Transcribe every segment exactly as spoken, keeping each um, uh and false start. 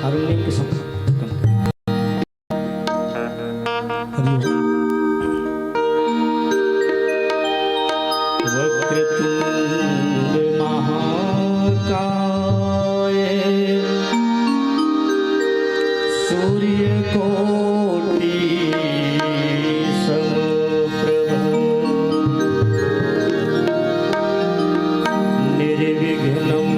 Harmonium के संग। हरि ओम। वक्रतुंड महाकाय सूर्यकोटि समप्रभ निर्विघ्नं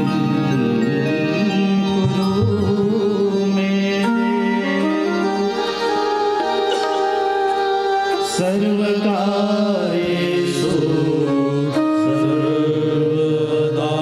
कुरु मे देव सर्वकार्येषु सर्वदा।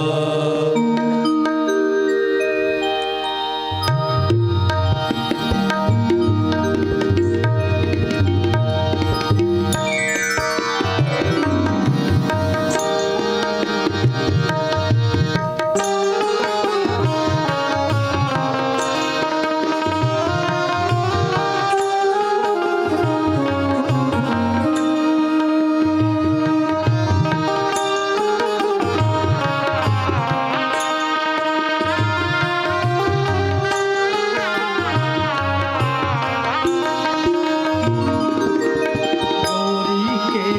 गौरी के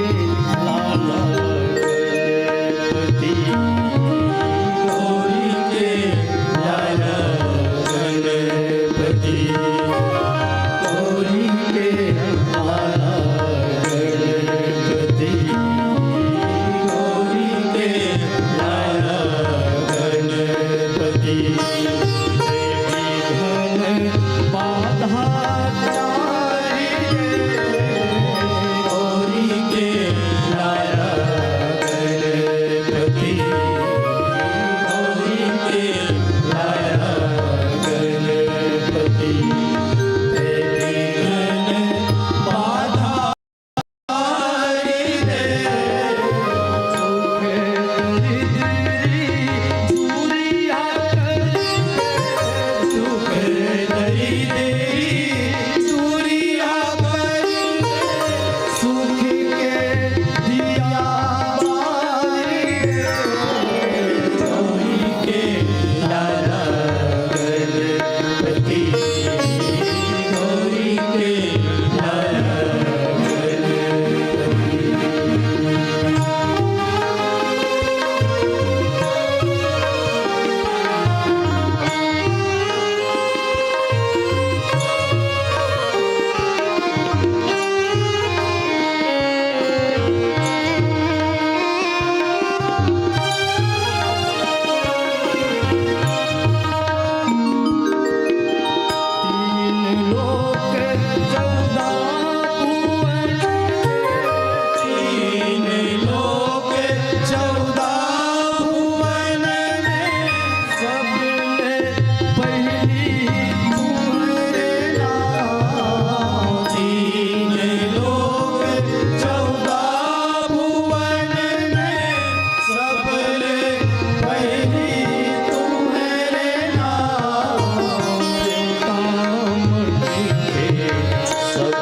लाला गणपति, गौरी के लाला गणपति, गौरी के लाला गणपति, गौरी के लाला गणपति। विघ्न बाधा टारि दे, गौरी के लाला गणपति, गौरी के लाला गणपति। विघ्न बाधा तीन लोक चौदह भुवन, तीन लोक चौदह भुवन में सबले पहिली तुम्हरे नाम। तीन लोक चौदह भुवन में सबले पहिली तुम्हरे नाम। देवता मन के सब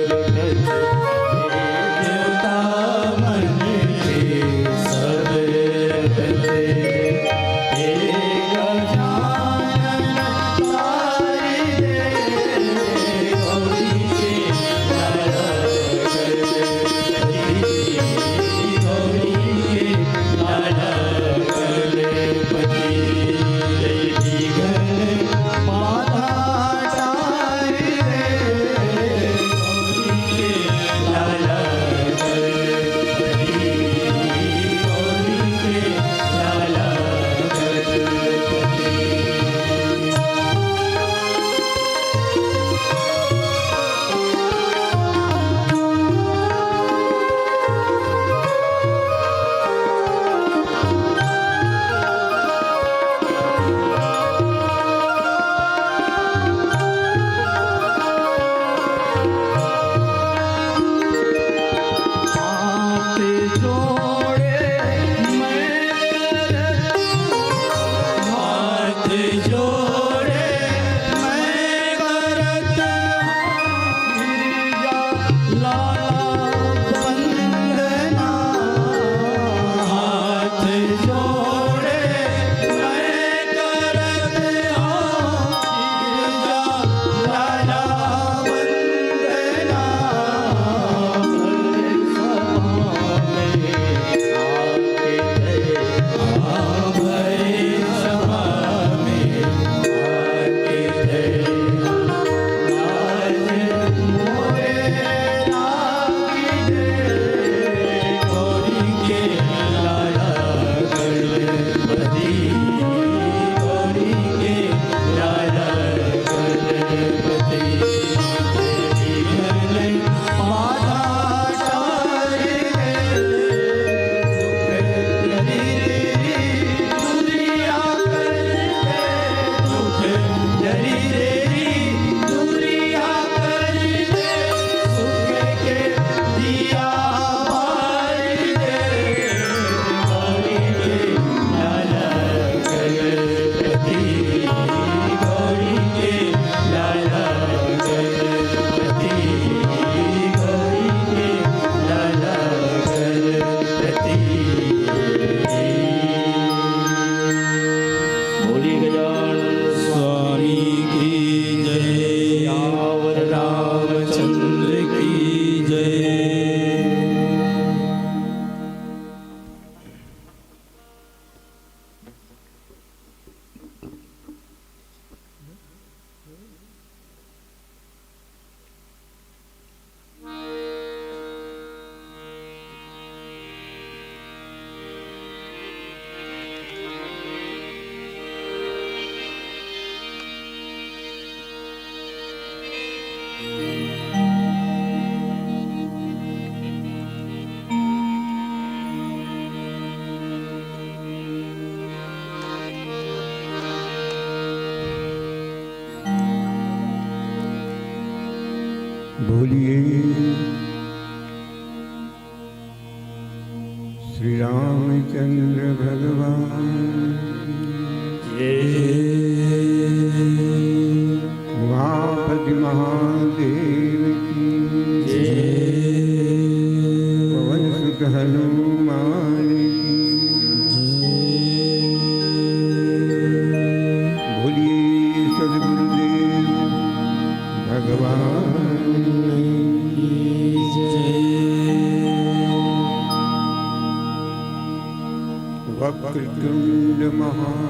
रटत, देवता मन के सब रटत। बोलिए श्री रामचंद्र भगवान की जय। उमापति महादेव की जय। पवन सुत हनुमान की जय। बोलिए सदगुरुदेव भगवान की जय। वक्रतुंड महाकाय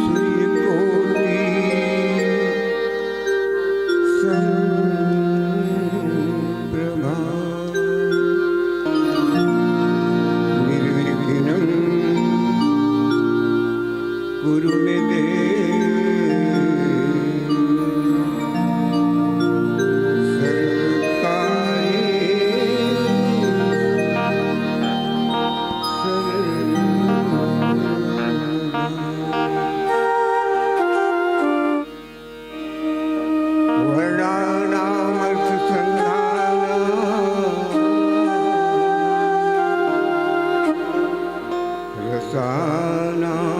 सूर्यकोटि समप्रभा। निर्विघ्नं कुरु मे देव सर्वकार्येषु सर्वदा। वर्णानामर्थसंधान रसानां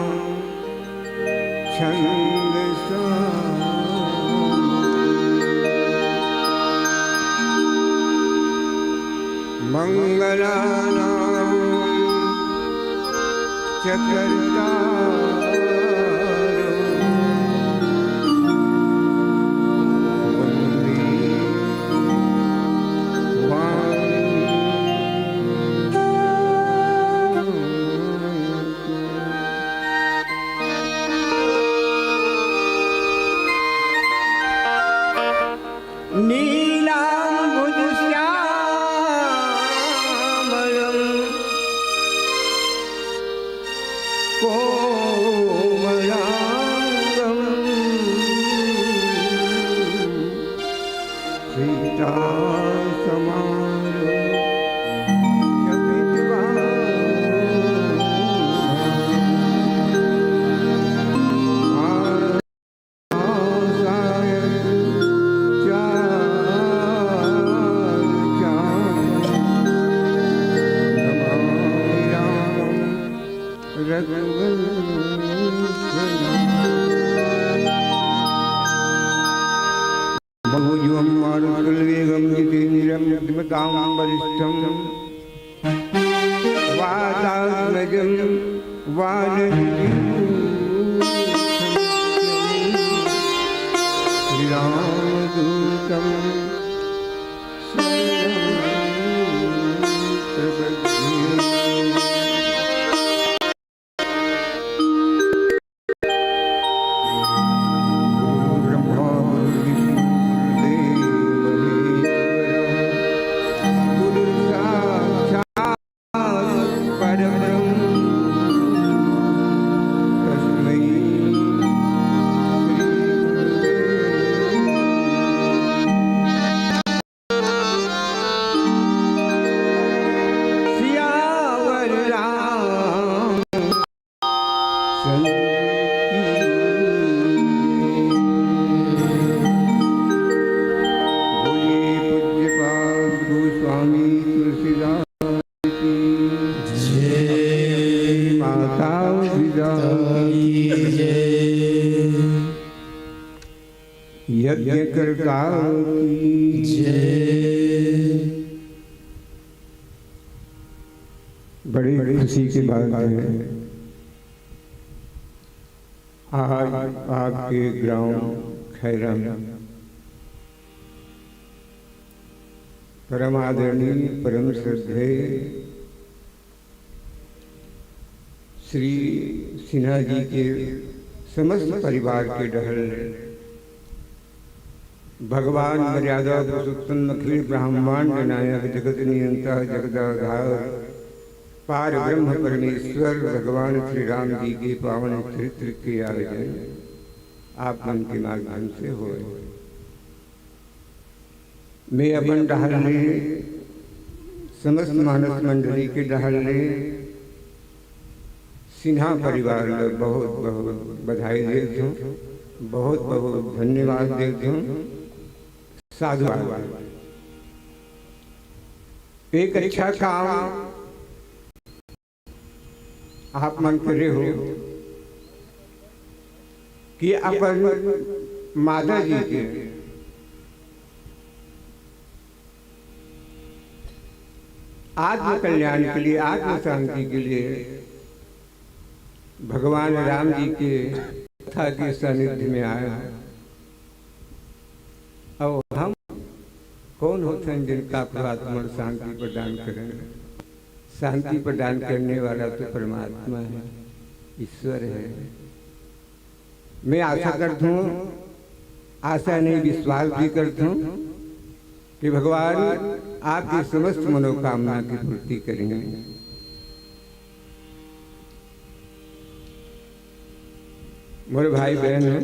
छन्दसा। मंगलानां च कर्ता वन्दे वां। नीलाम्बुजश्यामलं कोमलांगं सीता समारोह रघुवंशनाथम्। वामोजवं मारुततुल्यवेगं जितेन्द्रियं बुद्धिमतां वरिष्ठं वातात्मजं वानरयूथं श्रीरामदूतं शरणं प्रपद्ये। गुरु ब्रह्मा गुरु विष्णु गुरुदेव महेश्वर, गुरु साक्षात् परब्रह्म तस्मै श्री गुरुवे नमः। सियावर राम चंद्र की। बोलिए पूज्यपाद गोस्वामी तुलसीदास की जय। माता पिता की जय। यज्ञकर्ता की जय। बड़ी खुशी की बात है, आज आपके ग्राम खैरा में परम आदरणीय, परम श्रद्धेय श्री सिन्हा जी के समस्त परिवार के डहर ले भगवान मर्यादा पुरुषोत्तम अखिल ब्रह्मांड नायक जगत नियंता जगदाधार पार ब्रह्म परमेश्वर भगवान श्री राम जी के पावन चरित्र के आयोजन आप मन के माध्यम से होय। मैं अपन डहर ले, समस्त मानस मंडली के डहर ले सिन्हा परिवार ल बहुत बहुत बधाई देत हूँ, बहुत बहुत धन्यवाद देत हूँ। साधुवाद। एक अच्छा काम आप मन करे हो कि अपन माता जी के आत्म कल्याण के लिए, आत्म शांति के लिए भगवान राम जी के कथा के सानिध्य में आए हो। और हम कौन होते हैं जिनका आत्मा शांति प्रदान करें? शांति प्रदान करने वाला तो परमात्मा है, ईश्वर है। मैं आशा करता हूँ, आशा नहीं, विश्वास भी करता हूँ कि भगवान आपकी समस्त मनोकामना की पूर्ति करेंगे। मोर भाई बहन हो,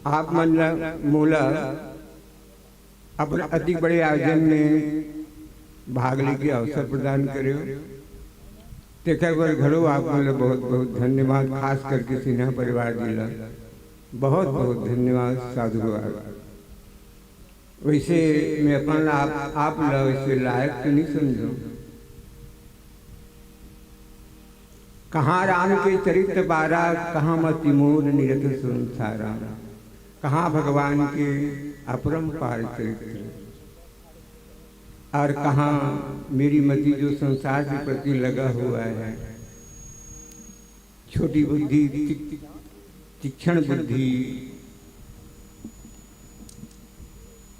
आप मन ला मोला अपन अति बड़े आयोजन में भाग लेके अवसर प्रदान करे हो, तेकर बर घलो आप मन ला बहुत बहुत धन्यवाद। खास करके सिन्हा परिवार जी ला बहुत बहुत धन्यवाद, साधुवाद। वैसे मैं अपन ला आप, आप ला वैसे लायक तो नहीं समझो। कहाँ राम के चरित्र बारा, कहाँ मति मोर निरत संसारा, कहाँ भगवान के अपरंपार चरित्र, और कहाँ मेरी मति जो संसार के प्रति लगा हुआ है, छोटी बुद्धि, ती-, तीक्ष्ण बुद्धि,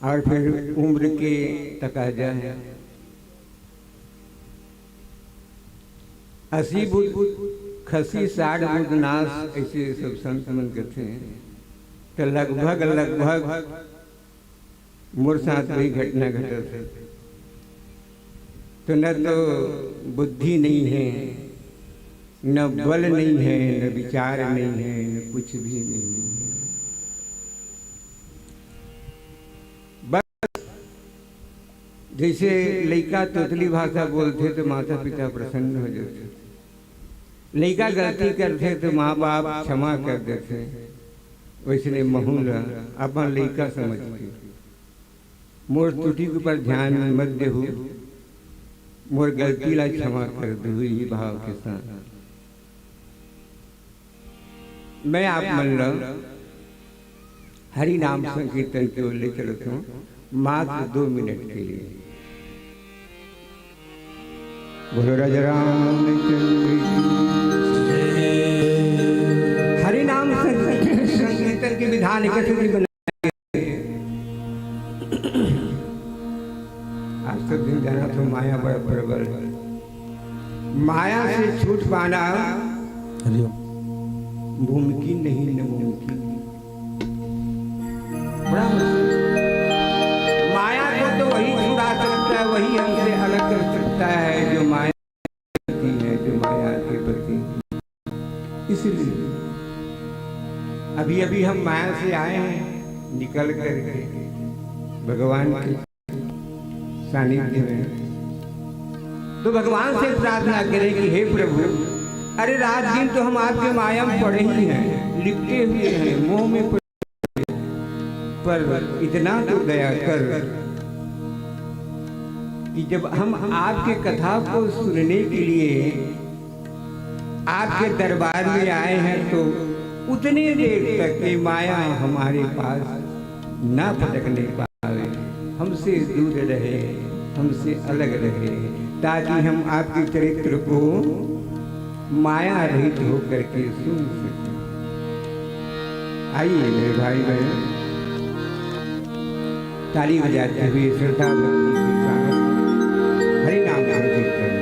और फिर उम्र के तकाजा है। अस्सी बुध खसी, साठ बुध नाश, ऐसे सब संत मन कहते हैं। तो लगभग, लगभग मोर साथ वही घटना घटत है। तो न तो बुद्धि नहीं है, न बल नहीं है, न विचार नहीं है, न कुछ भी नहीं है। बस जैसे लइका तोतली भाषा बोलथे तो माता पिता प्रसन्न हो जाथे। लइका गलती करथे तो माँ बाप क्षमा कर देथे। वैसने महू ला अपन लइका समझ के मोर त्रुटि के ऊपर ध्यान मत देहू, मोर गलती ला क्षमा कर देहू, यही भाव के साथ मैं आप मन ला हरि नाम संकीर्तन की ओर ले चलत हूँ, मात्र दो मिनट के लिए। बोलो राजा रामचंद्र की जय। हरि नाम संकीर्तन, संकीर्तन के विधान इकतीस बना आज सब दिन जाना तो माया बड़ा प्रबल है। माया से छूट पाना हरिओम। मुमकिन नहीं, नामुमकिन। बड़ा मुश्किल। माया को तो वही छुड़ा सकता है, वही हमसे अलग कर सकता है जो माया है, जो माया के प्रति। इसलिए अभी अभी हम माया से आए हैं, निकल करके भगवान के सानिध्य में, तो भगवान से प्रार्थना करें कि हे प्रभु, अरे रात दिन तो हम आपके माया में पड़े ही हैं, लिपटे हुए हैं, मोह में पड़े, पर इतना तो दया कर कि जब हम आपके कथा को सुनने के लिए आपके दरबार में आए हैं, तो उतनी देर तक ये माया हमारे पास ना पटकने पावे, हमसे दूर रहे, हमसे अलग रहे, ताकि हम आपके चरित्र को माया रहित होकर के सुन सकें। आइए मेरे भाई बहन, ताली बजाते हुए श्रद्धा भक्ति के साथ हरि नाम संकीर्तन।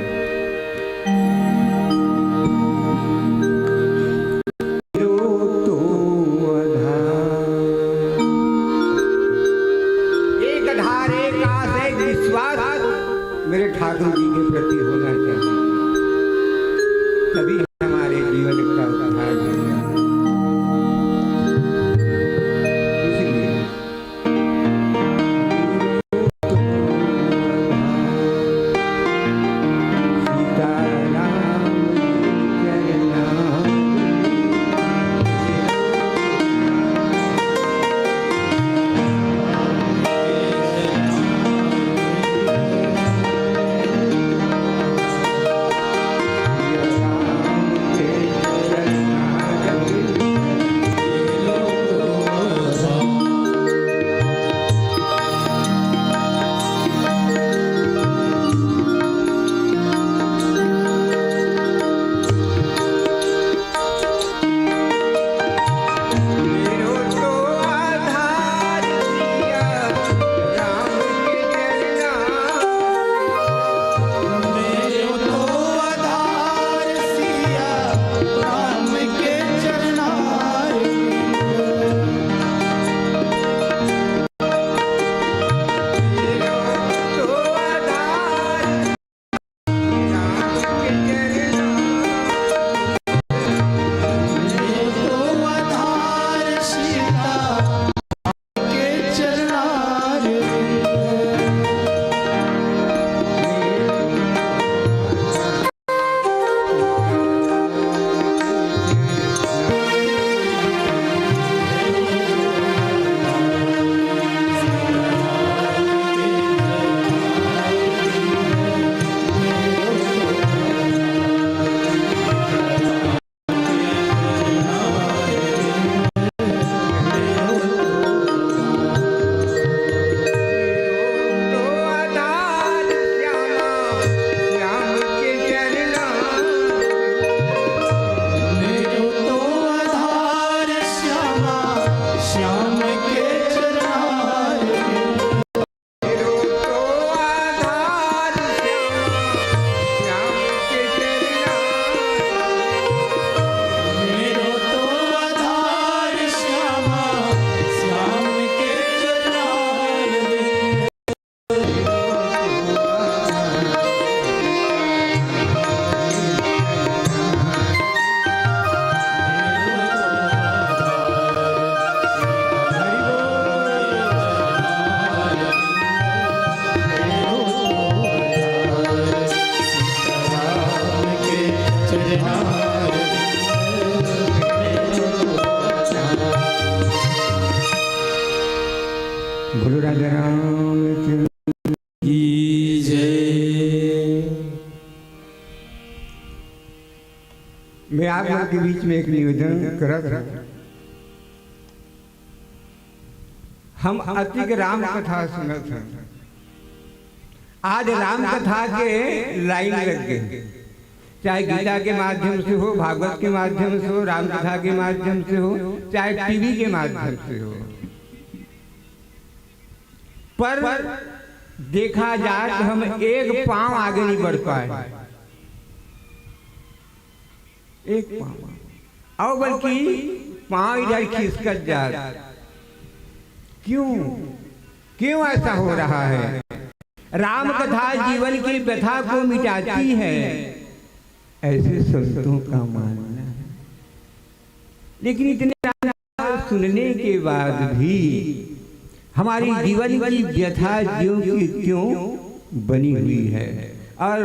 एक आधार, एक आस, एक विश्वास मेरे ठाकुर जी के प्रति होना चाहिए, तभी हमारे जीवन का उद्धार होगा। इसलिए बोलो राजा रामचंद्र की जय। मैं आप मन के बीच में एक निवेदन करत हूँ। हम अतिक राम कथा सुनत हन। आज राम कथा के लाइन लग गई, चाहे गीता के माध्यम से हो, भागवत के माध्यम से हो, राम कथा के माध्यम से हो, चाहे टीवी के माध्यम से हो, पर देखा जाए तो हम एक पांव आगे नहीं बढ़ पाए, एक पांव, और बल्कि पांव इधर खिसकत जात। क्यों, क्यों ऐसा हो रहा है? राम कथा जीवन की व्यथा को मिटाती है, ऐसे संतों का मानना है। लेकिन इतने राम कथा सुनने के बाद भी हमारी जीवन की व्यथा ज्यों की त्यों बनी हुई है, और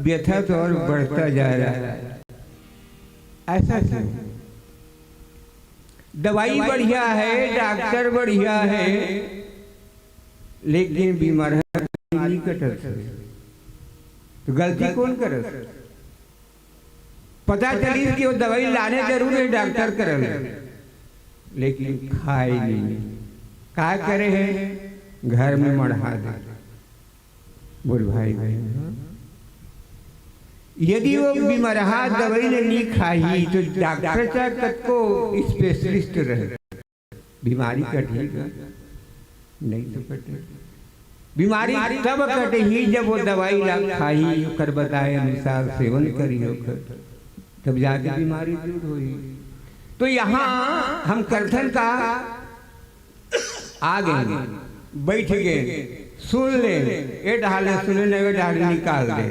व्यथा तो और बढ़ता जा रहा है। ऐसा क्यों? दवाई बढ़िया है, डॉक्टर बढ़िया है, लेकिन बीमार नहीं कटत है, तो गलती कौन करत? पता चलिस कि वो दवाई लाने जरूर है डॉक्टर करन, लेकिन खाए नहीं। का करे है? घर में मढ़ा दे। बोल भाई, भाई, हाँ? यदि वो बीमरहा दवाई ले नी खाही, तो डॉक्टर चाहे कतको स्पेशलिस्ट रहे, बीमारी कटही का? नहीं तो कटे। बीमारी तब कटही, जब वो दवाई ला खाही, ओकर बताए अनुसार सेवन करी ओकर, तब जाके बीमारी दूर होही। तो यहाँ हम करथन का, आ गए, बैठ गए, सुन ले, ए डाले सुने न, ए डाले निकाल दे।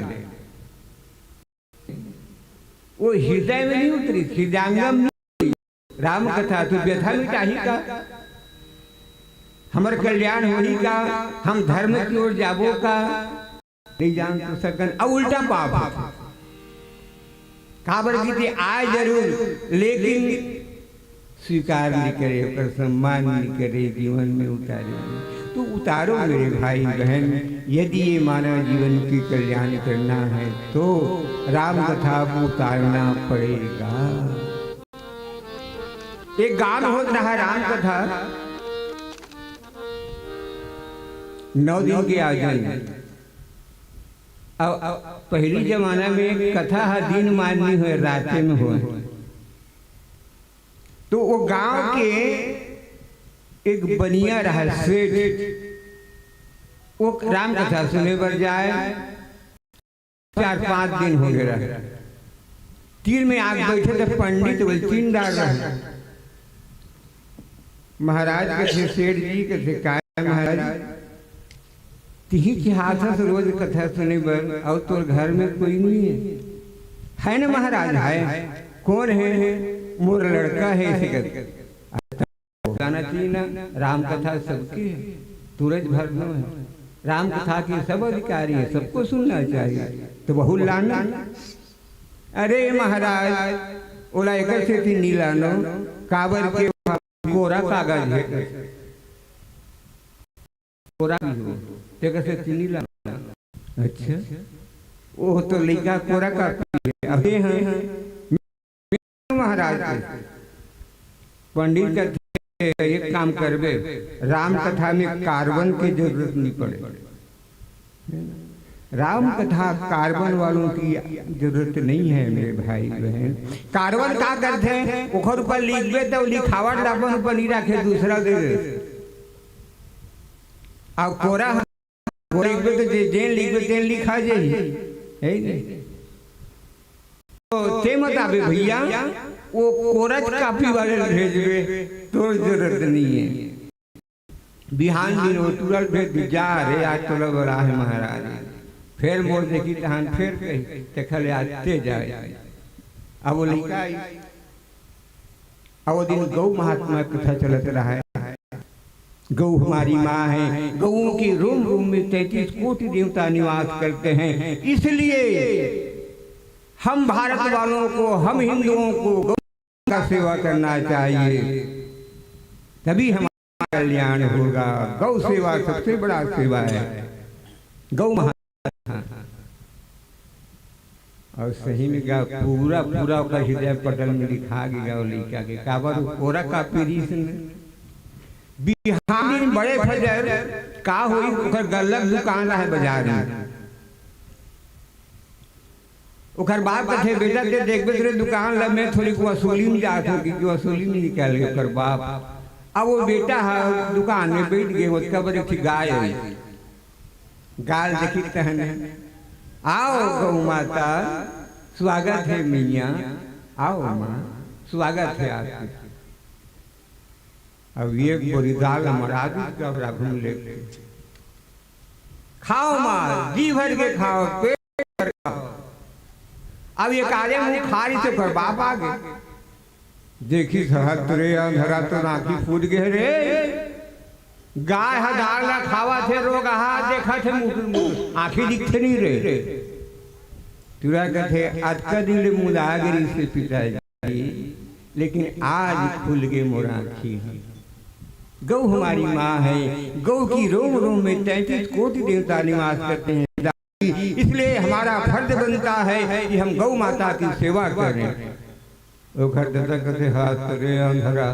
वो हृदय में नहीं उतरी, हृदयांगम नहीं। राम कथा तो व्यथा मिटाही का, हमर कल्याण होही का, हम धर्म की ओर जाबो का, नहीं जान तो सकन, अब उल्टा पाप होथे। काबर की ते आए जरूर, लेकिन स्वीकार नहीं करे, ओकर सम्मान नहीं करे, जीवन में उतारे नहीं। तो उतारो मेरे भाई बहन, यदि ये मानव जीवन की कल्याण करना है तो राम कथा को उतारना पड़ेगा। एक गांव में होत रहा राम कथा, नौ दिन के आयोजन। अब, अब पहली जमाना में कथा हा दिन मान नहीं होय, राते में होय। तो वो गांव के एक बनिया रहा सेठ, वो राम कथा सुने बर जाए, चार पांच दिन हो गया रहा। तीर में आके बैठे थे पंडित, बोले तीन डार रहे। महाराज कथे, सेठ जी कथे, "काय महाराज, तिही के हाथ से रोज कथा सुने बर, और तोर घर में कोई नहीं है?" "है ना महाराज, है।" "कौन है?" "मोर लड़का है," ऐसे कहते। जाना चाहिए ना, राम कथा सबकी है, तुरज भर नो है। राम कथा के सब अधिकारी है, सबको सुनना चाहिए। तो बहू लाना। "अरे महाराज, ओला एकर सेती नी लानो, काबर के कोरा कागज है।" कोरा भी हो, तेकर सेती नी लानो। अच्छा, वो तो लइका कोरा कापी है। अबे हाँ, महाराज के पंडित कथे, "एक काम करबे, राम कथा में कार्बन के जरूरत नहीं पड़े।" राम कथा कार्बन वालों की जरूरत नहीं है मेरे भाई बहन। कार्बन का करथे? ओखर ऊपर लिखबे तो लिखावट ला अपन ऊपर नहीं रखे, दूसरा दे दे। और कोरा, कोरा लिखबे तो जे-, जेन लिखबे तेन लिखा जाही, है नहीं? तो ते मत आबे भैया, वो कोरज कापी वाले ल भेजबे, तोर जरूरत नहीं है। बिहान दिन वो तुरंत भेज दी, "जा रे, आज तोला बला हे महाराज।" फेर मोर देखी तहान फेर कही, "तेखर ले आज ते जाए।" अब वो लइका आई, अब वो दिन गौ महात्मा कथा चलत रहा है। गौ हमारी माँ है, गौओं की रोम रोम में तैंतीस कोटि देवता निवास करते हैं, इसलिए हम भारत वालों को, हम हिंदुओं को गौ का सेवा करना चाहिए, तभी हमारा कल्याण होगा। गौ सेवा सबसे बड़ा सेवा है। गौ महात्मा। और सही में गा, पूरा, पूरा ओकर हृदय पटल में लिखा गे गा, वो लइका के। काबर? ओरा का पीरिस में बिहान दिन बड़े फजर का होई, ओकर गल्लक दुकान रहे बाजार में। ओकर बाप कथे, "बेटा, ते देखबे तेरे दुकान ला, मैं थोड़ी को वसूली में जात हूँ," कि वसूली में निकल गए ओकर बाप। अब वो बेटा ह दुकान में बैठ गए, ओतका बर एक ठे गाय आई। गाय देखी तहने, "आओ गौ माता, स्वागत है मैया, आओ माँ, स्वागत है आपके।" अब एक बोरी दाल हमारा आदमी का बड़ा घूम लेके खाओ माँ, जी भर के खाओ, पेट भर खाओ। अब ये काले मुंह खा रही तो ओकर बाप आ गए। देखी सहत रे अंधरा तो आँखी फूट गए रे। गाय ह दाल ला खावत हे, रोगहा देखत हे, मुटुर मुटुर, आँखी दिखथे नहीं रे। तुरा कथे, "अतका दिन ले मुदा गे रिहिसे पिताजी, लेकिन आज खुल गे मोर आँखी।" गौ हमारी माँ है, गौ की रोम रोम में तैंतीस कोटि देवता निवास करते हैं। इसलिए हमारा फर्ज बनता है कि हम गौ माता की सेवा करें। ओखर ददा कथे, "हाथ रे अंधरा,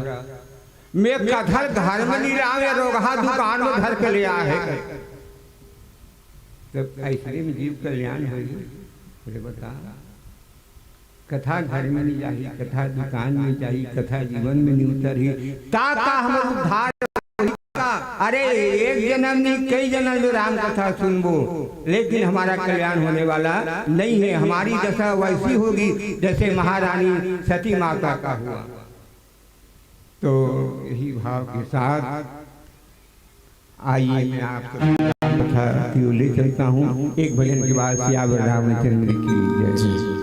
मैं कथा घर में नहीं रहा, मैं रोगहा दुकान में धर के ले आए हैं।" तब ऐसने में जीव कल्याण होई। अरे बता, कथा घर में नहीं जाही, कथा दुकान में जाही, कथा जीवन में नहीं उतरही, ता का हमर उद्धार होही का? अरे, एक जन्म नहीं, कई जन्म में राम कथा सुनबो, लेकिन हमारा कल्याण होने वाला नहीं है। हमारी दशा वैसी होगी जैसे महारानी सती माता का हुआ। तो यही भाव के साथ आइए, मैं आपको कथा की ओर ले चलता हूँ। एक भजन के बाद सियावर रामचंद्र की जय।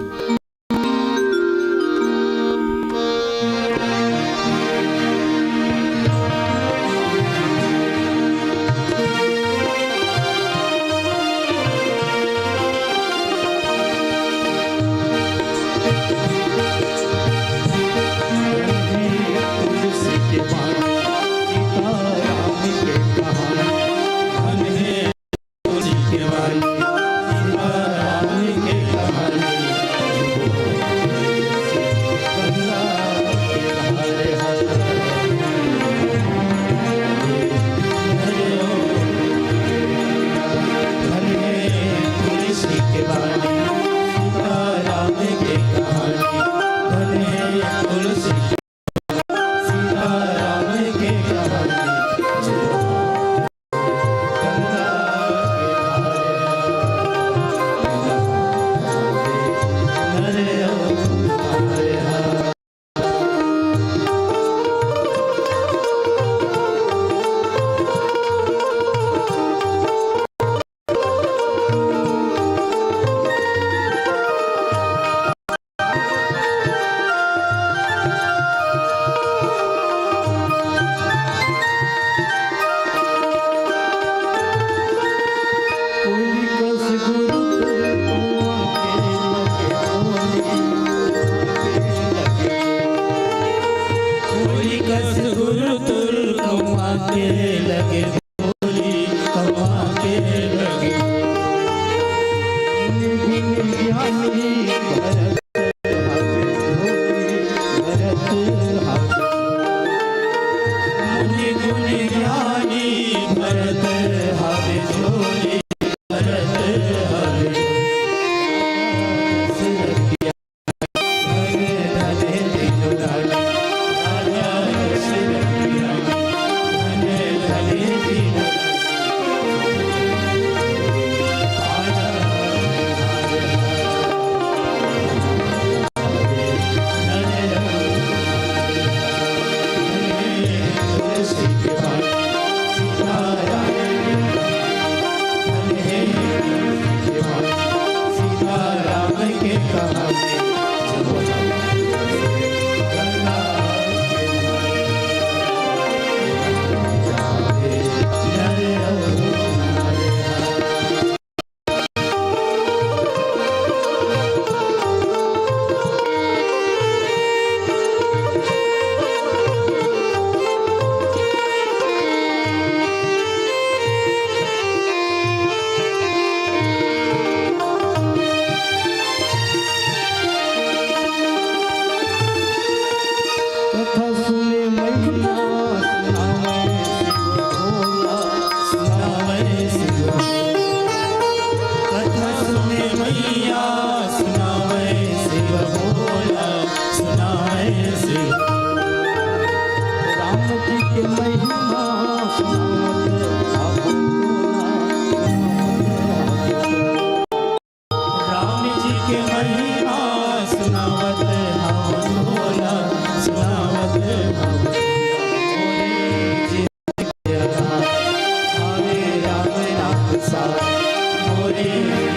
मोरे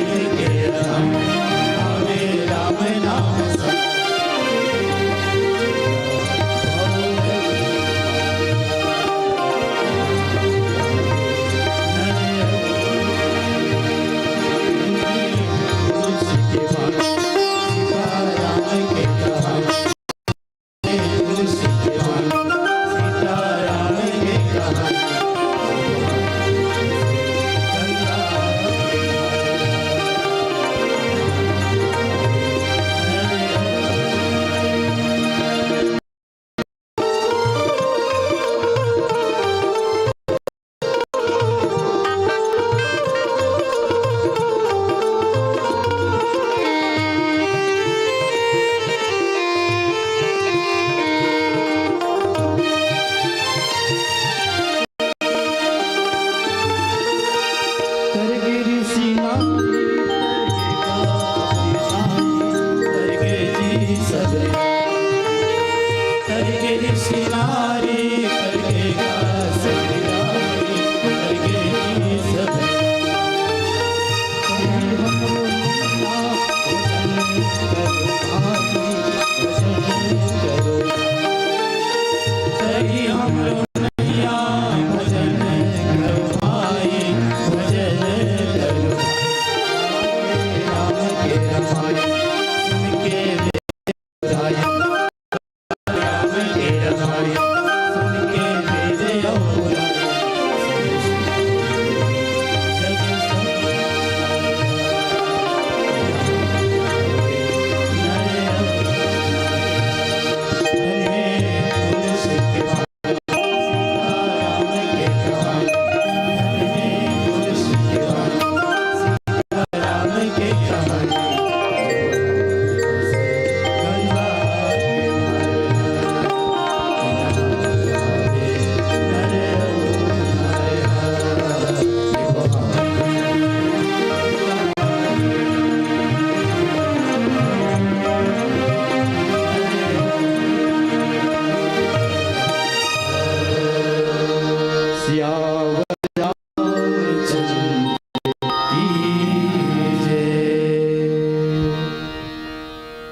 दिल के राम, आवे राम नाम सा।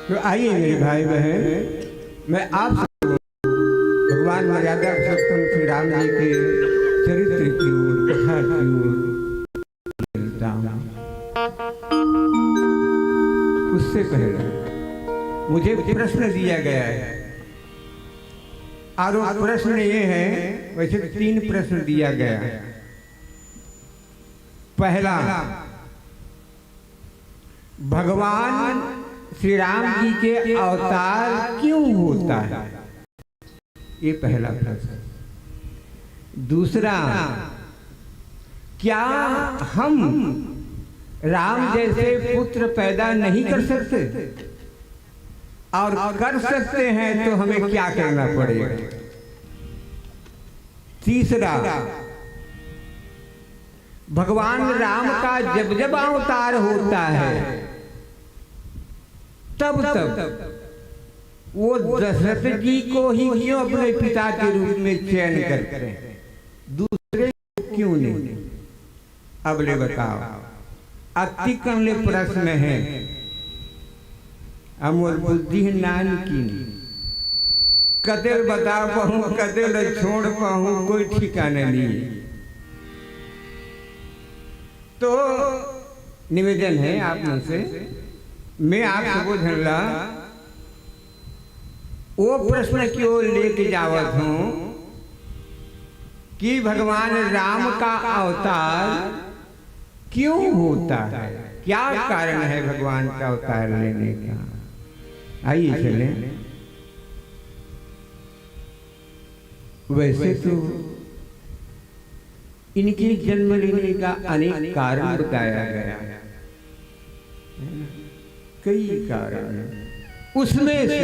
तो आइए मेरे भाई बहन, मैं आप सबको भगवान मर्यादा पुरुषोत्तम श्री राम जी के चरित्र की ओर, कथा की ओर चलता हूँ। उससे पहले मुझे प्रश्न दिया गया है, और वो प्रश्न ये है, वैसे तीन प्रश्न दिया गया है। पहला, भगवान श्री राम जी के अवतार क्यों होता है? ये पहला प्रश्न। दूसरा, क्या हम राम जैसे पुत्र पैदा नहीं कर सकते? और कर सकते हैं तो हमें क्या करना पड़ेगा? तीसरा, भगवान राम का जब जब अवतार होता है, तब तब वो दशरथ जी को ही क्यों अपने पिता के रूप में चयन करते हैं, दूसरे को क्यों नहीं? अब ले बताओ, अति कन ले प्रश्न है। अब मोर बुद्धि ह नानकिन, कते ल बता पाहूँ, कते ल छोड़ पाहूँ, कोई ठिकाना नहीं। तो निवेदन है आप मन से, मैं आप सबो झन ला वो प्रश्न की ओर लेके जावत हूँ कि भगवान राम का अवतार क्यों होता है, क्या कारण है भगवान का अवतार लेने का? आइए चलें। वैसे तो इनके जन्म लेने का अनेक कारण बताया गया है, कई कारण हैं। उसमें से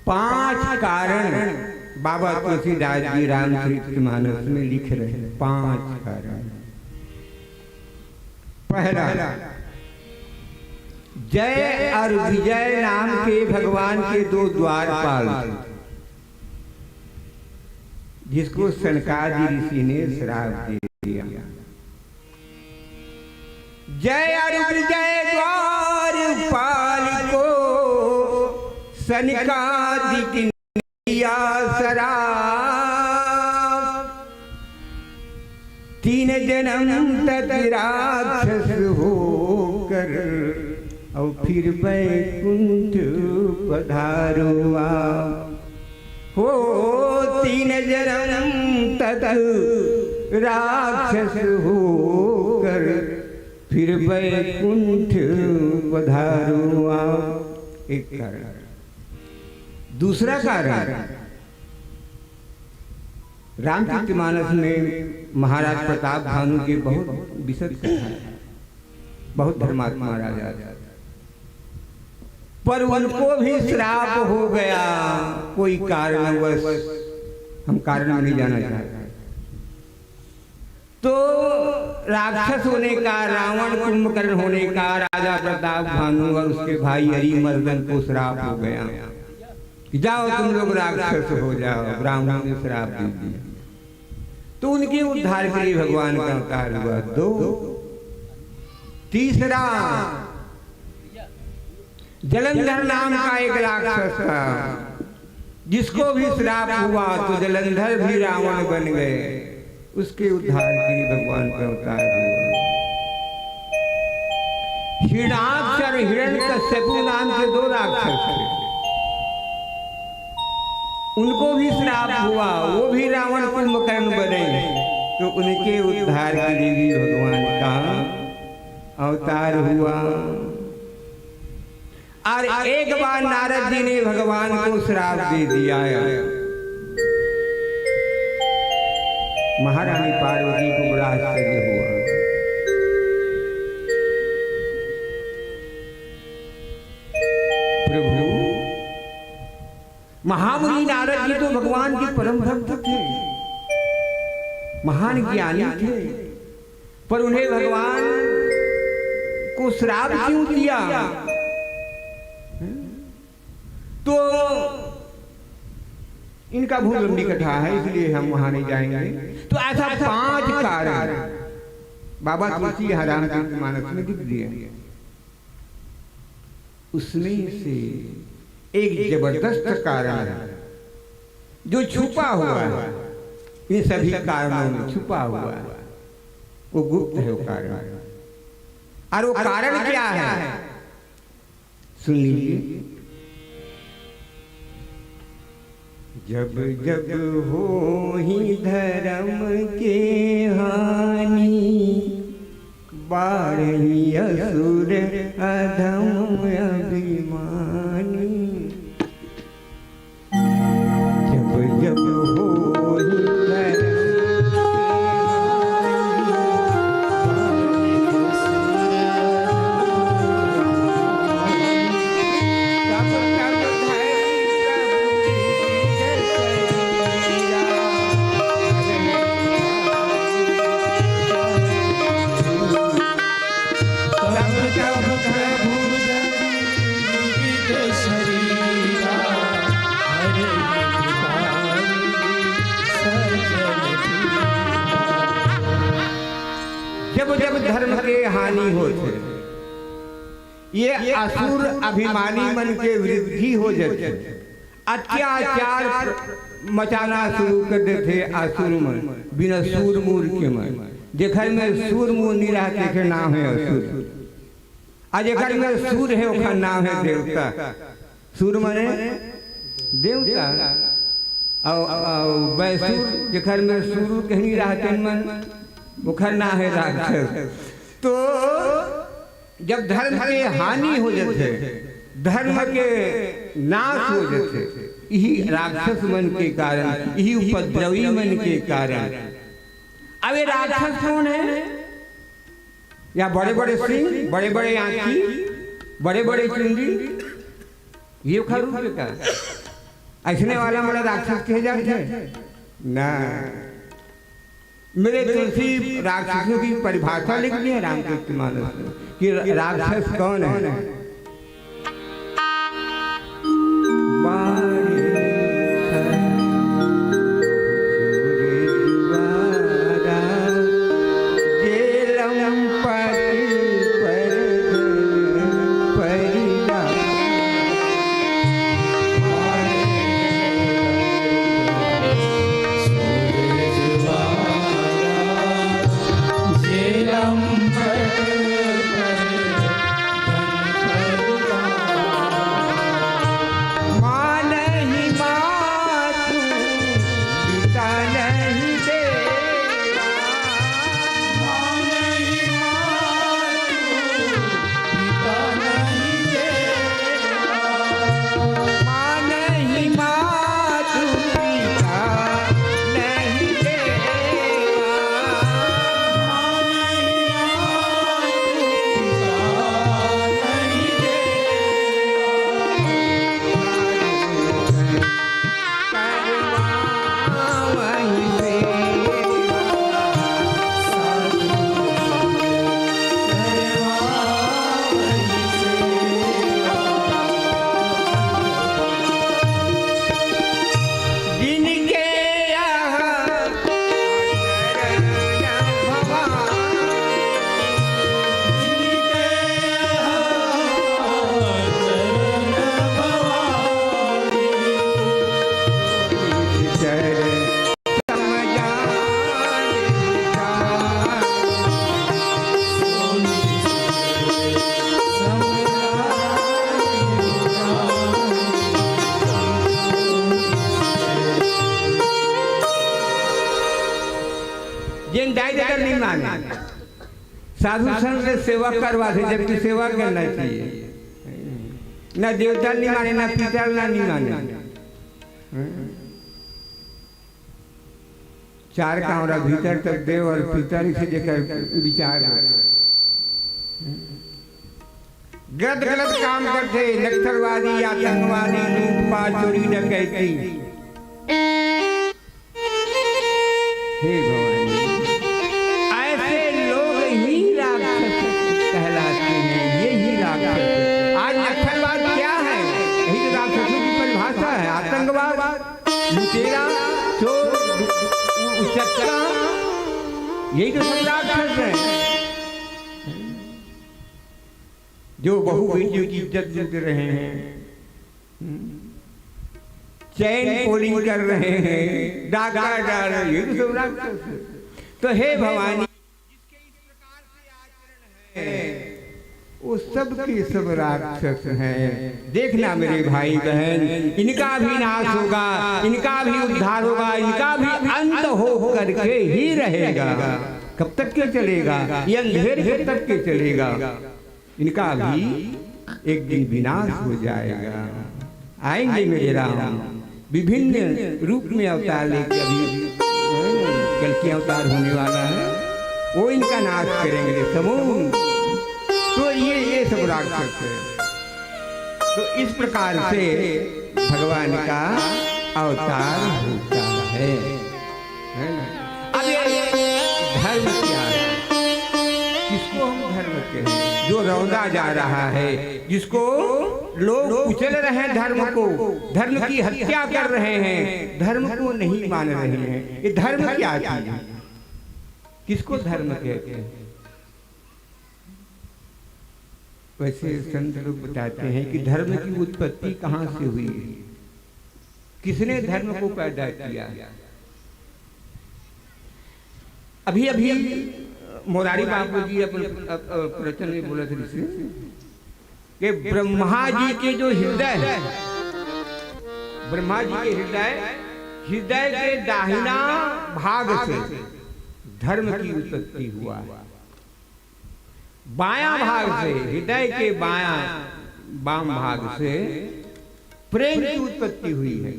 पांच कारण बाबा तुलसीदास जी रामचरित मानस में लिख रहे हैं, पांच कारण। पहला, जय और विजय नाम के भगवान के दो द्वारपाल थे, जिसको सनकादि ऋषि ने श्राप दे दिया। जय अरुण जय द्वारपाल को, सनकादिक नैया सराप। तीन जन्म तक राक्षस होकर, और फिर बैकुंठ पधारो आप। हो, तीन जन्म तक राक्षस होकर, फिर बैकुंठ पधारो आप। एक कारण। दूसरा कारण, रामचरितमानस में महाराज प्रताप भानु की बहुत विशद कथा है, बहुत धर्मात्मा राजा थे, पर उनको भी श्राप हो गया कोई कारणवश, हम कारण में नहीं जाना चाहते। तो राक्षस होने का, रावण कुंभकर्ण होने का राजा प्रताप भानु और उसके भाई अरिमर्दन को श्राप हो गया कि जाओ तुम लोग राक्षस हो जाओ, ब्राह्मण ने श्राप दे दिया। तो उनके उद्धार के लिए भगवान का अवतार हुआ। दो, तीसरा, जलंधर नाम का एक राक्षस था, जिसको भी श्राप हुआ तो जलंधर भी रावण बन गए, उसके उद्धार के लिए भगवान का अवतार हुआ। हिरणाक्ष और हिरण्यकश्यपु नाम के दो राक्षस थे, उनको भी श्राप हुआ, वो भी रावण कुंभकर्ण बने, तो उनके उद्धार के लिए भी भगवान का अवतार हुआ। और एक बार नारद जी ने भगवान को श्राप दे दिया है। महारानी पार्वती को बड़ा आश्चर्य हुआ। प्रभु, महामुनि नारद जी तो भगवान के परम भक्त थे, महान ज्ञानी थे, पर उन्हें भगवान को श्राप क्यों दिया? तो इनका बहुत लंबी कथा है, इसलिए हम वहां नहीं जाएंगे। तो ऐसा पांच कारण बाबा तुलसी महाराज के मानस में लिख दिए। उसमें से एक जबरदस्त कारण है, जो छुपा हुआ है, इन सभी कारणों में छुपा हुआ है, वो गुप्त है वो कारण। और वो कारण क्या है, सुन लीजिए। जब जब होही धर्म के हानि, बाढ़ही असुर अधम अभिमानी। जब जब होही धर्म के हानि, जब जब धर्म के हानि होथे, ये असुर अभिमानी मन के वृद्धि हो जाथे, अत्याचार मचाना शुरू कर देथे असुर मन, बिना सूर मूर के मन। जेकर में सूर मूर नहीं रहत, तेकर नाम है असुर। आ जेकर में सूर है, ओकर नाम है देवता। सूर माने देवता। और, और बैसूर, जेकर में सूर कहीं रहते मन, ओकर नाम है राक्षस। तो जब धर्म के हानि हो जाथे, धर्म के नाश हो जाथे, यही राक्षस मन के कारण, यही उपद्रवी मन के कारण। अब ये राक्षस कौन है? या बड़े बड़े सिंह, बड़े बड़े आंखी, बड़े बड़े चुंडी, ये ओखर रूप का? ऐसने वाला मोला राक्षस कहे जाथे? ना। मेरे तुलसी राक्षसों की परिभाषा लिख दी है रामचरित मानस में कि राक्षस कौन है। माने, साधु संत से सेवा करवाथे, जबकि सेवा करना चाहिए। ना देवता नहीं माने, ना पितर ला नहीं माने। चार कांवरा भीतर तक देव और पितर से जेकर विचार। गलत गलत काम करथे, नक्सलवादी, आतंकवादी, लूटपाट, चोरी, डकैती। हे भवानी, ऐसे लोग ही राक्षस कहलाते हैं, ये ही राक्षस। आज नक्सलवाद क्या है? यही तो राक्षसों की परिभाषा है। आतंकवाद, लुटेरा, चोर, उ-, उचक्का, यही तो सब राक्षस हैं, जो बहू बेटियों की इज्जत लूट रहे हैं। हम्म। चैन पोलिंग कर रहे हैं, डाका डाल रहे हैं, ये तो सब राक्षस है। तो हे भवानी, जिसके इस प्रकार से आचरण है, वो सब के सब राक्षस हैं। देखना मेरे भाई बहन, इनका भी नाश होगा, इनका भी उद्धार होगा, इनका भी अंत हो करके ही रहेगा। कब तक के चलेगा ये अंधेर? कब तक के चलेगा? इनका भी एक दिन विनाश हो जाएगा। आएंगे मेरे राम, विभिन्न रूप में अवतार लेके, अभी कल्कि अवतार होने वाला है, वो इनका नाश करेंगे समूह। तो ये, ये सब राक्षस है। तो इस प्रकार से भगवान का अवतार होता है, है ना? अब ये धर्म क्या है? किसको हम धर्म कहें? जो रौंदा जा रहा है, जिसको लोग कुचल रहे हैं धर्म को, धर्म की हत्या कर रहे हैं, धर्म को नहीं मान रहे हैं, ये धर्म क्या चीज है? किसको धर्म कहते हैं? वैसे संत लोग बताते हैं कि धर्म की उत्पत्ति कहाँ से हुई, किसने धर्म को पैदा किया। अभी अभी मुरारी बापू जी अपन, अ, अ, प्रवचन में बोले थे ऋषि कि ब्रह्मा जी के जो हृदय है, ब्रह्मा जी के हृदय, हृदय के दाहिना भाग से धर्म की उत्पत्ति हुआ है। बायां भाग से, हृदय के बायां, बाम भाग से प्रेम की उत्पत्ति हुई है।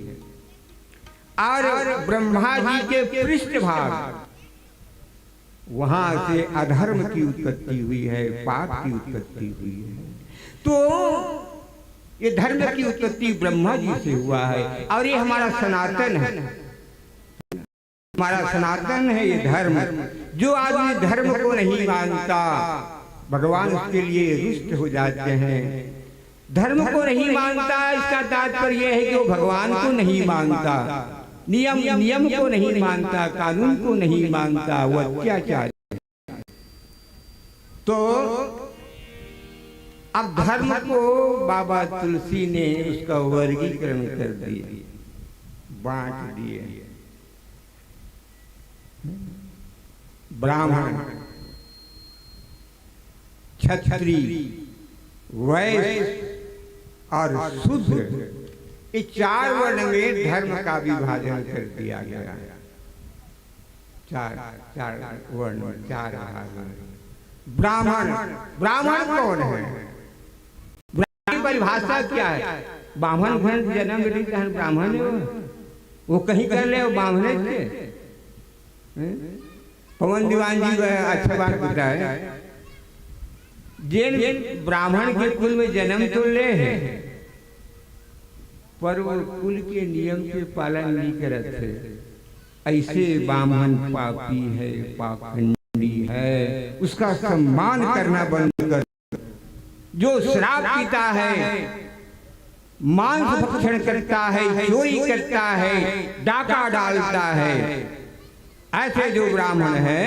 और ब्रह्मा जी के पृष्ठ भाग, वहां से अधर्म की उत्पत्ति हुई है, पाप की उत्पत्ति हुई है। तो ये धर्म की उत्पत्ति ब्रह्मा जी से हुआ है और ये हमारा सनातन है। हमारा सनातन है ये धर्म। जो आदमी धर्म को नहीं मानता, भगवान उसके लिए रुष्ट हो जाते हैं। धर्म को नहीं मानता, इसका तात्पर्य यह है कि वो भगवान को नहीं मानता, नियम, नियम को नहीं मानता, कानून को नहीं मानता, वो अत्याचारी। तो अब धर्म को बाबा तुलसी ने उसका वर्गीकरण कर दिया, बांट दिए। ब्राह्मण, क्षत्रिय, वैश्य और शूद्र, ये चार वर्ण में धर्म का विभाजन कर दिया गया। चार, चार वर्ण, चार भाग। ब्राह्मण, ब्राह्मण कौन है? ब्राह्मण की परिभाषा क्या है? बाम्हन घर जनम ली तहन ब्राह्मण है वो। वो कहीं कर ले, वो बाम्हने के। हैं? पवन दीवान जी वह अच्छा बात बताए। जेन ब्राह्मण के कुल में जनम तो ले है, पर वो कुल के नियम के पालन नहीं करत है। ऐसे बाम्हन पापी है, पाखंडी है, उसका सम्मान करना बंद कर। जो शराब पीता है, मांस भक्षण करता है, चोरी करता है, डाका डालता है, ऐसे जो ब्राह्मण है,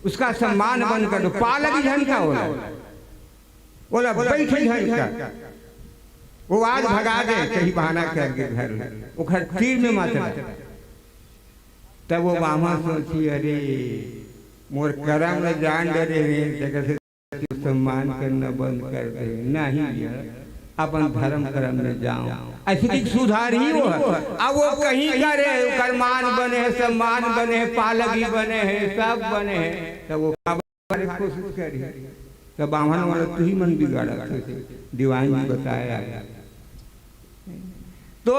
उसका सम्मान बंद कर दो। पालक झन का होला, बोला बैठ झन का, वो आज भगा दे, कहीं बहाना करके घर, वो घर तीर में मत लगा। तब वो बाम्हन सोची, अरे मोर करम में जान डरे हैं, जगह से सम्मान करना बंद कर दे, नहीं भैया, अपन धर्म कर्म में जाओ, अइसे कि सुधार ही वो है। अब वो कहीं करे, ओकर मान बने है, सम्मान बने है, पालगी बने है, सब बने है, तो वो करे कोशिश करी, तो बाम्हन वाला तू ही मन बिगाड़ा थे, दीवान जी बताया है। तो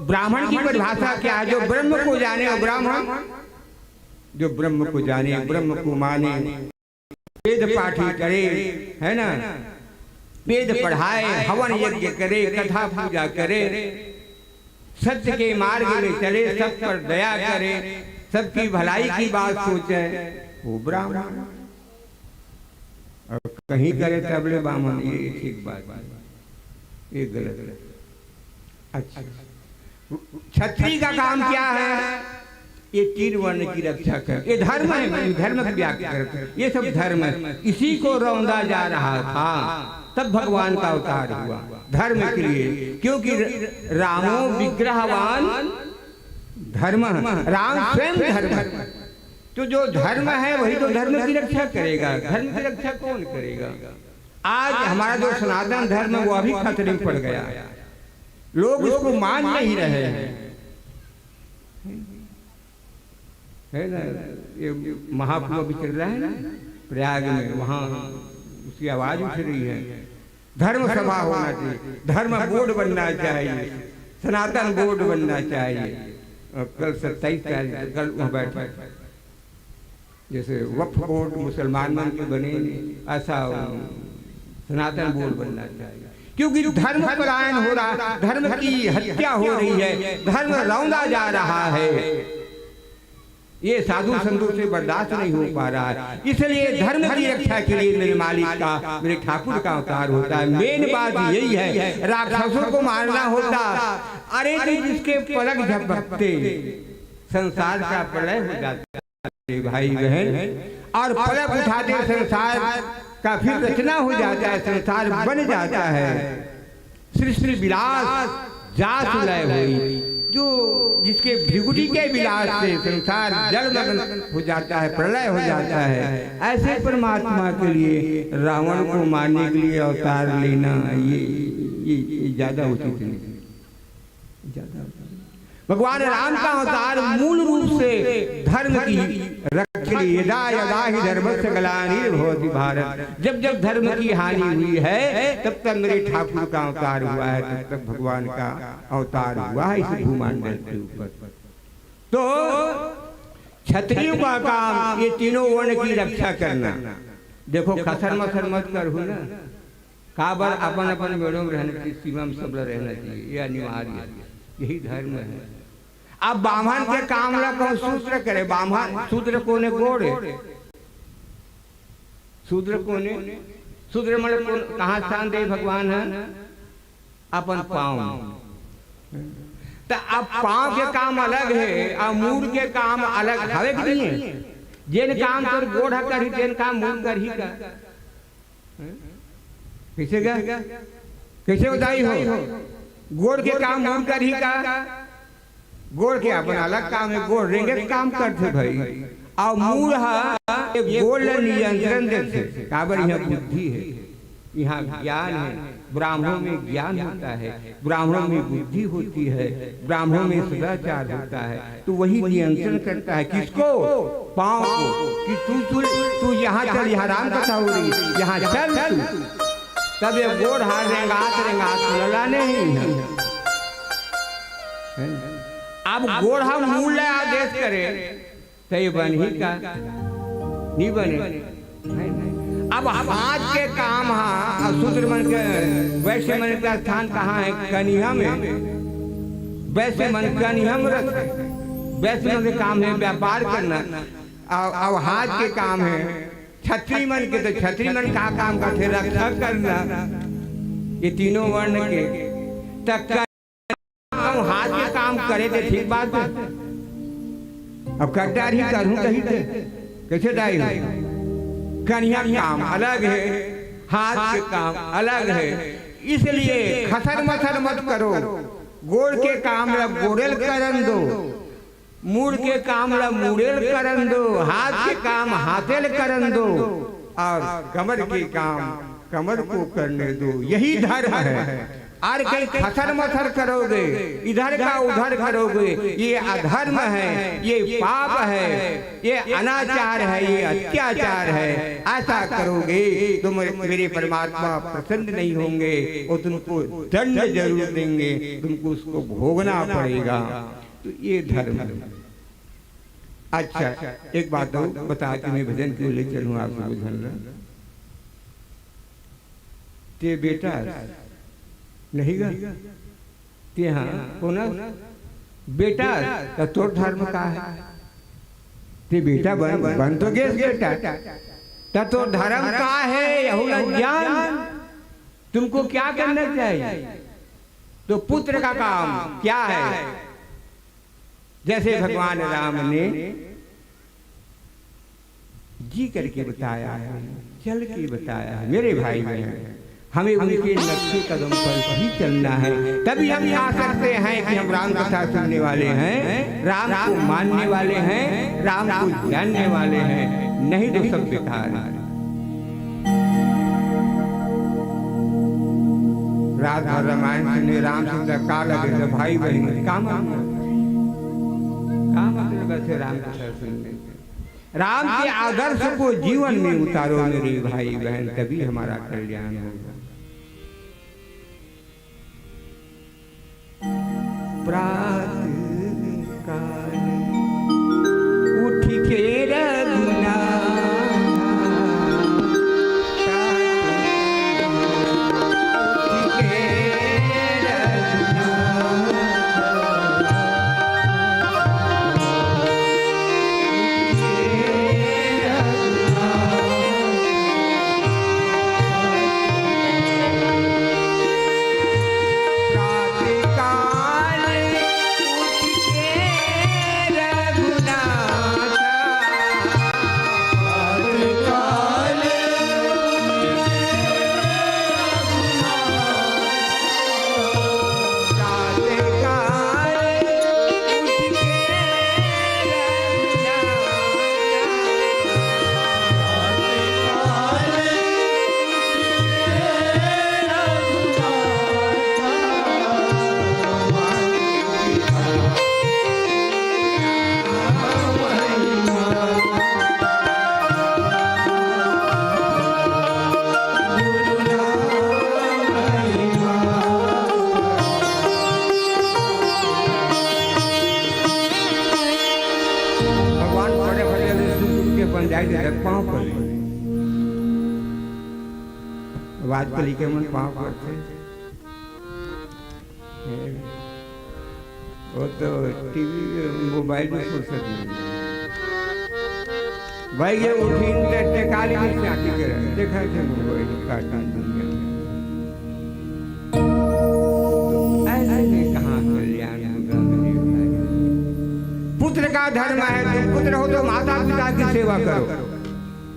ब्राह्मण की परिभाषा क्या है? जो ब्रह्म को जाने वो ब्राह्मण, जो ब्रह्म को जाने, ब्रह्म को माने, वेद पाठी करे, है ना, वेद पढ़ाए, हवन यज्ञ करे, कथा पूजा करे, सत्य के मार्ग में चले, सब पर दया करे, सबकी भलाई की बात सोचे, वो ब्राह्मण। और कहीं करे तबले बामन, ये ठीक बात है, ये गलत है। अच्छा, छत्री का काम क्या है? ये तीन वर्ण की रक्षा कर, ये धर्म है, धर्म की व्याख्या करते हैं। ये सब धर्म है। इसी को रौंदा जा रहा था, तब भगवान का अवतार हुआ धर्म के लिए, क्योंकि र-, रामो विग्रहवान धर्म, राम स्वयं धर्म। तो जो धर्म है वही तो धर्म की रक्षा करेगा। धर्म की रक्षा कौन करेगा? आज हमारा जो सनातन धर्म है वो अभी खतरे में पड़ गया है। लोग इसको मान नहीं रहे हैं, है ना? ये महाकुंभ भी चल रहा है ना प्रयाग में, वहाँ उसकी आवाज उठ रही है, धर्म सभा होना चाहिए, धर्म बोर्ड बनना चाहिए, सनातन बोर्ड बनना चाहिए। और कल सत्ताईस तारीख, कल वहाँ बैठे, जैसे वक्फ बोर्ड मुसलमान मन के बने, ऐसा सनातन बोर्ड बनना चाहिए, क्योंकि धर्म पलायन हो रहा, धर्म की हत्या हो रही है, धर्म रौंदा जा रहा है। ये साधु संतों से बर्दाश्त नहीं हो पा रहा है, इसलिए धर्म की रक्षा के लिए मेरे मालिक का, मेरे ठाकुर का अवतार होता है। मेन बात यही है, राक्षसों को मारना होता, अरे तो जिसके पलक झपकते संसार का प्रलय हो जाता है भाई बहन, और पलक उठाते संसार का फिर रचना हो जाता है, संसार बन जाता है। सृष्टि विलास जासु लय होई, जो जिसके भृगुटी के विलास से संसार जलमग्न हो जाता है, प्रलय हो जाता है, ऐसे परमात्मा के लिए रावण को मारने के लिए अवतार लेना, ये, ये, ये ज्यादा उचित नहीं। ज्यादा उचित नहीं। भगवान राम का अवतार मूल रूप से धर्म की रक्षा के लिए, यदा यदा ही धर्मस्य ग्लानिर्भवति भारत, जब जब धर्म की हानि हुई है तब तब मेरे ठाकुर का अवतार हुआ है, तब तब भगवान का अवतार हुआ है इस भूमंडल के ऊपर। तो क्षत्रियों का काम ये तीनों वर्ण की रक्षा करना। देखो, खसर मसर मत करो ना, काबर अपन अपन मेड़ों में रहना चाहिए, सीमा में सबला रहना चाहिए, ये अनिवार्य है, यही धर्म है। अब बाम्हन के काम ला कहूँ शूद्र करे, बाम्हन शूद्र कोने गोड़ है, शूद्र कोने, शूद्र मन कोन, कहाँ स्थान दे भगवान है? अपन पाँव में। त अब पाँव के काम अलग है और मूड़ के काम अलग हवे कि नहीं है? जेन काम तोर गोड़ ह करही, तेन काम मूड़ करही का? कइसे गा? कइसे बताई हो? गोड़ के काम मूड़ करही का? गोड़ के अपन अलग काम है, गोड़ रेंगे के काम करथे भाई। अउ मूड़ ह ये गोड़ ल नियंत्रण देथे, काबर इहाँ बुद्धि है, इहाँ ज्ञान है, ब्राह्मणों में ज्ञान होता है, ब्राह्मणों में बुद्धि होती है, ब्राह्मणों में सदाचार होता है, तो वही नियंत्रण करता है। किसको? पाँव को। कि तू, तू, तू यहाँ चल, यहाँ राम कथा हो रही है, यहाँ चल तू। तब ये गोड़ हाथ रेंगात, रेंगात लला नहीं है। अब गोड़ हम मूड़ ले आदेश करे, त ये बनही का? नहीं बने, है ना? अब हाथ के काम हा, अब शूद्र मन के, वैश्य मन का स्थान कहाँ है? कनिहा में। वैश्य मन कनिहा में रहथे। वैश्य मन के काम है व्यापार करना। अब, अब हाथ के काम है क्षत्रिय मन के, तो क्षत्रिय मन का काम करथे? रक्षा करना। ये तीनों वर्ण के। त हम हाथ के काम करे ते ठीक बात है। अब कट्टार ही करूँ कही थे, कैसे दाई हो? कनिहा काम अलग है, हाथ के काम अलग है, इसलिए खसर मसर मत करो। गोड़ के काम ला गोड़ेल करन दो, मूड़ के काम ला मूड़ेल करन दो, हाथ के काम हाथेल करन दो, और कमर के काम कमर को करने दो, यही धर्म है। और कहीं खसर मसर करोगे, इधर का उधर करोगे, ये अधर्म है, ये पाप है, ये अनाचार है, ये अत्याचार है। ऐसा करोगे तो मेरे, मेरे परमात्मा प्रसन्न नहीं होंगे, वो तुमको दंड जरूर देंगे, तुमको उसको भोगना पड़ेगा। तो ये धर्म है। अच्छा, एक बात और बता के मैं भजन के लिए चलूँ, आप सब ध्यान रख। ते बेटा नहीं गा? ते हाँ, कोन बेटा? त तोर धर्म का है? ते बेटा बन, बन तो गेस बेटा, त तोर धर्म का है, यहू ला जान। तुमको क्या करना चाहिए? तो पुत्र का काम क्या है? जैसे भगवान राम ने जी करके बताया है, चल के बताया है। मेरे भाई बहन, हमें उनके नक्शे कदम पर ही चलना है, तभी हम कह सकते हैं कि हम राम कथा सुनने वाले हैं, राम को मानने वाले हैं, राम को जानने वाले हैं। नहीं तो सब बेकार है। रात भर रामायण सुने, राम सीता का लगे, तो भाई बहन का मतलब, का मतलब है राम कथा सुनने से? राम के आदर्श को जीवन में उतारो मेरे भाई बहन, तभी हमारा कल्याण होगा। प्रातः काल उठ के रघुनाथ, प्रातः काल उठ के रघुनाथ। भगवान बड़े भले सुख के बन जाए, पाँव पर। अब आजकल के मन पाँव पड़थे। वो तो टीवी, मोबाइल में फुर्सत नहीं। भाई, ये उठिन ते टेकाली में चाकी करे, देखा थे मोबाइल, कार्टून दुनिया में। तो ऐसे में कहाँ कल्याण होगा मेरे भाई? पुत्र का धर्म है, तुम पुत्र हो तो माता पिता की सेवा करो,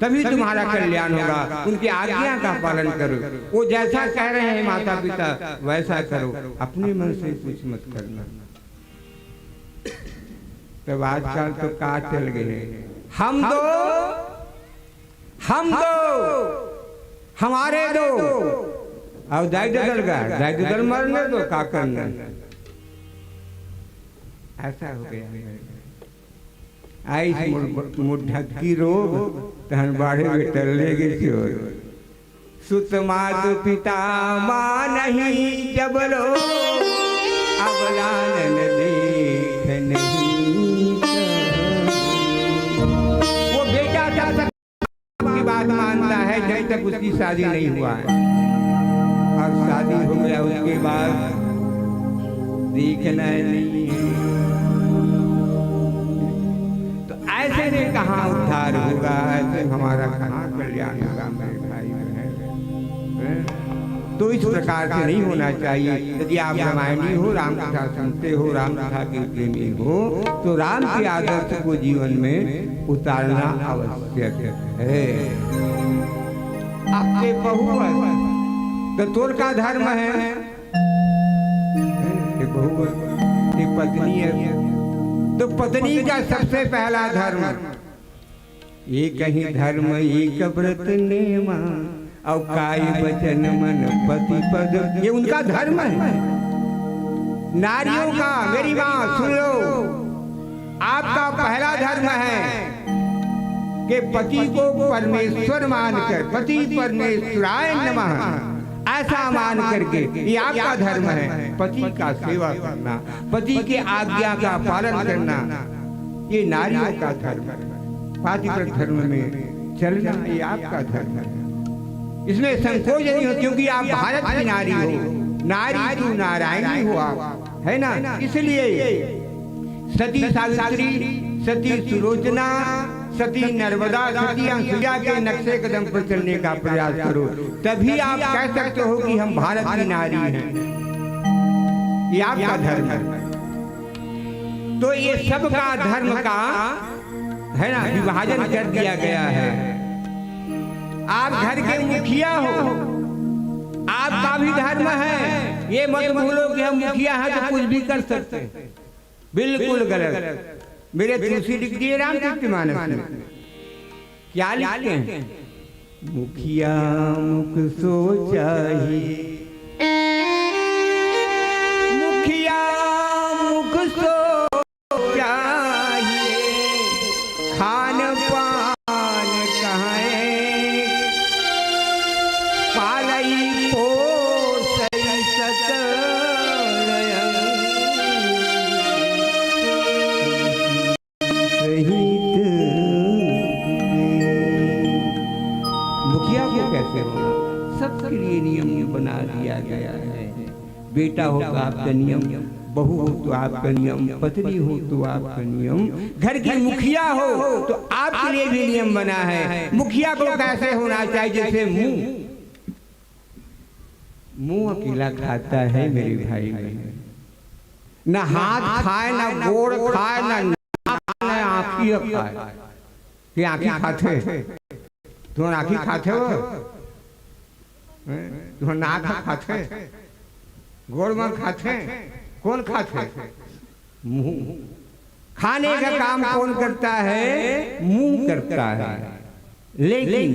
तभी तुम्हारा कल्याण होगा। उनकी आज्ञा का पालन करो। वो जैसा कह रहे हैं माता पिता, वैसा करो, अपने मन से कुछ मत करना। तब आजकल तो का चल गए, हम दो, हम दो, हमारे दो, और दाई ददल का, दाई ददल मरने दो, का करना? ऐसा हो गया। आइस मुड़-, मुड़ ढक्की रोग, तहन बाढ़े में टल्ले के चोर। सुत मातु पिता मानहि जब लो, अब लालन देख नहीं। वो बेटा जब तक की बात मानता है, जब तक उसकी शादी नहीं हुआ है, और शादी हो गया उसके बाद देखना नहीं है। तो ऐसे में कहाँ उद्धार होगा, ऐसे में हमारा कहाँ कल्याण होगा, मेरे भाई बहन? हैं? तो इस प्रकार से नहीं होना चाहिए। यदि आप रामायणी हो, राम कथा सुनते हो, राम कथा के प्रेमी हो, तो राम के आदर्श को जीवन में उतारना आवश्यक है। आपके बहू है, तो तोर का धर्म है? ये बहू है, ये पत्नी है, तो पत्नी का सबसे पहला धर्म, एकहि धर्म एक व्रत नेमा, और काय वचन मन पति पद, ये उनका धर्म है। नारियों का, मेरी माँ सुन लो, आपका पहला धर्म है कि पति को परमेश्वर मानकर, पति परमेश्वराय नमः, ऐसा मान करके, ये आपका धर्म है, पति का सेवा करना, पति के आज्ञा का पालन करना, ये नारियों का धर्म है। पातिव्रत धर्म में चलना, ये आपका धर्म है। इसमें संकोच नहीं हो, क्योंकि आप भारत की नारी हो, नारी तू नारायणी हो आप, है ना? इसलिए सती सावित्री, सती सुलोचना, सती नर्मदा, सती अनसुईया के नक्शे कदम पर चलने का प्रयास करो, तभी आप कह सकते हो कि हम भारत की नारी हैं। ये आपका धर्म है। तो ये सबका धर्म का, है ना, विभाजन कर दिया गया है। आप घर के मुखिया हो, आपका भी धर्म है। ये मत भूलो कि हम मुखिया हैं तो कुछ भी कर सकते हैं, बिल्कुल गलत। मेरे तुलसी लिख दिए रामचरित मानस में, क्या लिखते हैं? मुखिया मुख सोचा ही, मुखिया मुख सोचा ही, खान पान कहाँ है, पालई पोसई सकल अंग। सहित विवेक। मुखिया को कैसे होना, सबके लिए नियम बना दिया गया है। बेटा हो तो आपका नियम, बहू हो तो आपका नियम, पत्नी हो तो आपका नियम, घर की मुखिया हो तो आपके लिए भी नियम बना है। मुखिया को कैसे होना चाहिए? जैसे मुंह, मुंह अकेला खाता है मेरे भाई बहन, ना हाथ खाए, ना गोड़ खाए, ना नाक खाए, ना आँखी खाए। ये आँखी खाथे, तुमन आँखी खाथे हो? हैं? तुमन नाक खाथे, गोड़ मन खाथे, कौन खाथे? मुंह। खाने का काम कौन करता है? मुंह करता है। लेकिन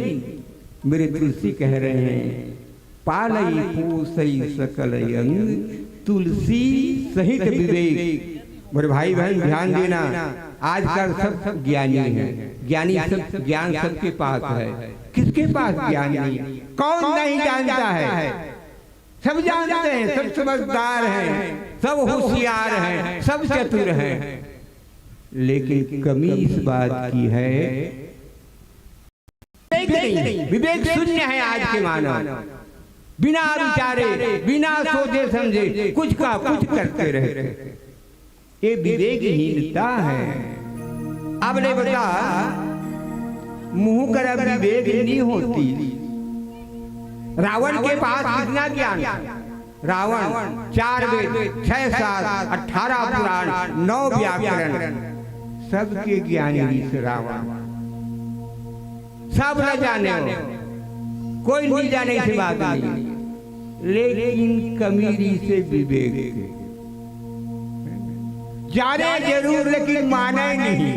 मेरे तुलसी कह रहे हैं, पालई पोसई सकल अंग, तुलसी सहित विवेक। मेरे भाई बहन, ध्यान देना, आजकल सब ज्ञानी हैं, ज्ञानी सब, ज्ञान सबके पास है। किसके पास ज्ञान नहीं? कौन नहीं जानता है? सब जानते हैं, सब समझदार हैं, सब होशियार हैं, सब चतुर हैं, लेकिन कमी इस बात की है, विवेक नहीं, विवेक शून्य है आज के मानव। बिना विचारे, बिना सोचे समझे कुछ का कुछ करते रहते हैं। ये विवेकहीनता है। अब ले बता, मुंह करा विवेक नहीं होती। रावण के पास कितना ज्ञान था? रावण, चार वेद, छह शास्त्र, अठारह पुराण, नौ व्याकरण, सबके ज्ञानी ऋषि रावण। सब न जाने हो, कोई नहीं जाने, ऐसी बात नहीं, लेकिन कमी ऋषि विवेक। जाने जरूर लेकिन माने नहीं,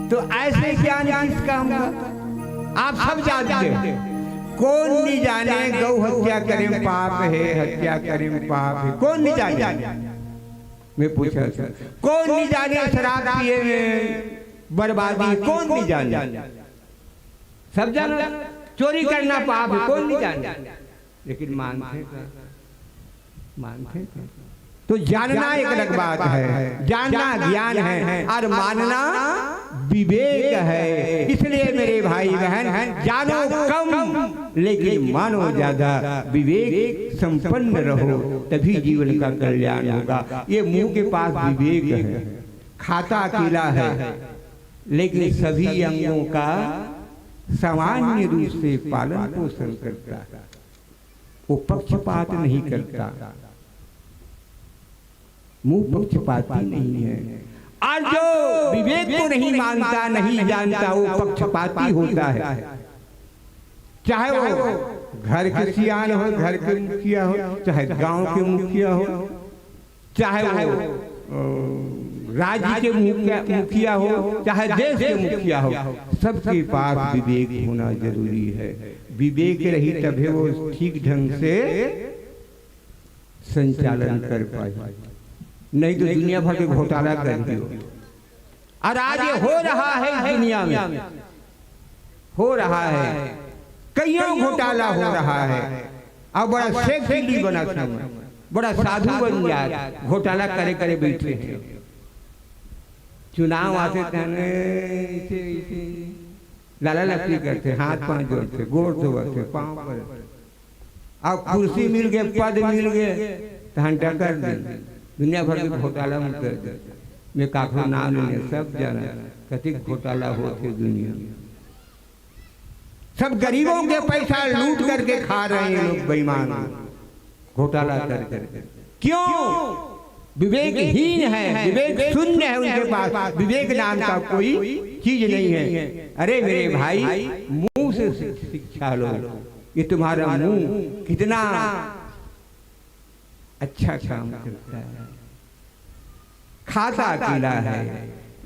तो ऐसे ज्ञान किस काम का? आप सब जानते हो, कौन नहीं जाने गौ हत्या करे में पाप है, हत्या करे में पाप है, कौन नहीं जाने? मैं पूछा था, कौन नहीं जाने शराब पिए में बर्बादी, कौन नहीं जाने? सब जाना, चोरी करना पाप है, कौन नहीं जाने? लेकिन मानते का? मानते का? तो जानना एक अलग बात है, जानना ज्ञान है और मानना विवेक है। इसलिए मेरे भाई बहन, जानो कम लेकिन मानो ज्यादा, विवेक संपन्न रहो, तभी जीवन का कल्याण होगा। ये मुंह के पास विवेक है, खाता अकेला है, लेकिन सभी अंगों का सामान्य रूप से पालन पोषण करता है। वो पक्षपात नहीं करता, मुंह पक्षपाती नहीं है। और जो विवेक को नहीं मानता, नहीं जानता, वो पक्षपाती होता है। चाहे वो घर के सियान हो, घर के मुखिया हो, चाहे गांव के मुखिया हो, चाहे वो, अ, राज्य के मुखिया, मुखिया हो, चाहे देश के मुखिया हो, सबके पास विवेक होना जरूरी है। विवेक रही तभे वो ठीक ढंग से संचालन कर पाई, नहीं तो दुनिया भर के घोटाला कर दियो। और आज ये हो रहा है इस दुनिया में, हो रहा है, कईयों घोटाला हो रहा है। अब बड़ा सेठ भी बना था, बड़ा साधु बन गया, घोटाला करे करे बैठे हैं। चुनाव आते तहने ऐसे ऐसे लाला लपसी करते, हाथ पांव जोड़ते, गोड़ धोवते, पांव पर। अब कुर्सी मिल गए, पद मिल गए, तो हंटा कर दे, दुनिया भर के घोटाला में कर दे। मैं काकरो नाम नहीं ले, सब जाना कतिक घोटाला होते दुनिया में। सब गरीबों के पैसा लूट करके खा रहे हैं लोग, बेईमान लोग, घोटाला कर करके। क्यों? विवेकहीन है, विवेक शून्य है उनके पास, विवेक नाम का कोई चीज नहीं है। अरे मेरे भाई, मुंह से शिक्षा लो। ये तुम्हारा मुंह कितना अच्छा काम करता है। खाता अकेला है,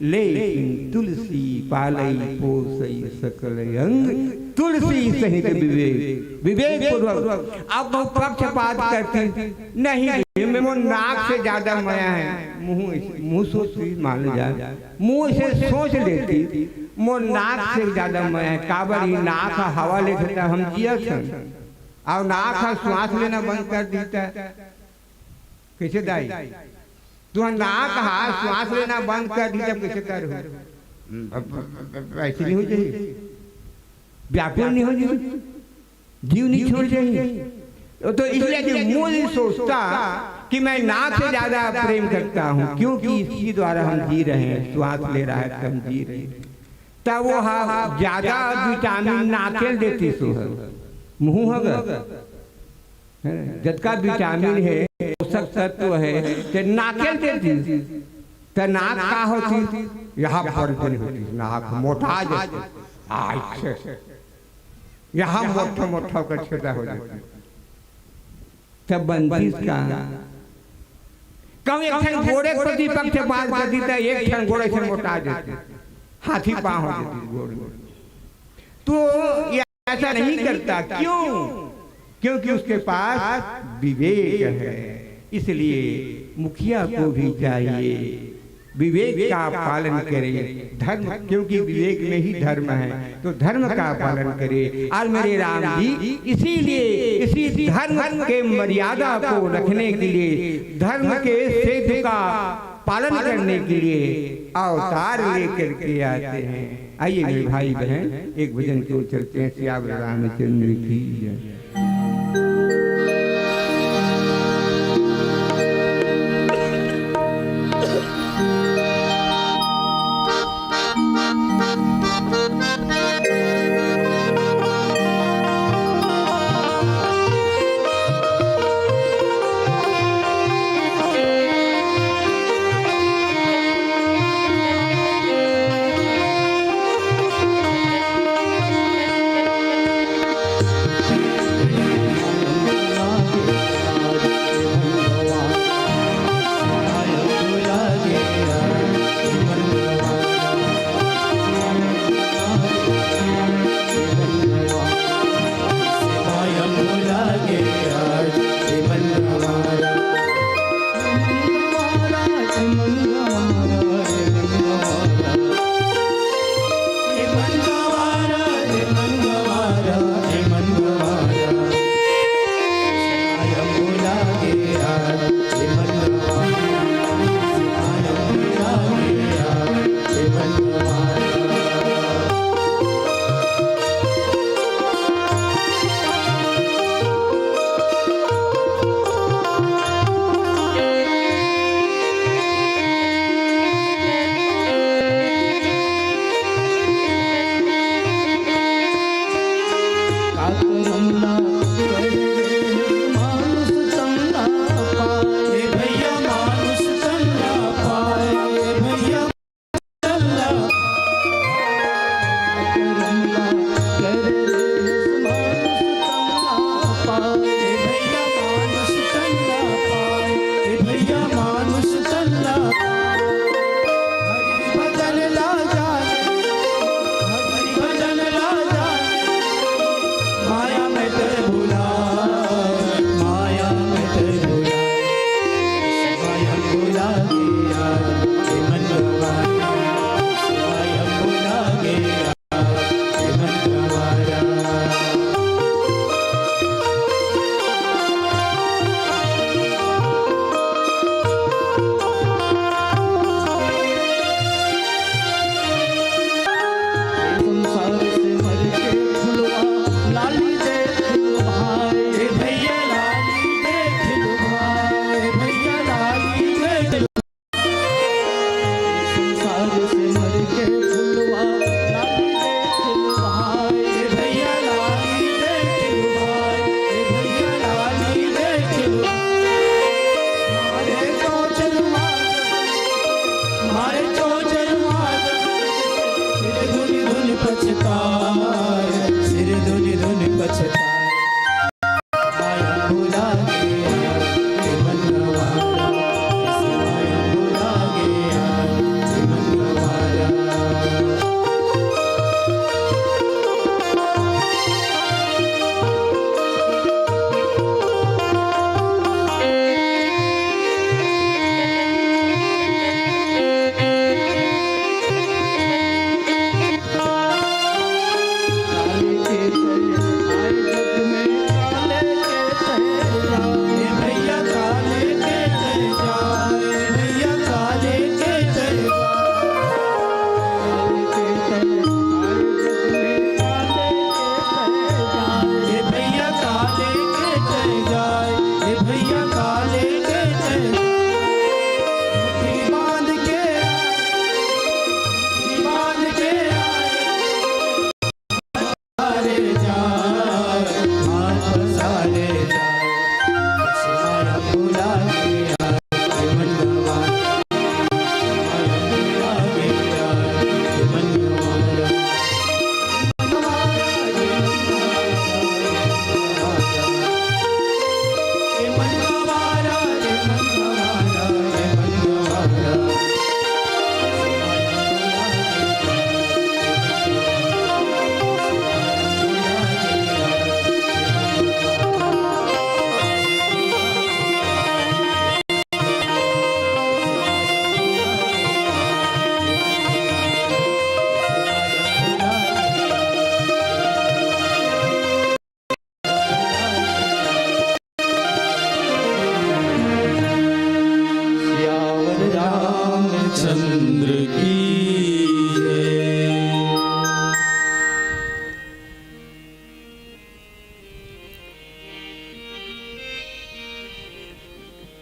लेकिन तुलसी पालई पोसई सकल अंग, तुलसी सहित विवेक। विवेक पूर्वक। अब वो पक्षपात करती नहीं, मैं, मोर नाक से ज्यादा मया है, मुंह, मुंह सोच ली, मान जाए, मुंह से सोच लेती, मोर नाक से ज्यादा मया है, काबर ये नाक ह हवा लेथे त हम जियत हन, और नाक ह श्वास लेना बंद कर देता, कैसे दाई? तुहर नाक ह श्वास लेना बंद कर दी, तब कैसे कर हो? ऐसे नहीं हो जाए, व्याकुल नहीं हो जाए, जीव नहीं छोड़ जाए। तो इसलिए कि मुंह नहीं सोचता कि मैं नाक से ज्यादा प्रेम करता हूं, क्योंकि इसके द्वारा हम जी रहे हैं, श्वास ले रहा है, हम जी रहे हैं। तब वो ह-, ज्यादा विटामिन नाकेल देती सो है, मुंह हगा। है ना? जतका विटामिन है, पोषक तत्व है, ते नाकेल देती। ते नाक का होती? यहाँ पर दिन होती, नाक मोटा जाती। अच्छा, यहाँ मोटा मोटा का छेदा हो जाती। तब बनतीस का? कहूँ एक ठन गोड़े के प्रति पक्षपात कर दी, तो एक ठन गोड़े से मोटा जाती, हाथी पाँव हो जाती गोड़ में। तो ये ऐसा नहीं करता। क्यों? क्योंकि उसके पास विवेक है। इसलिए मुखिया को भी चाहिए विवेक का पालन करे, धर्म, क्योंकि विवेक में ही धर्म है, तो धर्म का पालन करे। और मेरे राम जी, इसीलिए इसी धर्म के मर्यादा को रखने के लिए, धर्म के सेतु का पालन करने के लिए अवतार लेकर के आते हैं। आइए मेरे भाई बहन, एक भजन की ओर चलते हैं। सियावर रामचंद्र की जय।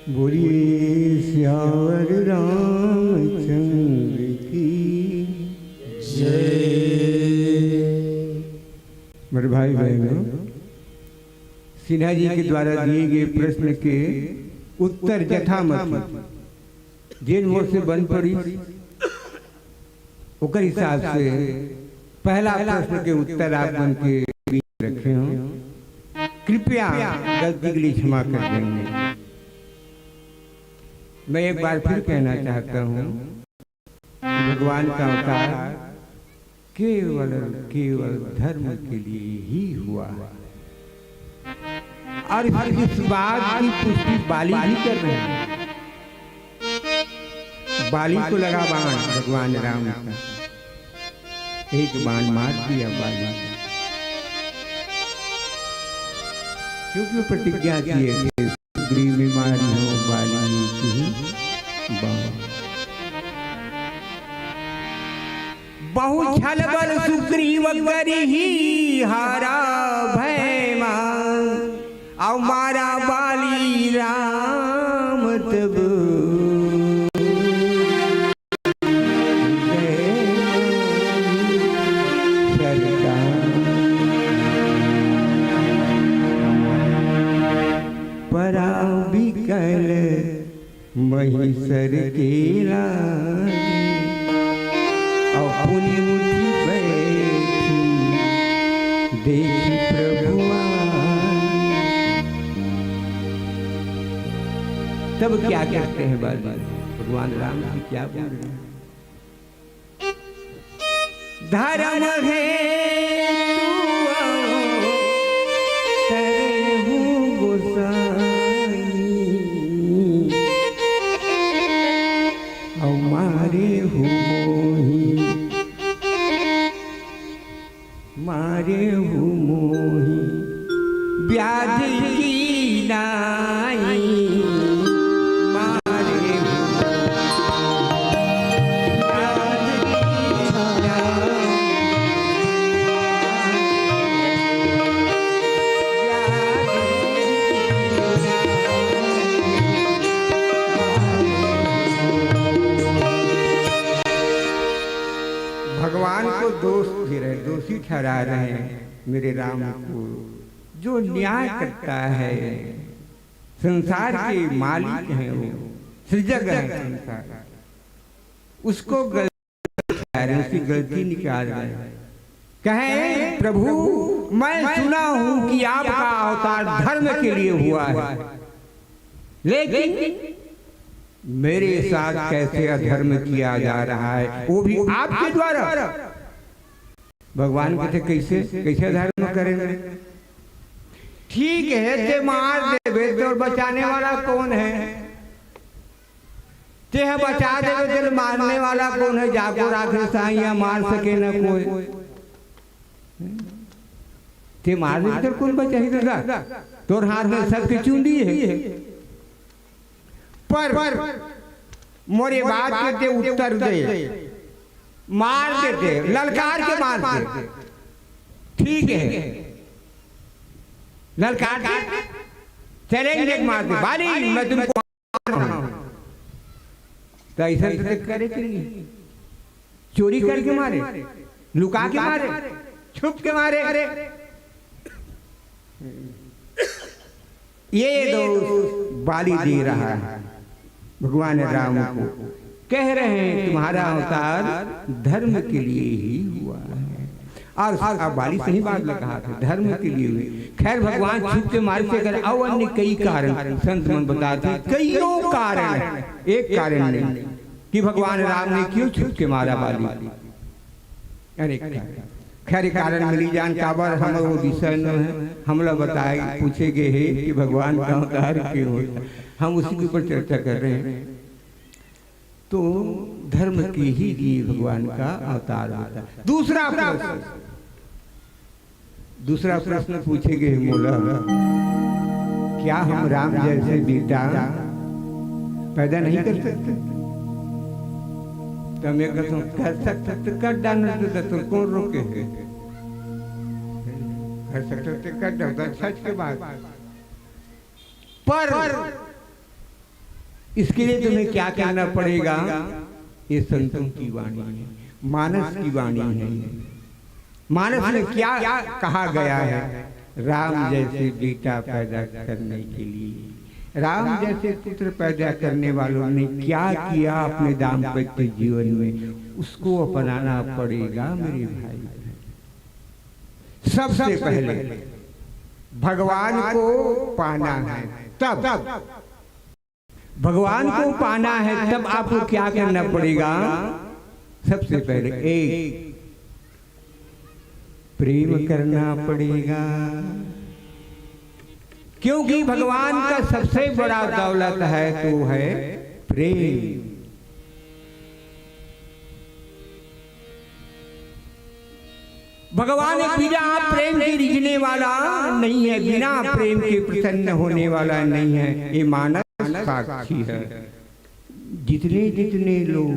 बोलिए सियावर रामचंद्र की जय। मेरे भाई बहनों, सिन्हा जी के द्वारा दिए गए प्रश्न के उत्तर यथामति जेन मोर से बन पड़ी, ओकर हिसाब से पहला प्रश्न के उत्तर आप मन के बीच रखे हूँ। कृपया गलती के लिए क्षमा कर देंगे। मैं एक बार फिर कहना चाहता हूँ कि भगवान का अवतार केवल, केवल धर्म के लिए ही हुआ है। और इस बात की पुष्टि बाली भी कर रहे हैं। बाली को लगा बाण भगवान राम का, एक बाण मार दिया बाली, क्योंकि वो प्रतिज्ञा किए थे, "सुग्रीव मारिहौं बाली की बाण।" बहु छल बल सुग्रीव करिही हारा भय मा, अउ मारा बाली राम तब। परा बिकल महीसर के लागे, अउ पुनि उठि बैठी देखि प्रभु आगे। तब क्या करते हैं बाली? भगवान राम जी क्या बोल रहे हैं? धर्म हेतु अवतरे हूँ गोसाई, अउ मारे हूँ मोहि, मारे हूँ मोहि व्याधि की नाई। भगवान को दोष दे रहे, दोषी ठहरा रहे हैं मेरे राम को, जो न्याय करता है, संसार के मालिक हैं वो, सृजक हैं संसार, उसको गलती ठहरा रहे, उसकी गलती निकाल रहे हैं। कहें, "प्रभु, मैं सुना हूं कि आपका अवतार धर्म के लिए हुआ है, लेकिन मेरे साथ कैसे अधर्म किया जा रहा है, वो भी आपके द्वारा।" भगवान कहते, "कैसे, कैसे अधर्म करेंगे? ठीक है, ते मार देबे, तो बचाने वाला कौन है? ते ह बचा देबे, तेल मारने वाला कौन है? जाको राखे साइया, मार सके न कोई। ते मार देबे, तेल कौन बचाही दादा? तोर हाथ में सबके चूंदी है।" पर मोरे बात के ते उत्तर दे, मार देते, ललकार के मार दे, ठीक है, ललकार दे, चैलेंज एक मार दे, "बाली, मैं तुमको मार रहा हूं।" तो ऐसा तो करे कि नहीं? चोरी करके मारे, लुका के मारे, छुप के मारे। ये दोष बाली दे रहा है भगवान राम को, कह रहे हैं, "तुम्हारा अवतार धर्म के लिए ही हुआ है।" और अब बाली सही बात लगा था, धर्म के लिए हुई। खैर, भगवान छुप के मारे थे, अगर और अन्य कई कारण संत मन बताते, कईयों कारण है, एक कारण नहीं कि भगवान राम ने क्यों छुप के मारा बाली। अरे, खैर, कारण मिली जान काबर हम वो विषय न है, हमला बताए, पूछे गए है कि भगवान का अवतार क्यों होता, हम उसी के ऊपर चर्चा कर रहे हैं। तो धर्म के ही लिए भगवान का अवतार होता है। दूसरा प्रश्न, दूसरा प्रश्न पूछे गए मोला, "क्या हम राम जैसे बेटा पैदा नहीं कर सकते?" तो मैं कहता हूँ, "कर सकते तो कर डालना, तो, तो कौन रोके है? कर सकते तो कर डालना, सच के बात।" पर इसके लिए तुम्हें क्या करना पड़ेगा? ये संतों की वाणी है, मानस की वाणी है। मानस में क्या कहा गया है? राम जैसे बेटा पैदा करने के लिए, राम जैसे पुत्र पैदा करने वालों ने क्या किया अपने दाम्पत्य जीवन में, उसको अपनाना पड़ेगा मेरे भाई। सबसे पहले भगवान को पाना है, तब भगवान को पाना है, तब आपको क्या करना पड़ेगा? सबसे पहले एक, प्रेम करना पड़ेगा, क्योंकि भगवान का सबसे बड़ा दौलत है तो है प्रेम। भगवान बिना प्रेम के रिझने वाला नहीं है, बिना प्रेम के प्रसन्न होने वाला नहीं है। ये मानस साक्षी है। जितने जितने लोग,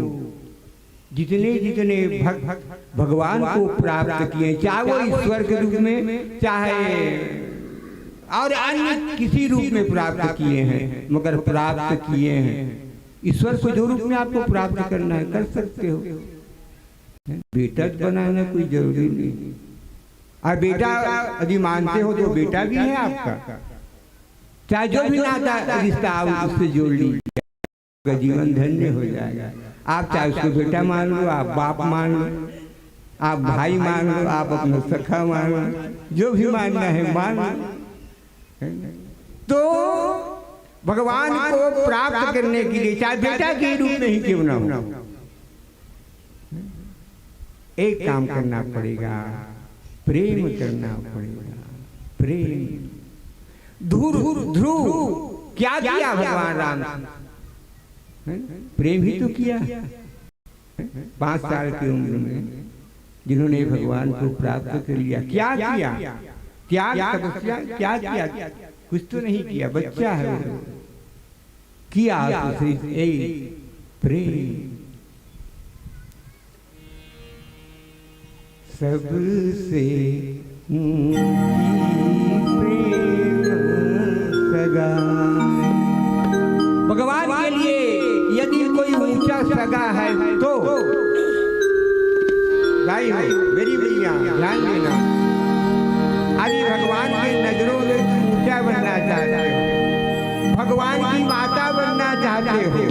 जितने जितने भक्त भगवान को प्राप्त किए, चाहे वो ईश्वर के रूप में, चाहे और अन्य किसी रूप में प्राप्त किए हैं, मगर प्राप्त किए हैं। ईश्वर को जो रूप में आपको प्राप्त करना है, कर सकते हो। बेटा तो बनाना कोई जरूरी नहीं। और बेटा यदि मानते हो तो बेटा भी है आपका, चाहे जो भी नाता रिश्ता आप उससे जोड़ लीजिए, आपका जीवन धन्य हो जाएगा। आप चाहे उसको बेटा मान लो, आप बाप मान लो, आप भाई मान लो, आप अपना सखा मान लो, जो भी मानना है मान लो। तो भगवान को प्राप्त करने के लिए, चाहे बेटा के रूप में ही क्यों ना हो, एक काम करना पड़ेगा, प्रेम करना पड़ेगा। प्रेम। ध्रुव, ध्रुव क्या किया भगवान राम से? प्रेम ही तो किया। पांच साल की उम्र में जिन्होंने भगवान को प्राप्त कर लिया, क्या किया? त्याग, तपस्या क्या किया? कुछ तो नहीं किया, बच्चा है वो। किया तो सिर्फ एक प्रेम। सबसे ऊंची प्रेम सगाई। भगवान के लिए यदि कोई ऊंचा सगा है तो भाई हो, मेरी मैया, ध्यान देना। अभी भगवान की नजरों में तुम ऊंचा बनना चाहते हो, भगवान की माता बनना चाहते हो,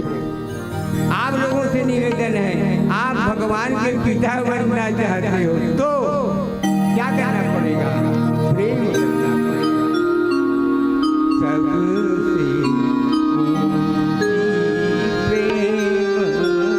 आप लोगों से निवेदन है, आप भगवान के पिता बनना चाहते हो तो क्या करना पड़ेगा? प्रेम करना पड़ेगा। सबसे ऊंची प्रेम सगा।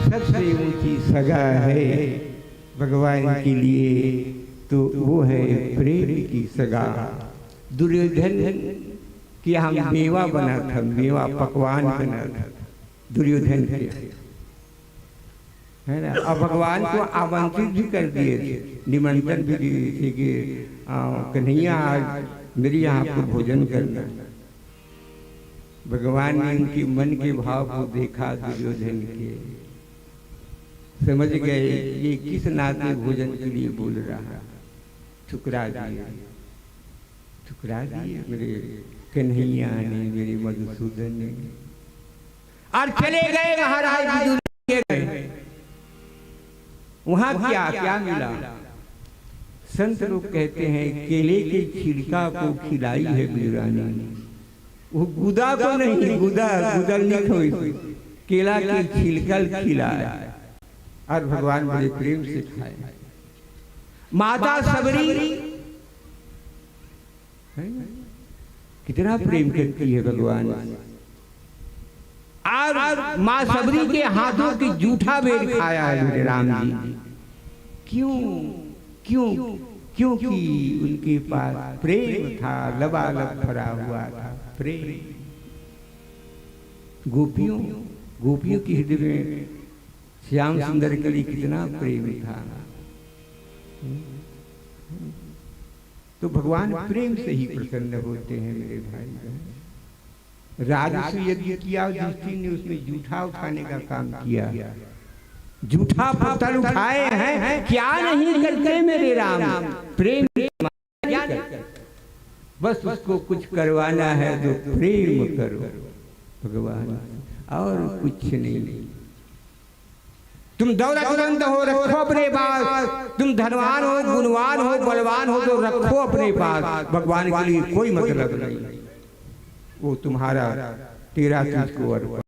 सबसे ऊंची सगा है भगवान के लिए, तो वो है प्रेम की सगा। दुर्योधन के यहाँ मेवा बना था, मेवा पकवान बना था दुर्योधन के, है ना? अब भगवान को आमंत्रित भी कर दिए थे, निमंत्रण भी दिए थे कि, आ, "कन्हैया, आज मेरे यहाँ आपको भोजन करना है।" भगवान ने उनके मन के भाव को देखा, दुर्योधन के, समझ गए ये किस नाते भोजन के लिए बोल रहा है। ठुकरा दिए, ठुकरा दिए मेरे कन्हैया ने, मेरे मधुसूदन ने। और चले गए महाराज विदुर के। वहां क्या, क्या मिला? संत लोग कहते हैं, केले के छिलका को खिलाई है विदुरानी। वो गुदा को नहीं, गुदा, गुदा नहीं खोई, केला के छिलका ल खिलाए। और भगवान बड़े प्रेम से खाए। माता सबरी, है ना? कितना प्रेम करती है भगवान। और माँ सबरी के हाथों की जूठा बेर खाया है मेरे राम जी। क्यों? क्यों? क्योंकि उनके पास प्रेम था, लबालब भरा हुआ था प्रेम। गोपियों, गोपियों के हृदय में श्याम सुंदर के लिए कितना प्रेम था। तो भगवान प्रेम से ही प्रसन्न होते हैं मेरे भाई बहन। राजस्व यज्ञ किया, युधिष्ठिर ने उसमें जूठा उठाने का काम किया। जूठा पत्थर उठाए हैं, क्या नहीं करते मेरे राम। प्रेम, क्या नहीं करते? बस उसको कुछ करवाना है तो प्रेम करो भगवान, और कुछ नहीं। तुम दौलतमंद हो, रखो अपने पास। तुम धनवान हो, गुणवान हो, बलवान हो, तो रखो अपने पास। भगवान के लिए कोई मतलब नहीं, वो तुम्हारा, तेरा तुझको अर्पण।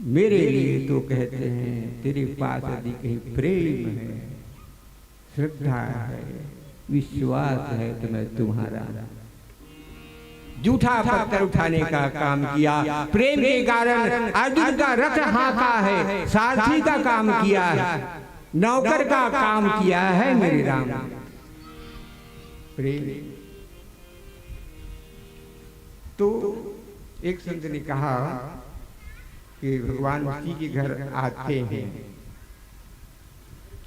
मेरे लिए तो कहते हैं, तेरे पास यदि कहीं प्रेम है, श्रद्धा है, विश्वास है, तो मैं तुम्हारा हूं। जूठा पत्थर उठाने का काम किया। प्रेम के कारण अर्जुन का रथ हाँका है, सारथी का काम किया है, नौकर का काम किया है मेरे राम। प्रेम। तो एक संत ने कहा कि भगवान उसी के घर आते हैं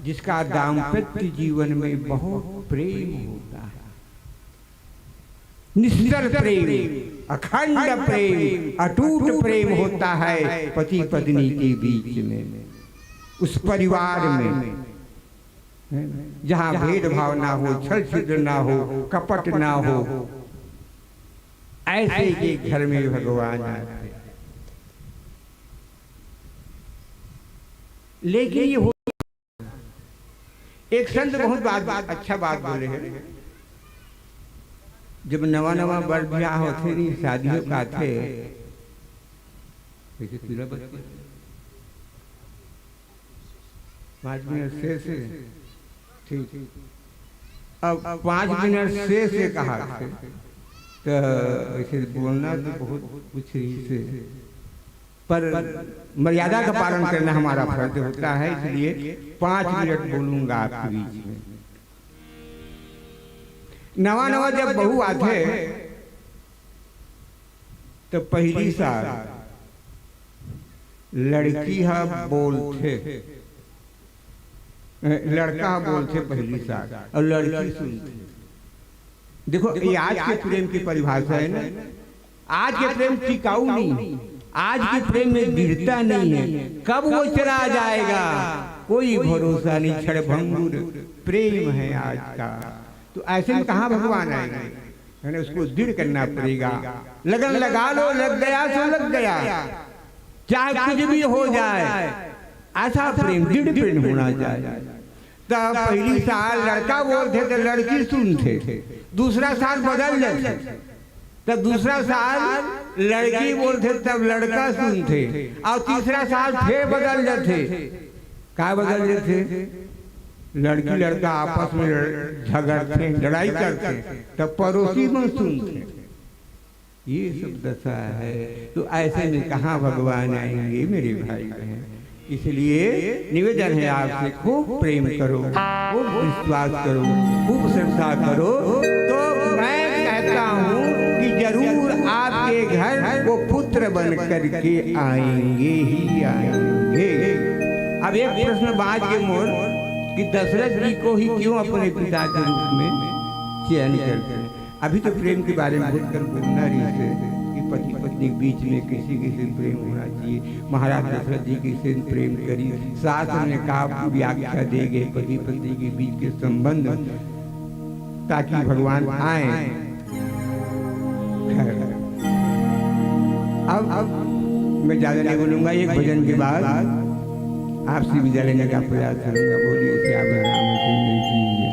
जिसका दाम्पत्य जीवन में बहुत प्रेम होता है, निश्चल प्रेम, अखंड प्रेम, अटूट प्रेम होता है पति पत्नी के बीच में, उस परिवार में, है ना? जहाँ भेदभाव ना हो, छल छिद्र ना हो, कपट ना हो, ऐसे के घर में भगवान आते। लेकिन ये हो, एक संत बहुत बात, अच्छा बात बोले हैं। जब नवा नवा बर बिहाव होथे, नहीं शादियों का थे, जैसे पीला बत्ती, पाँच मिनट से, से, ठीक। अब पाँच मिनट से, से कहा थे, तो ऐसे बोलना तो बहुत कुछ ही से, पर मर्यादा का पालन करना हमारा फर्ज होता है, इसलिए पाँच मिनट बोलूंगा आपके बीच में। नवा नवा जब बहू आथे, तो पहली साल लड़की हा बोलथे, लड़का बोलथे पहली साल अउ लड़की सुनथे। देखो, ये आज के प्रेम की परिभाषा है ना। आज के प्रेम टिकाऊ नहीं है, आज के प्रेम में दृढ़ता नहीं है। कब वो चला जाएगा, कोई भरोसा नहीं। क्षणभंगुर प्रेम है आज का। तो ऐसे में कहाँ भगवान आएंगे? है ना, उसको दृढ़ करना पड़ेगा। लगन लगा लो, लग गया सो लग गया, चाहे कुछ भी हो जाए, ऐसा प्रेम, दृढ़ प्रेम होना चाहिए। तब पहली साल लड़का बोलथे तो लड़की सुनथे, दूसरा साल बदल जाथे, तब दूसरा साल लड़की बोलथे तब लड़का सुनथे, अउ तीसरा साल फेर बदल जाथे। का बदल जाथे? लड़की लड़का आपस में लड़-, झगड़थे, लड़ाई करथे, तब पड़ोसी मन सुनथे। ये सब दशा है, तो ऐसे में कहाँ भगवान आएंगे मेरे भाई बहन? इसलिए निवेदन है आपसे, खूब प्रेम करो, खूब विश्वास करो, खूब श्रद्धा करो। तो मैं कहता हूँ कि जरूर आपके घर वो पुत्र बन करके आएंगे ही आएंगे। अब एक प्रश्न बाज के मोर कि दशरथ जी को ही क्यों अपने पिता के रूप में चयन करते हैं? अभी तो प्रेम के बारे में बहुत कर बोलना रहिस हे कि पति पत्नी के बीच में कैसे कैसे प्रेम होना चाहिए, महाराज दशरथ जी कैसे प्रेम करिस, शास्त्र में का व्याख्या दे गए पति पत्नी के बीच के संबंध में, ताकि भगवान आए। खैर, अब, अब मैं ज्यादा नहीं बोलूंगा, एक भजन के बाद आपसे विदा लेने का प्रयास करूंगा। बोलिए श्याम रामचंद्र की जय।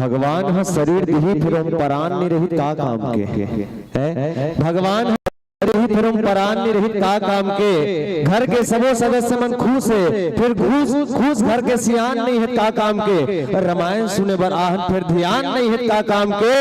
भगवान ह शरीर दिही, फिर ओम परान नहीं रही, का काम के? हैं? भगवान ह शरीर दिही, फिर ओम परान नहीं रही, का काम के? घर के सबो सदस्य मन खुश हे, फिर घूस, खुश घर के सियान नहीं हे, का काम के? रमायन सुने बर आहन, फिर ध्यान नहीं हे, का काम के?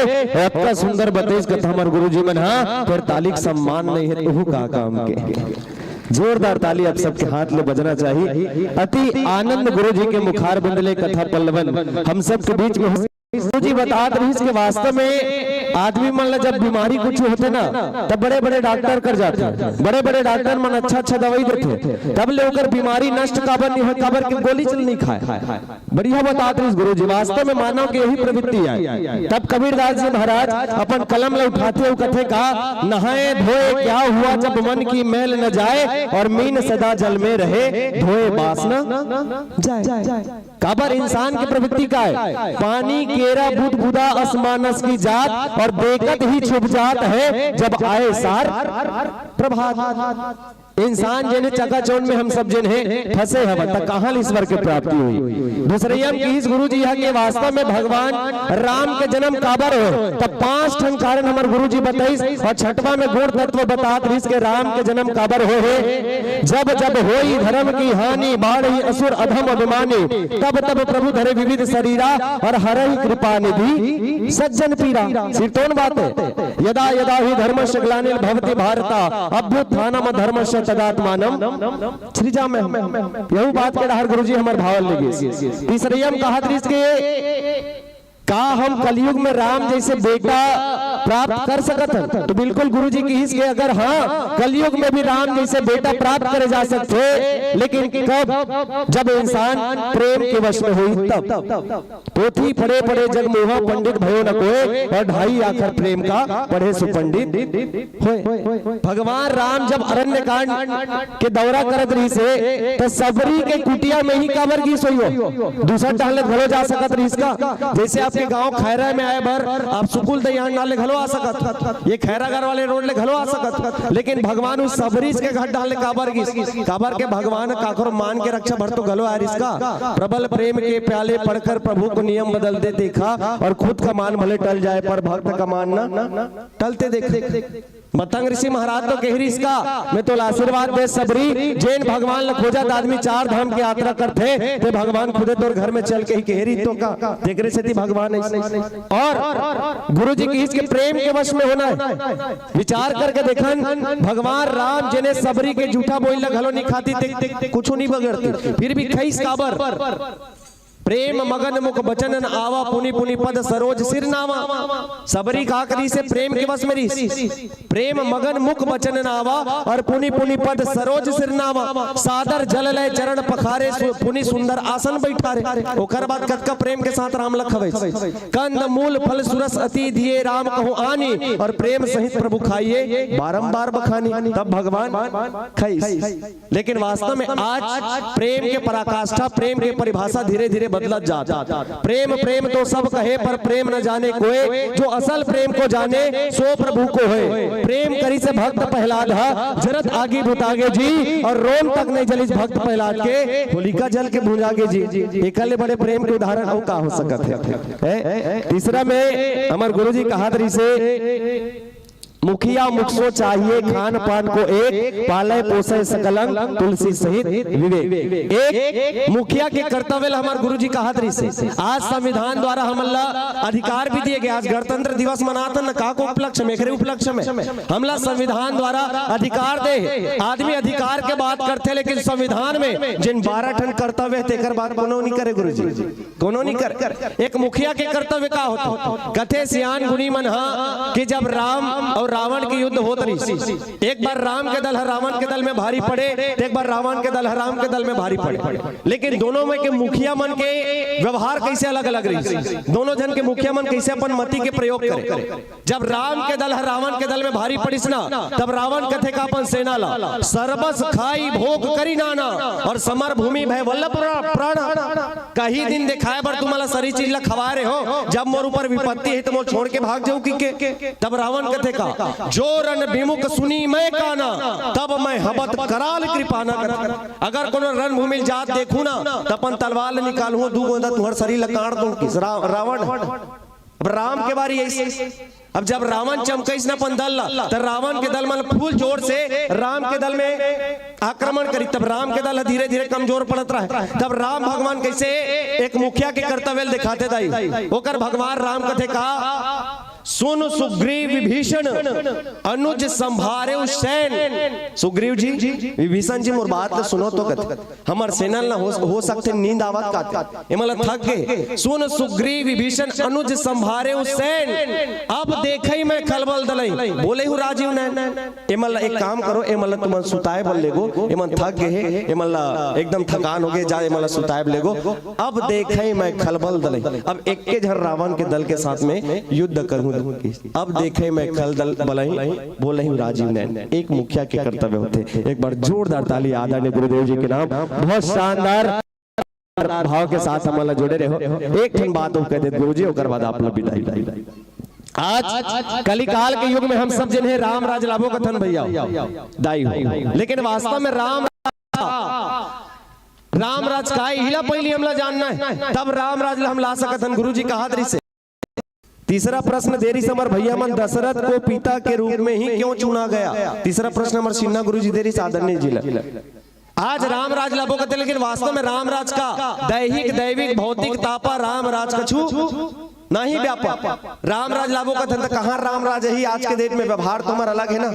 अतका सुंदर बतेस कथा हमर गुरुजी मन ह, फिर ताली के सम्मान नहीं हे, ओहू का काम के? जोरदार ताली आप सबके हाथ ले बजना चाहिए। अति आनंद गुरुजी के मुखारबिंद ले कथा पल्लवन हम सबके बीच में हो। गुरुजी बतात रहिस के वास्तव में आदमी मन ला जब बीमारी कुछ होथे ना, तब बड़े-बड़े डॉक्टर कर जाथे, बड़े-बड़े डॉक्टर मन अच्छा-अच्छा दवाई देथे, तब ले ओकर बीमारी नष्ट काबर नहीं होय, काबर के गोली चल नहीं खाय। बढ़िया बतात रहिस गुरुजी, वास्तव में मानव के यही प्रवृत्ति आय। तब कबीरदास जी महाराज अपन कलम ला उठाथे अउ कथे का, "नहाए धोए क्या हुआ जब मन की मैल न जाए, और मीन सदा जल में रहे, धोए बास न जाए।" काबर इंसान के प्रवृत्ति का हे? पानी केरा बुदबुदा असमानस की जात, और देखत ही छुप जात है जब आए सार प्रभात। इंसान जेन हे चकाचौंध में हम सब जेन हे फंसे हवन, त कहाँ ले ईश्वर के प्राप्ति होही? दूसरइया म किहिस गुरुजी ह के वास्तव में भगवान राम के जन्म काबर होय? त पांच ठन कारण हमर गुरुजी बताइस, अउ छठवां में गुण तत्व बतात रहिस के राम के जन्म काबर होय हे। जब जब होई धर्म की हानि, बाढ़ही असुर अधम अभिमानी, तब तब प्रभु धरे विविध शरीरा, और हरहि कृपा निधि सज्जन पीरा। सिरतोन बात हे, यदा यदा ही धर्मस्य ग्लानिर्भवति भारता, अभ्युत्थानम धर्मस्य तदात्मानम सृजाम्यहम्। यहू बात के डहर गुरुजी हमर भाव ले गिस। तीसरइया म कहत रहिस के का हम कलयुग में राम जइसे बेटा प्राप्त कर सकत हन? तो बिल्कुल गुरुजी किहिस के अगर हाँ, कलयुग में भी राम जइसे बेटा प्राप्त करे जा सकथे, लेकिन कब? जब इंसान प्रेम के वश में होही तब। पोथी पढ़े पढ़े जग मोहा, पंडित भयो न कोय, और ढाई आखर प्रेम का पढ़े सो पंडित होय। भगवान राम जब अरण्य कांड के दौरा करत रहिस हे, त सबरी के कुटिया में ही काबर गिस होही? दूसर डहर ले घलो जा सकत रहिस का? जइसे आपके गांव खैरा में आए बर आप सुकुल दइहान डहर ले घलो आ सकत, ये खैरागढ़ वाले रोड ले घलो आ सकत, लेकिन भगवान उस सबरीस के घर डहर ले काबर गिस? काबर के भगवान काकरो मान के रक्षा बर तो घलो आय रहिस का? प्रबल प्रेम के प्याले पढ़कर प्रभु को नियम बदलते देखा, और खुद का मान भले टल जाए पर भक्त का मान न टलते देखा। मतंग ऋषि महाराज तो कहे रहिस का, मैं तोला आशीर्वाद देत सबरी, जेन भगवान ल खोजत आदमी चार धाम के यात्रा करथे, ते भगवान खुदे तोर घर में चल के ही कहे रहिस तो का, तेकरे सेती भगवान अइसे। और गुरुजी किहिस के प्रेम के वश में होना हे। विचार करके देखन, भगवान राम जेने सबरी के जूठा बोइल ल घलो नहीं खातिस, ते कुछु नहीं बगरतिस, फिर भी खइस काबर? प्रेम मगन मुख बचन न आवा, पुनि पुनि पद सरोज सिर नावा। सबरी का करिस हे? प्रेम के वश में रहिस। प्रेम मगन मुख बचन न आवा, और पुनि पुनि पद सरोज सिर नावा। सादर जल लय चरण पखारे, सु-, पुनि सुंदर आसन बैठारे। ओकर बाद कतका प्रेम के साथ राम ल खवइस। कंद मूल फल सुरस अति दिए, राम कहूँ आनी, और प्रेम सहित प्रभु खाइए, बारंबार बखानी। तब भगवान खइस। लेकिन वास्तव में आज प्रेम के पराकाष्ठा, प्रेम के परिभाषा धीरे-धीरे बदलत जात। प्रेम, प्रेम तो सब कहे, पर प्रेम न जाने कोय, जो असल प्रेम को जाने, सो प्रभु को होय। प्रेम करिस भक्त प्रहलाद ह, जरत आगी बुतागे जी, और रोम तक नहीं जलिस भक्त प्रहलाद के, होलिका जल के बुझागे जी। एकर ले बड़े प्रेम के उदाहरण अउ का हो सकत हे? हैं? तीसरा में हमर गुरुजी कहत रहिस हे, मुखिया मुखसो चाहिए खान पान को एक, पालय पोषय सकल अंग तुलसी सहित विवेक। एक मुखिया के कर्तव्य ल हमर गुरुजी कहत रहिस हे। आज संविधान द्वारा हमन ला अधिकार भी दिए गए। आज गणतंत्र दिवस मनाथन न, का को उपलक्ष्य में? एकरे उपलक्ष्य में हमला संविधान द्वारा अधिकार दे हे। आदमी अधिकार के बात करथे, लेकिन संविधान में जेन बारह ठन कर्तव्य हे, तेकर बात कोनो नहीं करे गुरुजी। कोनो नहीं कर। एक मुखिया के कर्तव्य का होथे? कथे सियान गुनी मन ह कि जब राम अउ रावण के युद्ध होत रहिस, एक बार राम के दल ह रावण के दल में भारी पड़े, त एक बार रावण के दल ह राम के दल में भारी पड़े। लेकिन दोनों में के मुखिया मन के व्यवहार कइसे अलग-अलग रहिस? दोनों झन के मुखिया मन कइसे अपन मति के प्रयोग करे? जब राम के दल ह रावण के दल में भारी पड़िस ना, तब रावण कथे का अपन सेना ला, "सरबस खाई भोग करी नाना, और समर भूमि भय वल्लभ प्रा-, प्राण।" कही दिन देखाय बर तुमन ला सरी चीज ला खवाय रहे हो, जब मोर ऊपर विपत्ति हे त मोर छोड़ के भाग जाहू कहिके। तब रावण कथे का, "जो रण विमुख सुनी मैं काना, तब मैं हवत करा ले कृपा न कर। अगर कोनो रणभूमि ल जात देखहूं ना, त अपन तलवार ल निकालहूं, दू गोंदा तुंहर सरीर ल काट दूं, किस रा-, रावण। अब राम के बारी अइस। अब जब रावण चमकइस न अपन दल ला, त रावण के दल मन फुल जोर से राम के दल में आक्रमण करिस। तब राम के दल ह धीरे-धीरे कमजोर पड़त रहय। तब राम भगवान कइसे एक मुखिया के कर्तव्य ल देखाथे दाई, ओकर भगवान राम कथे का, "सुन सुग्रीव विभीषण अनुज संभारेउ सैन।" सुग्रीव जी, विभीषण जी, मोर बात ल सुनो तो कथे। हमर सेना ल हो, हो सकथे नींद आवत काते। एमन ल थक गे। "सुन सुग्रीव विभीषण अनुज संभारेउ सैन, अब देखइ मैं खलबल दलइ, बोलइ हूं राजीव नैन।" एमन ल एक काम करो, एमन ल तुमन सुताए बर लेगो, एमन थक गे हे, एमन ल एकदम थकान हो गे, जा एमन ल सुताए बर लेगो। "अब देखइ मैं खलबल दलइ।" अब एके झन रावण के दल के साथ में युद्ध करहूं। "अब देखइ मैं खलबल दलइ, बोलइ हूं राजीव नैन।" एक मुखिया के कर्तव्य होथे। एक बार जोरदार ताली आदरणीय गुरुदेव जी के नाम। बहुत शानदार भाव के साथ हमन ला जुड़े रहो। एक ठन बात अउ कह देत गुरुजी, ओकर बाद आप ला विदाई। आज कलिकाल के युग में हम सब जन हे राम राज लाबो कथन भैया, दाई हो, लेकिन वास्तव में राम, राम राज का हे, इही ला पहिली हमला जानना हे, तब राम राज ला हम ला सकत हन। गुरुजी कहात रहिसे, तीसरा प्रश्न दे रहिस हमर भैया मन, "दशरथ को पिता के रूप में ही क्यों चुना गया?" तीसरा प्रश्न हमर सिन्हा गुरुजी दे रहिस आदरणीय जी ला। आज राम राज लाबो कथे, लेकिन वास्तव में राम राज का दैहिक, दैविक, भौतिक तापा राम राज कछु नहीं व्यापक। राम राज लाबो कथे त कहां राम राज ही? आज के date में व्यवहार तो हमर अलग हे ना।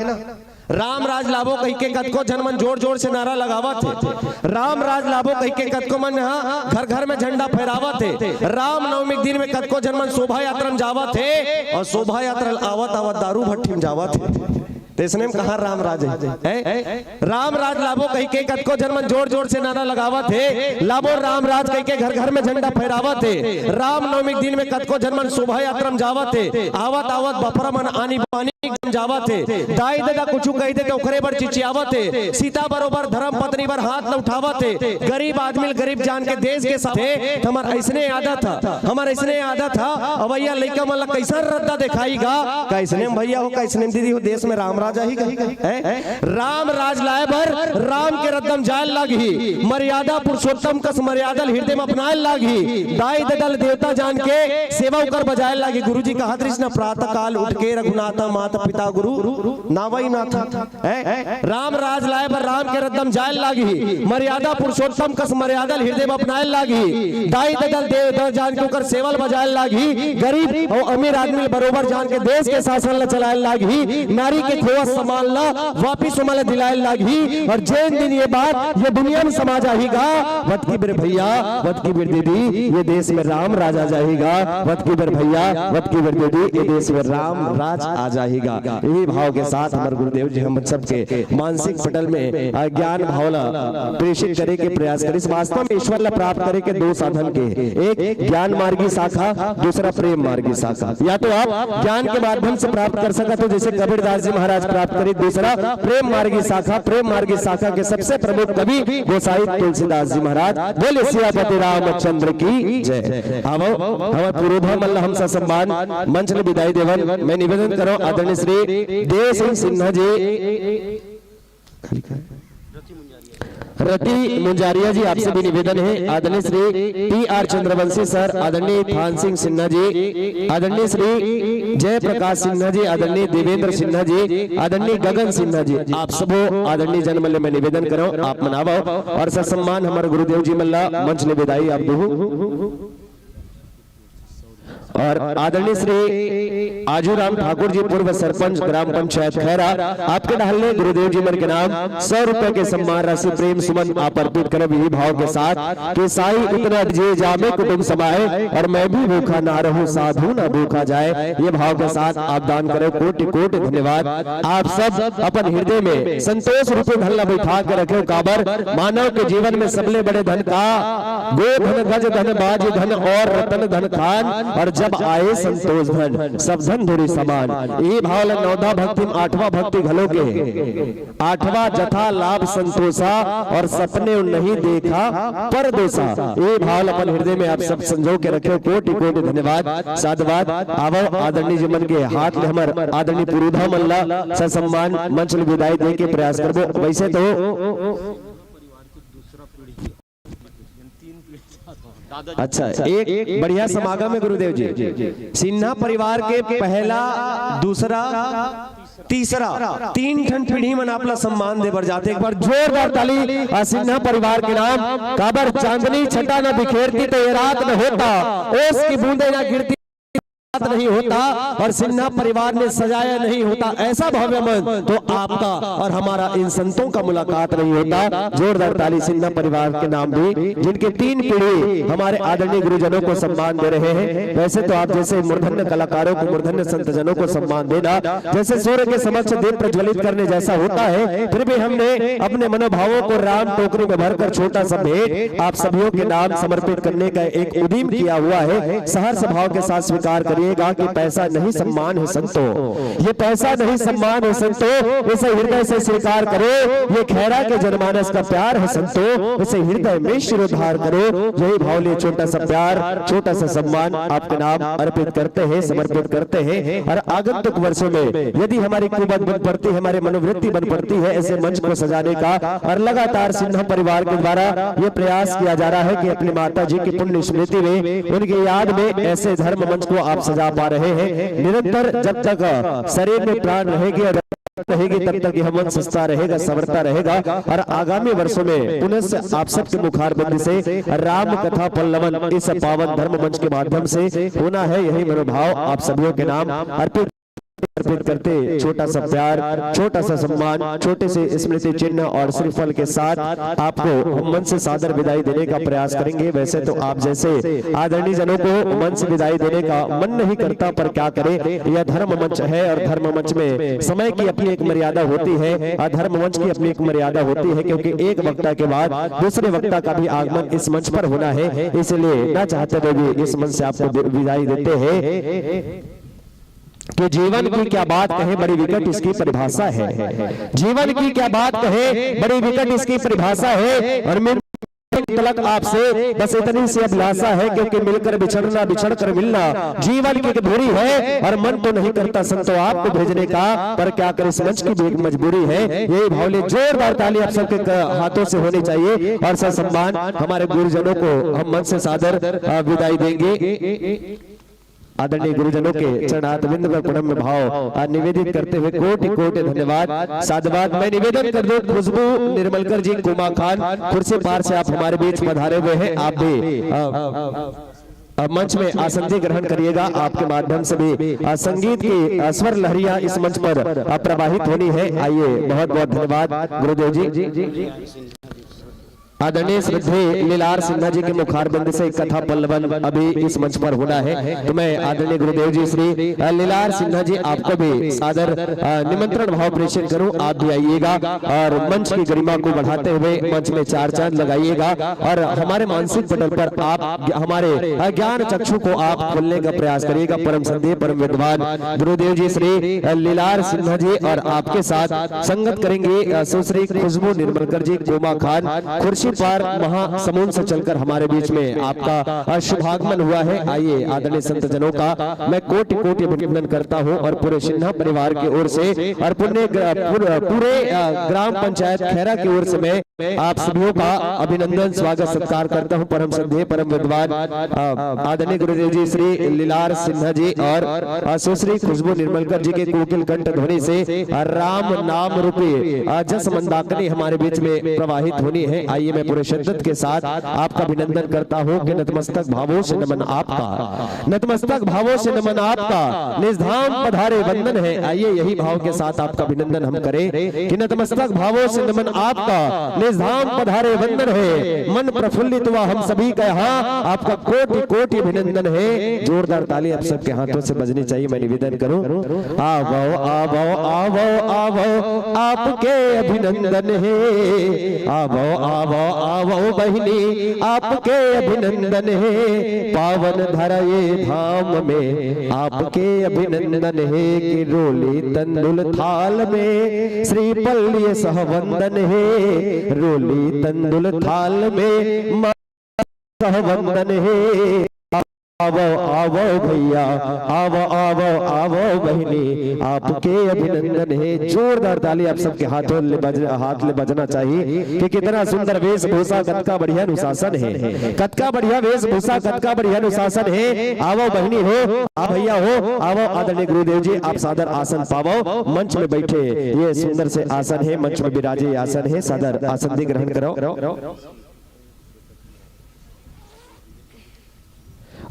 राम राज लाबो कहिके कतको झन मन जोर जोर से नारा लगावत हे। राम राज लाबो कहिके कतको मन ह घर घर में झंडा फहरावत हे। राम नवमी के दिन में कतको झन मन शोभा यात्रा में जावत हे अउ शोभा यात्रा ल आवत आवत दारू भट्ठी में जावत हे। त अइसने में कहां राम राज हे? हैं? राम राज लाबो कहिके कतको झन मन जोर जोर से नारा लगावत हे, लाबो राम राज कहिके घर घर में झंडा फहरावत हे। राम नवमी के दिन में कतको झन मन शोभा यात्रा में जावत हे, आवत आवत बपरा मन आनी बानी एकदम जावत हे। दाई ददा कुछु कहि दे त ओकरे बर चिचियावत हे। सीता बरोबर धर्म पत्नी बर हाथ ल उठावत हे। गरीब आदमी ल गरीब जान के देश के साथ हे। त हमर अइसने आदत ह, हमर अइसने आदत ह। अवइया लइका मन ल कइसन रद्दा देखाही गा? कइसने में भैया हो, कइसने में दीदी हो, देश में राम राज आही गा? हैं? राम राज लाए बर राम के रद्दा म जाए ल लागही। मर्यादा पुरुषोत्तम कस मर्यादा ल हिरदे म अपनाए ल लागही। दाई ददा ल देवता जान के सेवा ओकर बजाए ल लागही। गुरुजी कहात रहिस ना, "प्रातः काल उठ के रघुनाथा मात पिता गुरु नावइ नाथा।" हैं? राम राज लाए बर राम के रद्दा म जाए ल लागही। मर्यादा पुरुषोत्तम कस मर्यादा ल हिरदे म अपनाए ल लागही। दाई ददा ल देवता जान के ओकर सेवा ल बजाए ल लागही। गरीब अउ अमीर आदमी ल बरोबर जान के देश के शासन ल चलाए ल लागही। नारी के खोवत सम्मान ल वापिस ओमन ल दिलाए ल लागही। अउ जेन दिन ये बात ये दुनिया में समा जाही गा, वतकी बेर भैया, वतकी बेर दीदी, ये देश में राम राज आ जाही गा। वतकी बेर भैया, वतकी बेर दीदी, ये देश में राम राज आ जाही गा। इही भाव के साथ हमर गुरुदेव जी हम सबके मानसिक पटल में, अ, ज्ञान भाव ला प्रेषित करे के प्रयास करिस। वास्तव में ईश्वर ला प्राप्त करे के दो साधन के, एक ज्ञान मार्गी शाखा, दूसरा प्रेम मार्गी शाखा। या तो आप ज्ञान के माध्यम से प्राप्त कर सकत हो, जैसे कबीरदास जी महाराज प्राप्त करे, दूसरा प्रेम मार्गी शाखा। प्रेम मार्गी शाखा के सबसे प्रमुख कवि गोसाई तुलसीदास जी महाराज। बोले सियापति रामचंद्र की जय। आवो, हमर पुरोधा मन ला हम ससम्मान मंच ले विदाई देवन। मैं निवेदन करो आदरणीय श्री देव सिंह सिन्हा जी, रति मुंजारिया जी, आपसे भी निवेदन है, आदरणीय Shri T R Chandravanshi sir, आदरणीय थान सिंह सिन्हा जी, आदरणीय श्री जय प्रकाश सिन्हा जी, आदरणीय देवेंद्र सिन्हा जी, आदरणीय गगन सिन्हा जी, आप सबो आदरणीय जन मन ले मैं निवेदन करो, आप मन आवो और ससम्मान हमर गुरुदेव जी मन ला मंच ले विदाई आप दू। और आदरणीय श्री आजूराम ठाकुर जी, पूर्व सरपंच ग्राम पंचायत खैरा, आपके डहर ले गुरुदेव जी मन के नाम सौ रुपए के सम्मान राशि प्रेम सुमन आप अर्पित करब यही भाव के साथ कि साईं उतने जे जामे कुटुम समाए और मैं भी भूखा ना रहूं, साधु ना भूखा जाए। ये भाव के साथ आप दान करो, कोटि कोटि धन्यवाद। आप सब अपन हृदय में संतोष रूपी धन ला बैठा के रखे, काबर मानव के जीवन में सबले बड़े धन का, गो धन गज धन बाज धन और रतन धन खान, और जब जब आए संतोष धन, सब धन धुरि समान। ये भाव ल नवधा भक्ति म आठवां भक्ति घलो के हे। आठवां जथा लाभ संतोषा, और सपने नहीं देखा परदोषा। ये भाव ल अपन हृदय में आप सब संजो के रखेव। कोटि कोटि धन्यवाद, साधुवाद। आवव आदरणीय जी मन के हाथ ले हमर आदरणीय पुरोधा मन ला ससम्मान मंच ले विदाई दे के प्रयास करबो। वैसे तो अच्छा, एक बढ़िया समागम है गुरुदेव जी। सिन्हा परिवार के पहला, दूसरा, तीसरा, तीन ठन पीढ़ी मन आप ला सम्मान दे बर जाथे। एक बार जोरदार ताली, आ, सिन्हा परिवार के नाम। काबर चांदनी छटा न बिखेरती तो ये रात न होता, ओस की बूंदे ना गिरती, रात नहीं होता, और सिन्हा परिवार ने सजाया नहीं होता ऐसा भव्य मंच, तो आपका और हमारा इन संतों का मुलाकात नहीं होता। जोरदार ताली सिन्हा परिवार के नाम भी, जिनके तीन पीढ़ी हमारे आदरणीय गुरुजनों को सम्मान दे रहे हैं। वैसे तो आप जैसे मूर्धन्य कलाकारों को, मूर्धन्य संतजनों को सम्मान देना जैसे सूर्य के समक्ष दीप प्रज्वलित करने जैसा होता है, फिर भी हमने अपने मनोभावों को राम टोकरी में भरकर छोटा सा भेंट आप सभी के नाम समर्पित करने का एक उद्यम किया हुआ है। सहर्ष भाव के साथ स्वीकार करिएगा कि पैसा नहीं सम्मान है संतो, ये पैसा नहीं सम्मान है संतो, इसे हृदय से स्वीकार करो। ये खैरा के जनमानस का प्यार है संतो, इसे हृदय में शिरोधार करो। यही भाव लिए छोटा सा प्यार, छोटा सा सम्मान आपके नाम अर्पित करते हैं, समर्पित करते हैं। और आगंतुक वर्षों में यदि हमारी कुबत बन पड़ती है, हमारी मनोवृत्ति बन पड़ती है ऐसे मंच को सजाने का, और लगातार सिन्हा परिवार के द्वारा ये प्रयास किया जा रहा है कि अपनी माता जी की पुण्य स्मृति में, उनकी याद में ऐसे धर्म मंच को आप सजा पा रहे हैं। निरंतर जब तक शरीर में प्राण रहेगी और रहेगी, तब तक यह मंच सजता रहेगा, संवरता रहेगा। और आगामी वर्षों में पुनः से आप सबके मुखारबंदी से राम कथा पल्लवन इस पावन धर्म मंच के माध्यम से होना है। यही मनोभाव आप सभी के नाम अर्पित, अर्पित करते छोटा सा प्यार, छोटा सा सम्मान, छोटे से स्मृति चिन्ह और श्रीफल के साथ आपको हम मंच से सादर विदाई देने का प्रयास करेंगे। वैसे तो आप जैसे आदरणीय जनों को मंच से विदाई देने का मन नहीं करता, पर क्या करें, यह धर्म मंच है और धर्म मंच में समय की अपनी एक मर्यादा होती है और धर्म मंच की अपनी एक मर्यादा होती है, क्योंकि एक वक्ता के बाद दूसरे वक्ता का भी आगमन इस मंच पर होना है। इसलिए ना चाहते हुए भी इस मंच से आपको दे-, विदाई देते हैं कि जीवन की क्या बात कहें, बड़ी विकट इसकी परिभाषा है। जीवन की क्या बात कहें, बड़ी विकट इसकी परिभाषा है। और मैं तलक आपसे बस इतनी सी अभिलाषा है, क्योंकि मिलकर बिछड़ना, बिछड़ कर मिलना जीवन की एक धुरी है। और मन तो नहीं करता संतो आपको भेजने का, पर क्या करें, इस मंच की भी एक मजबूरी है। यही भाव लिए जोरदार ताली आप सबके क-, हाथों से होनी चाहिए और ससम्मान हमारे गुरुजनों को हम मंच से सादर, अ, विदाई देंगे। आदरणीय गुरुजनों के चरणारविंद पर प्रणम्य भाव, आ, निवेदित करते हुए कोटि कोटि धन्यवाद, साधुवाद। मैं निवेदन कर दूं, खुशबू निर्मलकर जी, कोमा खान, कुर्सी पार से आप हमारे बीच पधारे हुए हैं, आप भी, आ, आ, मंच में आसन ग्रहण करिएगा। आपके माध्यम से भी, आ, संगीत की, आ, स्वर लहरियां इस मंच पर, आ, प्रवाहित होनी है। आइए, बहुत बहुत धन्यवाद गुरुदेव जी। आदरणीय श्रद्धेय लीलार सिन्हा जी के मुखारबंद से कथा पल्लवन अभी इस मंच पर होना है, तो मैं आदरणीय गुरुदेव जी श्री, अ, लीलार सिन्हा जी, आपको भी सादर, अ, निमंत्रण भाव प्रेषित करूं, आप भी आइएगा और मंच की गरिमा को बढ़ाते हुए मंच में चार चांद लगाइएगा और हमारे मानसिक पटल पर आप ग-, हमारे, अ, ज्ञान चक्षु को आप खोलने का प्रयास करिएगा। परम संत परम विद्वान गुरुदेव जी श्री, अ, लीलार सिन्हा जी और आपके साथ संगत करेंगे, अ, सुश्री खुशबू निर्मलकर जी, कोमा खान, खुर्शीपार महासमुंद से चलकर हमारे बीच में आपका, अ, शुभागमन हुआ है। आइए, आदरणीय संत जनों का मैं कोटि कोटि अभिनंदन करता हूं और पूरे सिन्हा परिवार की ओर से और पुण्य ग्र-, पुर-, पूरे, अ, ग्राम पंचायत खैरा की ओर से मैं आप सभी का अभिनंदन, स्वागत, सत्कार करता हूं। परम श्रद्धेय, परम विद्वान, अ, आदरणीय गुरुदेव जी श्री लीलार सिन्हा जी और, अ, सुश्री खुशबू निर्मलकर जी के कोकिल कंठ ध्वनि से, अ, राम नाम रूपी, अ, जस मंदाकिनी हमारे बीच में प्रवाहित होनी है। आइए, मैं पूरे शिद्दत के साथ आपका अभिनंदन करता हूं कि नतमस्तक भावों से नमन आपका, नतमस्तक भावों से नमन आपका, निज धाम पधारे वंदन है। आइए, यही भाव के साथ आपका अभिनंदन हम करें कि नतमस्तक भावों से नमन आपका, निज धाम पधारे वंदन है, मन प्रफुल्लित हुआ हम सभी का यहाँ, आपका कोटि कोटि अभिनंदन है। जोरदार ताली आप सबके हाथों से बजनी चाहिए, मैं निवेदन करूं। आवो, आवो, आवो, आवो, आपके अभिनंदन है। आवो, आवो, आवो बहिनी, आपके अभिनंदन हे, पावन धरा ये धाम में आपके अभिनंदन हे। कि रोली तंदुल थाल में श्रीफल ये सहवंदन हे, रोली तंदुल थाल में माँ सहवंदन हे। आवो, आवो भैया, आवो, आवो, आवो बहिनी, आपके अभिनंदन हे। जोरदार ताली आप सबके हाथों ले बज, हाथ ले बजना चाहिए कि कितना सुंदर वेशभूषा, कतका बढ़िया अनुशासन हे, कतका बढ़िया वेशभूषा, कतका बढ़िया अनुशासन हे। आवो बहिनी हो, आ भैया हो, आवो आदरणीय गुरुदेव जी, आप सादर आसन पावो, मंच में बैठे, ये सुंदर से आसन हे, मंच में विराजे ये आसन हे, सादर आसन अधिग्रहण करो।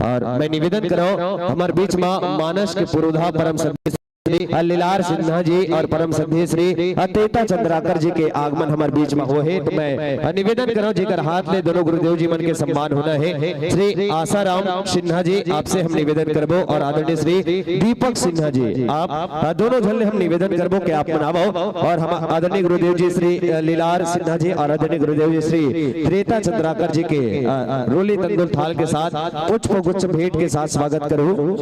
और मैं निवेदन करौं, हमर बीच मा मानस के पुरोधा परम श्रद्धेय श्री लीलार सिन्हा जी और परम श्रद्धेय श्री अतेता चंद्राकर जी के आगमन हमर बीच मा होहे, तो मैं निवेदन करौं, जेकर हाथ ले दोनों गुरुदेव जी मन के सम्मान होना हे। श्री आसाराम सिन्हा जी, आपसे हम निवेदन करबो और आदरणीय श्री दीपक सिन्हा जी, आप दोनों झन ले हम निवेदन करबो कि आप मन आवो और हम आदरणीय गुरुदेव जी श्री लीलार सिन्हा जी और आदरणीय गुरुदेव जी श्री त्रेता चंद्राकर जी के, अ, अ, रोली तंदुल थाल के साथ पुष्प गुच्छ भेंट के साथ स्वागत करूँ।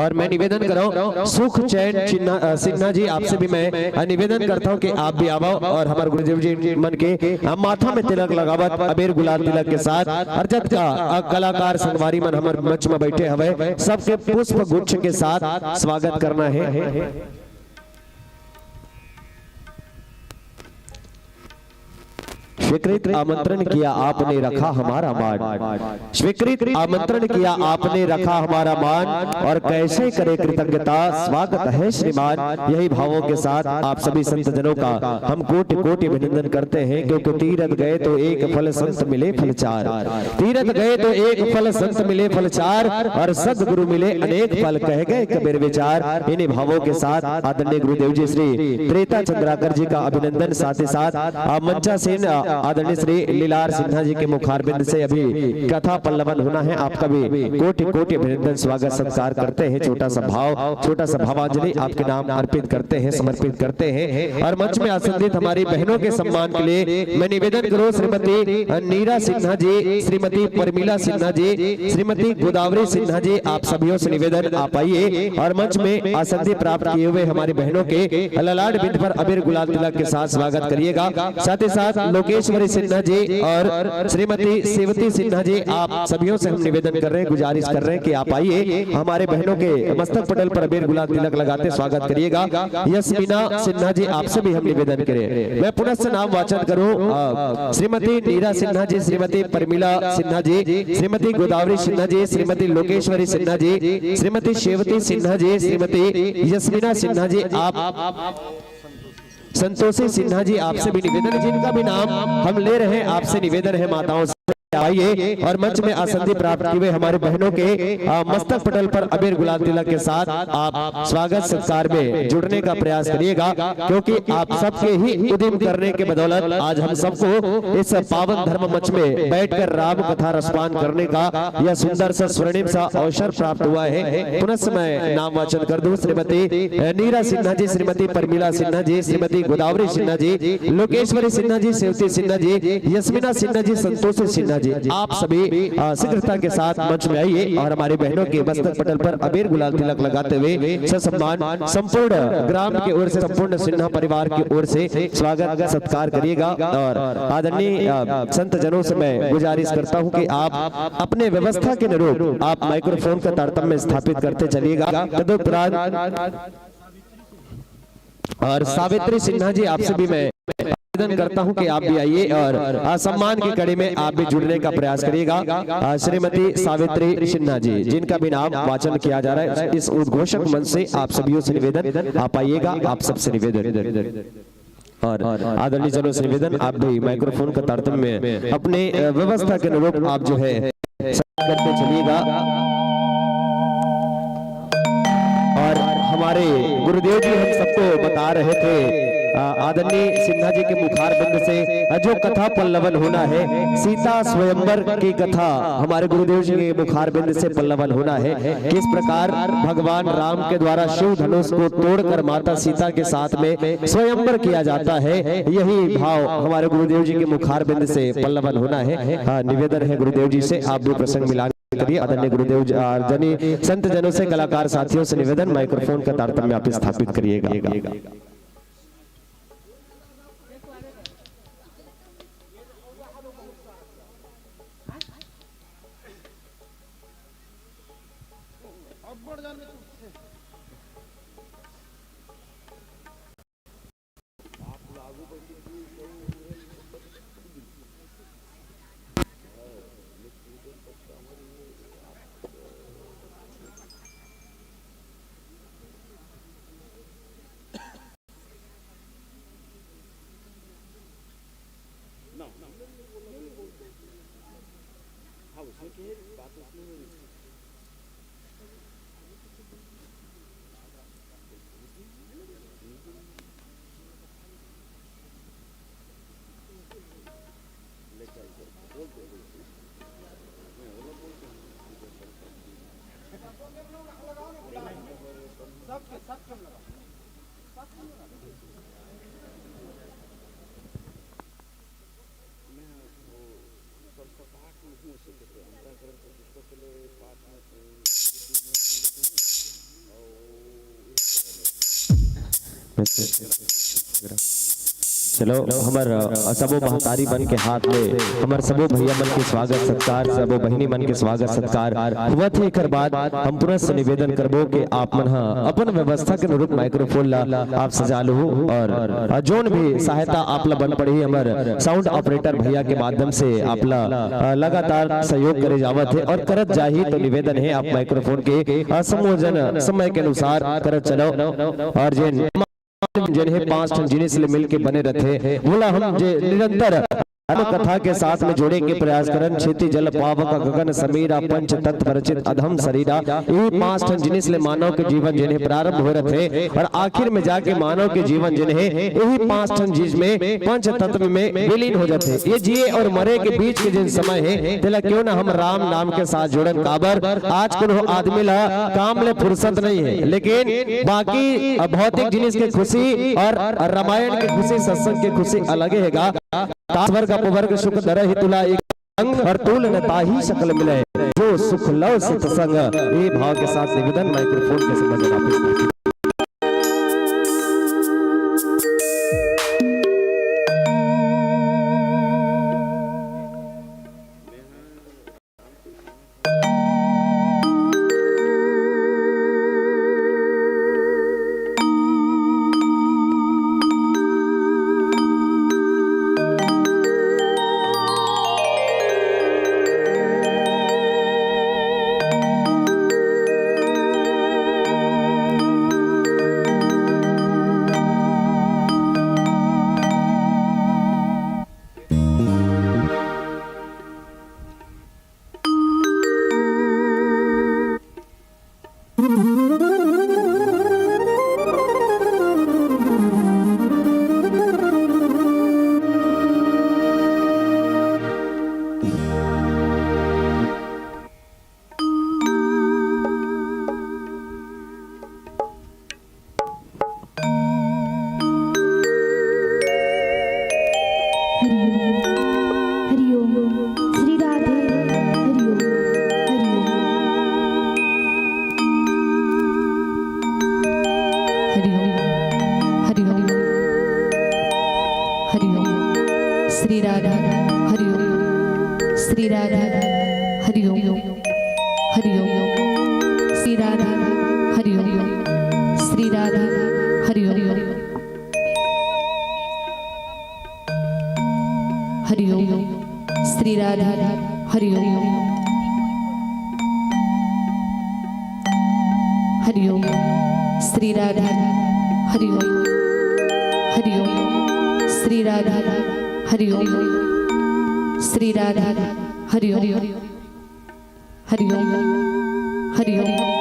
और मैं निवेदन करौं, सुख चैन चिन्हा, अ, सिन्हा जी, आपसे भी मैं, अ, निवेदन करता हूँ कि आप भी आवो और हमर गुरुदेव जी मन के, अ, माथा में तिलक लगावत अबीर गुलाल तिलक के साथ और जतका, अ, कलाकार संगवारी मन हमर मंच में बैठे हवे, सबके पुष्प गुच्छ के साथ स्वागत करना हे। स्वीकृत आमंत्रण किया आपने, रखा हमारा मान। स्वीकृत आमंत्रण किया आपने, रखा हमारा मान, और कैसे करे कृतज्ञता, स्वागत है श्रीमान। यही भावों के साथ आप सभी संत जनों का हम कोटि कोटि अभिनंदन करते हैं, क्योंकि तीरथ गए तो एक फल, संत मिले फल चार। तीरथ गए तो एक फल, संत मिले फल चार, और सदगुरु मिले अनेक फल, कह गए कबीर विचार। इन्हीं भावों के साथ आदरणीय गुरुदेव जी श्री त्रेता चंद्राकर जी का अभिनंदन, साथ ही साथ, आ, मंचासीन, आ, आदरणीय श्री लीलार सिन्हा जी के मुखारबिंद से अभी कथा पल्लवन होना है। आपका भी कोटि कोटि अभिनंदन, स्वागत सत्कार करते हैं। छोटा सा भाव, छोटा सा भावांजलि आपके नाम अर्पित करते हैं, समर्पित करते हैं। और मंच में आसंदित हमारी बहनों के सम्मान के लिए मैं निवेदन करूं, श्रीमती नीरा सिन्हा जी, श्रीमती परमिला सिन्हा जी, श्रीमती गोदावरी सिन्हा जी, आप सभियों से निवेदन, आप आइए और मंच में आसंदी प्राप्त किए हुए हमारी बहनों के ललाट बिंद पर अबीर गुलाल तिलक के साथ स्वागत करिएगा। साथ ही साथ लोकेश्वरी सिन्हा जी और श्रीमती सेवती सिन्हा जी, आप सभियों से हम निवेदन कर रहे हैं, गुजारिश कर रहे हैं कि आप आइए, हमारे बहनों के मस्तक पटल पर अबीर गुलाल तिलक लगाते स्वागत करिएगा। यस्मीना सिन्हा जी, आपसे भी हम निवेदन करें, मैं पुनः से नाम वाचन करूं, अ, श्रीमती नीरा सिन्हा जी, श्रीमती परमिला सिन्हा जी, श्रीमती गोदावरी सिन्हा जी, श्रीमती लोकेश्वरी सिन्हा जी, श्रीमती शेवती सिन्हा जी, श्रीमती यस्मीना सिन्हा जी, आप संतोषी सिन्हा जी, आपसे भी निवेदन है, जिनका भी नाम हम ले रहे हैं, आपसे निवेदन है माताओं से, आइए और मंच में आसंदी प्राप्त किए हुए हमारे बहनों के, अ, मस्तक पटल पर अबीर गुलाल तिलक के साथ आप स्वागत सत्कार में जुड़ने का प्रयास करिएगा, क्योंकि आप सबके ही उद्यम करने के बदौलत आज हम सबको इस पावन धर्म मंच में बैठकर राम कथा रसपान करने का यह सुंदर सा स्वर्णिम सा अवसर प्राप्त हुआ है। पुनः मैं नाम वाचन कर दूं, श्रीमती, अ, नीरा सिन्हा जी, श्रीमती परमिला सिन्हा जी, श्रीमती गोदावरी सिन्हा जी, लोकेश्वरी सिन्हा जी, सेवती सिन्हा जी, यस्मीना सिन्हा जी, संतोषी सिन्हा जी, आप सभी, अ, शीघ्रता के साथ मंच में आइए और हमारी बहनों के मस्तक पटल पर अबीर गुलाल तिलक लगाते हुए ससम्मान संपूर्ण ग्राम की ओर से, संपूर्ण सिन्हा परिवार की ओर से स्वागत सत्कार करिएगा। और आदरणीय, अ, संत जनों से मैं गुजारिश करता हूं कि आप अपने व्यवस्था के अनुरूप आप माइक्रोफोन का तारतम्य स्थापित करते चलिएगा। तदुपरांत और सावित्री सिन्हा जी, आपसे भी मैं निवेदन करता हूं कि आप भी आइए और, अ, सम्मान की कड़ी में आप भी जुड़ने का प्रयास करिएगा। अ, श्रीमती सावित्री सिन्हा जी, जिनका भी नाम वाचन किया जा रहा है, इस उद्घोषक मंच से आप सभी से निवेदन, आप आइएगा, आप सबसे निवेदन। और आदरणीय जनों से निवेदन, आप भी माइक्रोफोन का तारतम्य में अपने, अ, व्यवस्था के अनुरूप आप जो है करते चलिएगा। और हमारे गुरुदेव जी हम सबको बता रहे थे अ, आदरणीय सिन्हा जी के मुखारबिंद से, अ, जो कथा पल्लवन होना है, सीता स्वयंवर की कथा हमारे गुरुदेव जी के मुखारबिंद से पल्लवन होना है। किस प्रकार भगवान राम के द्वारा शिव धनुष को तोड़कर माता सीता के साथ में स्वयंवर किया जाता है, यही भाव हमारे गुरुदेव जी के मुखारबिंद से पल्लवन होना है। अ, निवेदन है गुरुदेव जी से, आप भी प्रसंग मिलान करिए। आदरणीय गुरुदेव ज-, अ, जनी संत जनों से, कलाकार साथियों से निवेदन, माइक्रोफोन का तारतम्य आप स्थापित करिएगा। चलो, हमर, अ, सबो महतारी मन के हाथ ले, हमर सबो भैया मन के स्वागत सत्कार, सबो बहिनी मन के स्वागत सत्कार होवत हे। एकर बाद हम पुनः से निवेदन करबो कि आप मन ह अपन व्यवस्था के अनुरूप माइक्रोफोन ला आप सजा लहू और, अ, जोन भी सहायता आप ला बन पड़ही, हमर साउंड ऑपरेटर भैया के माध्यम से आप ला, अ, लगातार सहयोग करे जावत हे और करत जाही। तो निवेदन हे, आप माइक्रोफोन के, अ, संयोजन समय के अनुसार करत चलो। और जेन जेन हे पांच ठन जिनिस ले मिल के बने रथे, वोला हम जे निरंतर आत्म कथा के साथ में जोड़े के प्रयास करन। क्षिति जल पावक गगन समीरा, पंच तत्व रचित अधम शरीरा। यही पांच ठन जिनिस ले मानव के जीवन जेन हे प्रारंभ होए रथे और आखिर में जाके मानव के जीवन जेन हे यही पांच ठन चीज में, पंच तत्व में विलीन हो जाथे। ये जिए और मरे के बीच के जेन समय हे, तेला क्यों ना हम राम नाम के साथ जोड़न। काबर आज कोनो आदमी ला काम ले फुर्सत नहीं है, लेकिन बाकी भौतिक जिनिस के खुशी और रामायण के खुशी, सत्संग के खुशी अलगे हेगा। तास वर्ग अपवर्ग सुख दरहि तुला एक अंग, और तूल न ताहि सकल मिले, जो सुख लव सत संग। ए भाव के साथ निवेदन, माइक्रोफोन के समझ वापिस। हरि ओम, हरि ओम, श्री राधे, हरि ओम, हरि ओम। हरि ओम, हरि ओम, हरि ओम, श्री राधे, हरि ओम, श्री राधे, हरि ओम। हरि ओम। श्री राधे, हरि ओम। श्री राधे, हरि ओम। हरि ओम। श्री राधे, हरि ओम। हरि ओम। श्री राधे, हरि ओम। हरि ओम। श्री राधे, हरि ओम। श्री राधे, हरि ओम। हरि ओम, हरि ओम।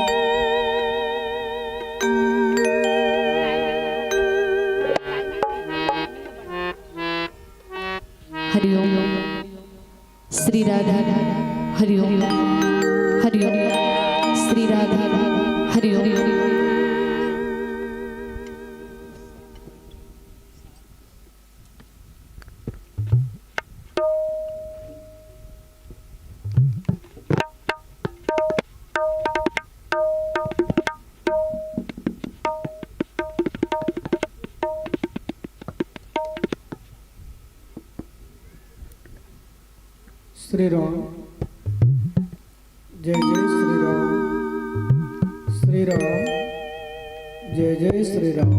हरि ओम। श्री राधे। हरि ओम। हरि ओम। श्री राधे। हरि ओम। श्री राम। जय जय श्री राम। श्री राम। जय जय श्री राम।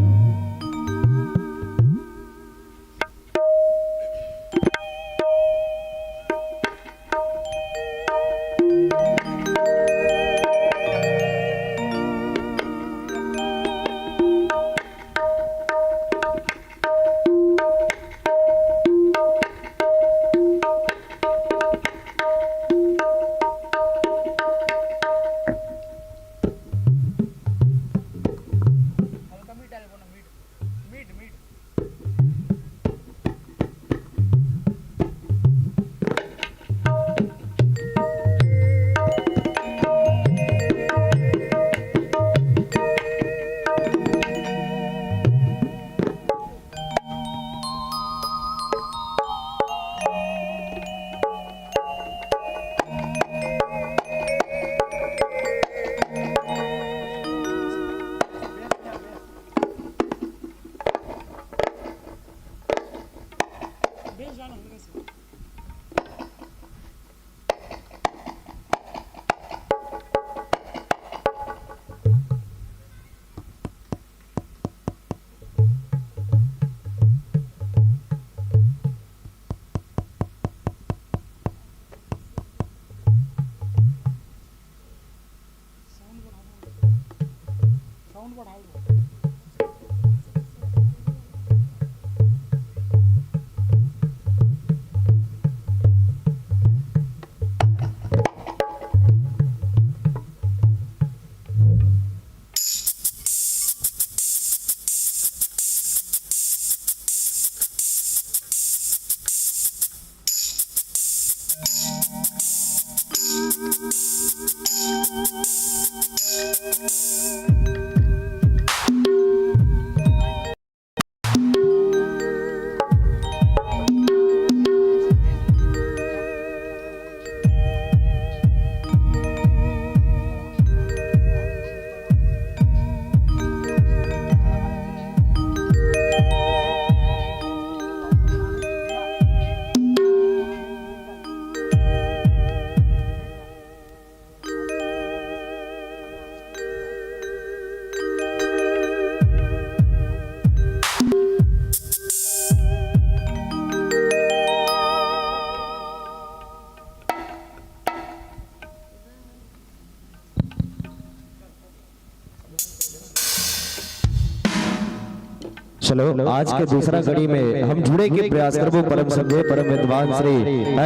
चलो, आज के दूसरा कड़ी में हम जुड़े के प्रयास करबो परम श्रद्धेय, परम विद्वान श्री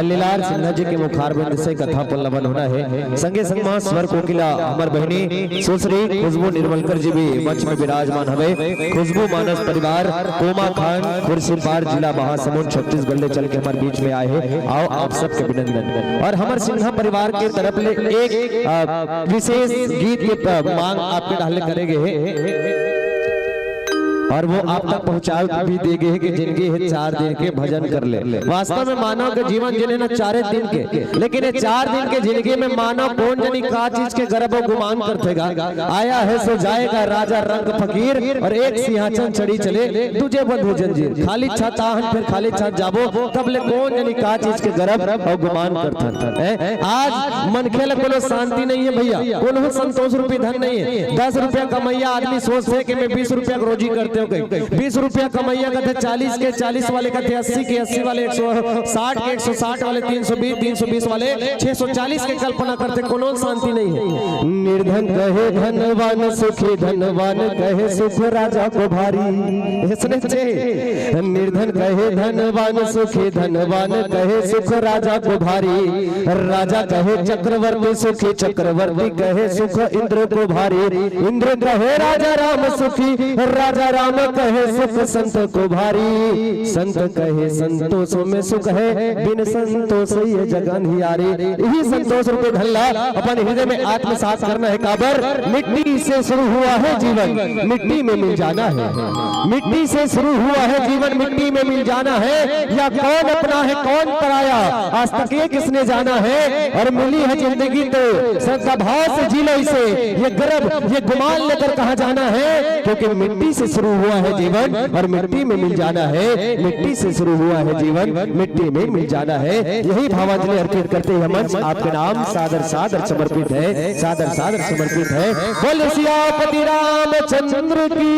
लीलार सिन्हा जी के मुखारविंद से कथा पल्लवन होना है। संगे संग मा स्वर कोकिला हमर बहिनी सुश्री खुशबू निर्मलकर जी भी मंच में विराजमान हवे। खुशबू मानस परिवार कोमाखान खुर्सीपार जिला महासमुंद छत्तीसगढ़ ले चल के हमर बीच में आए हैं। आओ आप सबके अभिनंदन। और हमर सिन्हा परिवार के तरफ ले एक, अ, विशेष गीत के प-, मांग आपके डाले करे गए हैं। और वो आप तक पहुंचा भी दे गए हैं कि जिनके है चार दिन के भजन कर ले। वास्तव में मानव के जीवन जिन्हें ना चारे दिन के, लेकिन ये चार दिन के जिंदगी में मानव कोन जनी का चीज के गर्व अउ गुमान करथे गा। आया है सो जाएगा राजा रंग फकीर, और एक सिंहासन चढ़ी चले दूजे बंधु जंजीर। खाली छत आहन फिर खाली छत जाबो, तब ले कोन जनी का चीज के गर्व अउ गुमान करथन। हैं? आज मनखे ल कोनो शांति नहीं है भैया, कोनो संतोष रूपी धन नहीं है। दस रुपया कमैया आदमी सोचथे कि मैं बीस रुपया के रोजी करते हो कहीं, बीस रुपया कमैया कथे चालीस के, चालीस वाले कथे अस्सी के, अस्सी वाले एक सौ साठ के, एक सौ साठ वाले तीन सौ बीस, तीन सौ बीस वाले छह सौ चालीस के कल्पना करथे, कोनो शांति नहीं है। निर्धन कहे धनवान सुखी, धनवान कहे सुख राजा को भारी। ऐसने छे। निर्धन कहे धनवान सुखी, धनवान कहे सुख राजा को भारी। राजा कहे चक्रवर्ती सुखी, चक्रवर्ती कहे सुख इंद्र को भारी। इंद्र कहे राजा राम सुखी, राजा राम नाम कहे सुख संत को भारी, संत कहे संतोष में सुख है, बिन संतोष ये जग अंधियारी। यही संतोष रूपी धन ला अपन हृदय में आत्मसात करना है। काबर? मिट्टी से शुरू हुआ है जीवन, मिट्टी में मिल जाना है। मिट्टी से शुरू हुआ है जीवन, मिट्टी में मिल जाना है। या कौन अपना है, कौन पराया, आज तक ये किसने जाना है? और मिली है जिंदगी तो श्रद्धा भाव से जी लो इसे, ये गर्व, ये गुमान लेकर कहाँ जाना है? क्योंकि मिट्टी से शुरू हुआ है जीवन और मिट्टी में मिल जाना है। मिट्टी से शुरू हुआ है जीवन, मिट्टी में मिल जाना है। यही भावांजलि अर्पित करते हुए मंच आपके नाम सादर सादर समर्पित है, सादर सादर समर्पित है। बोल सियापति रामचंद्र की।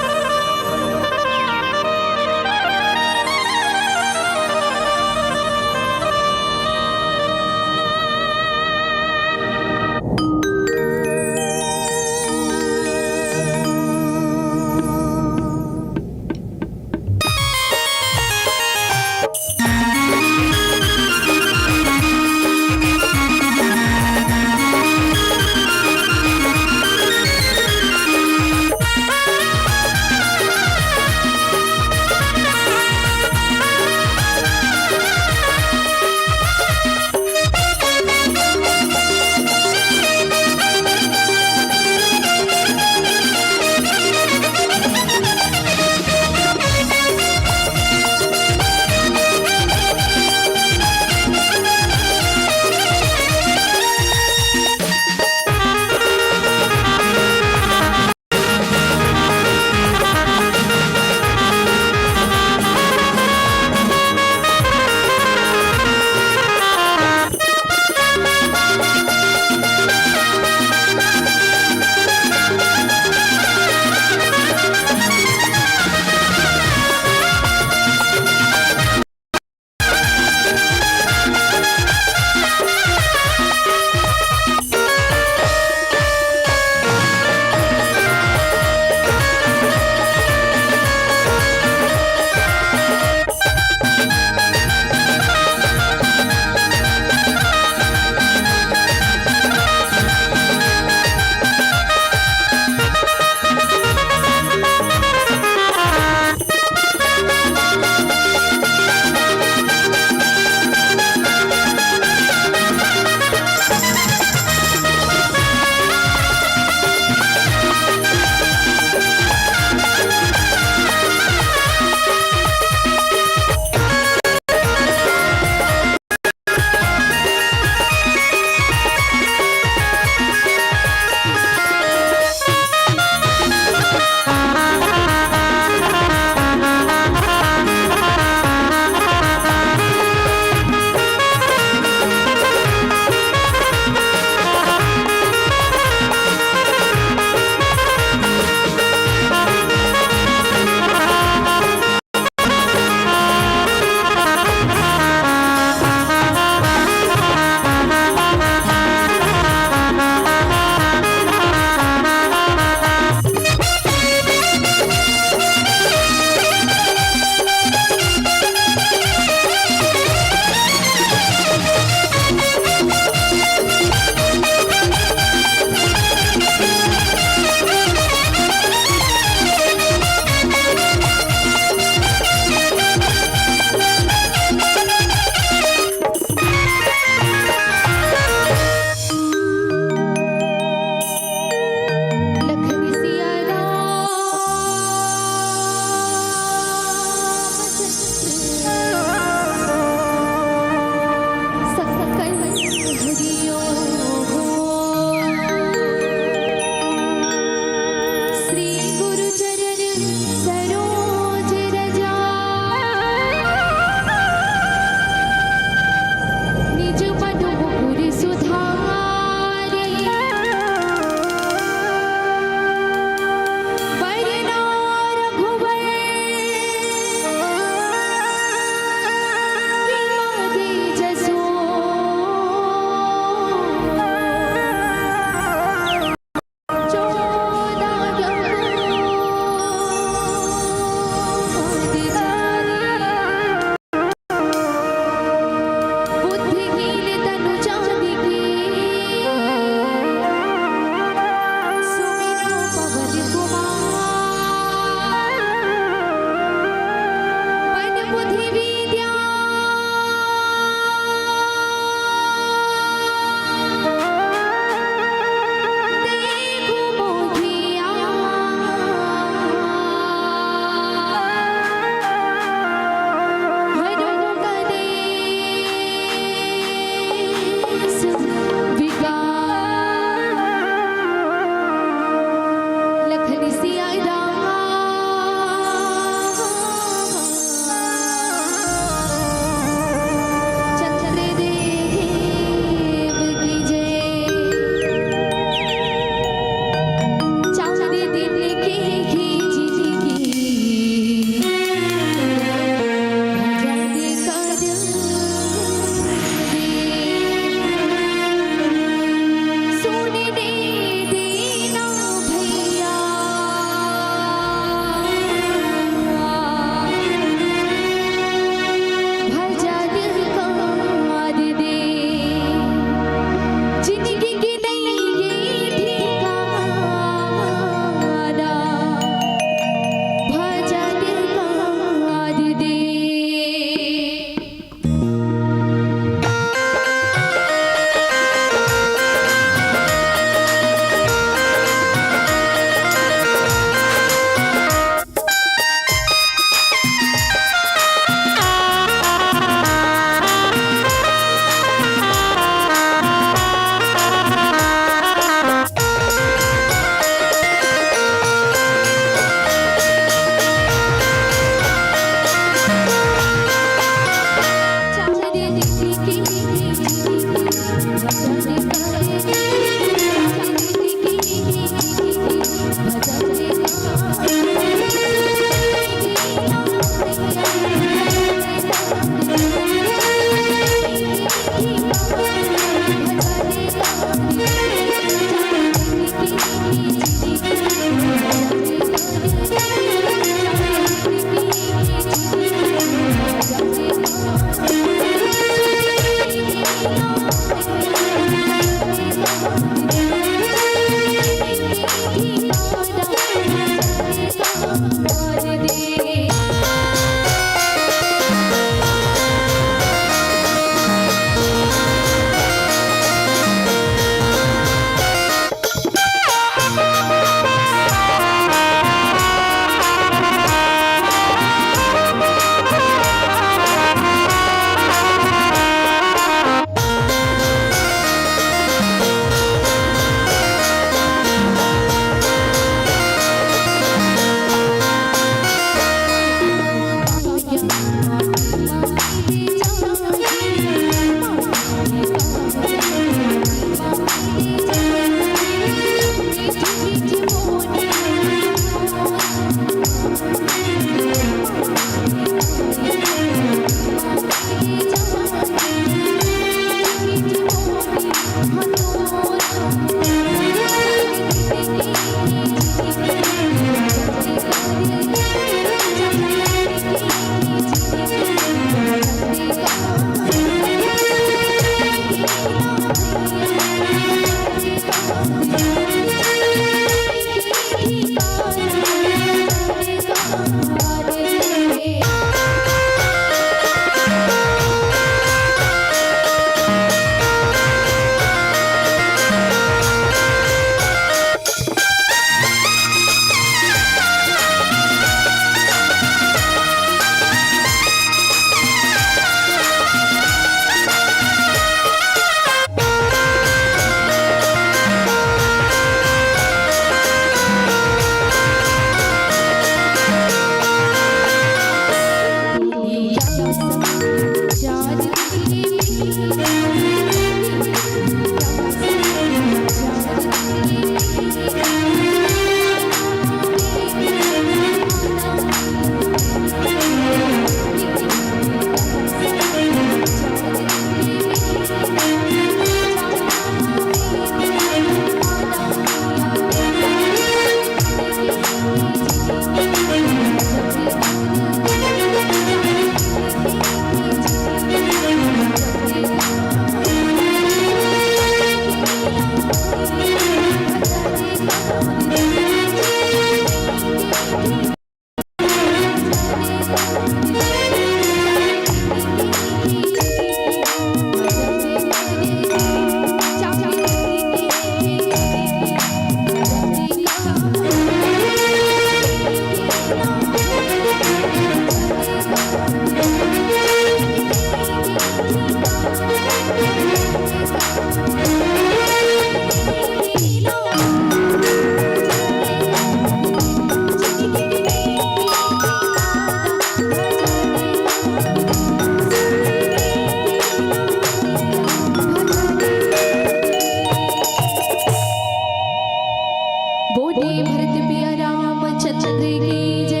भरत पिया रामचंद्र की जय।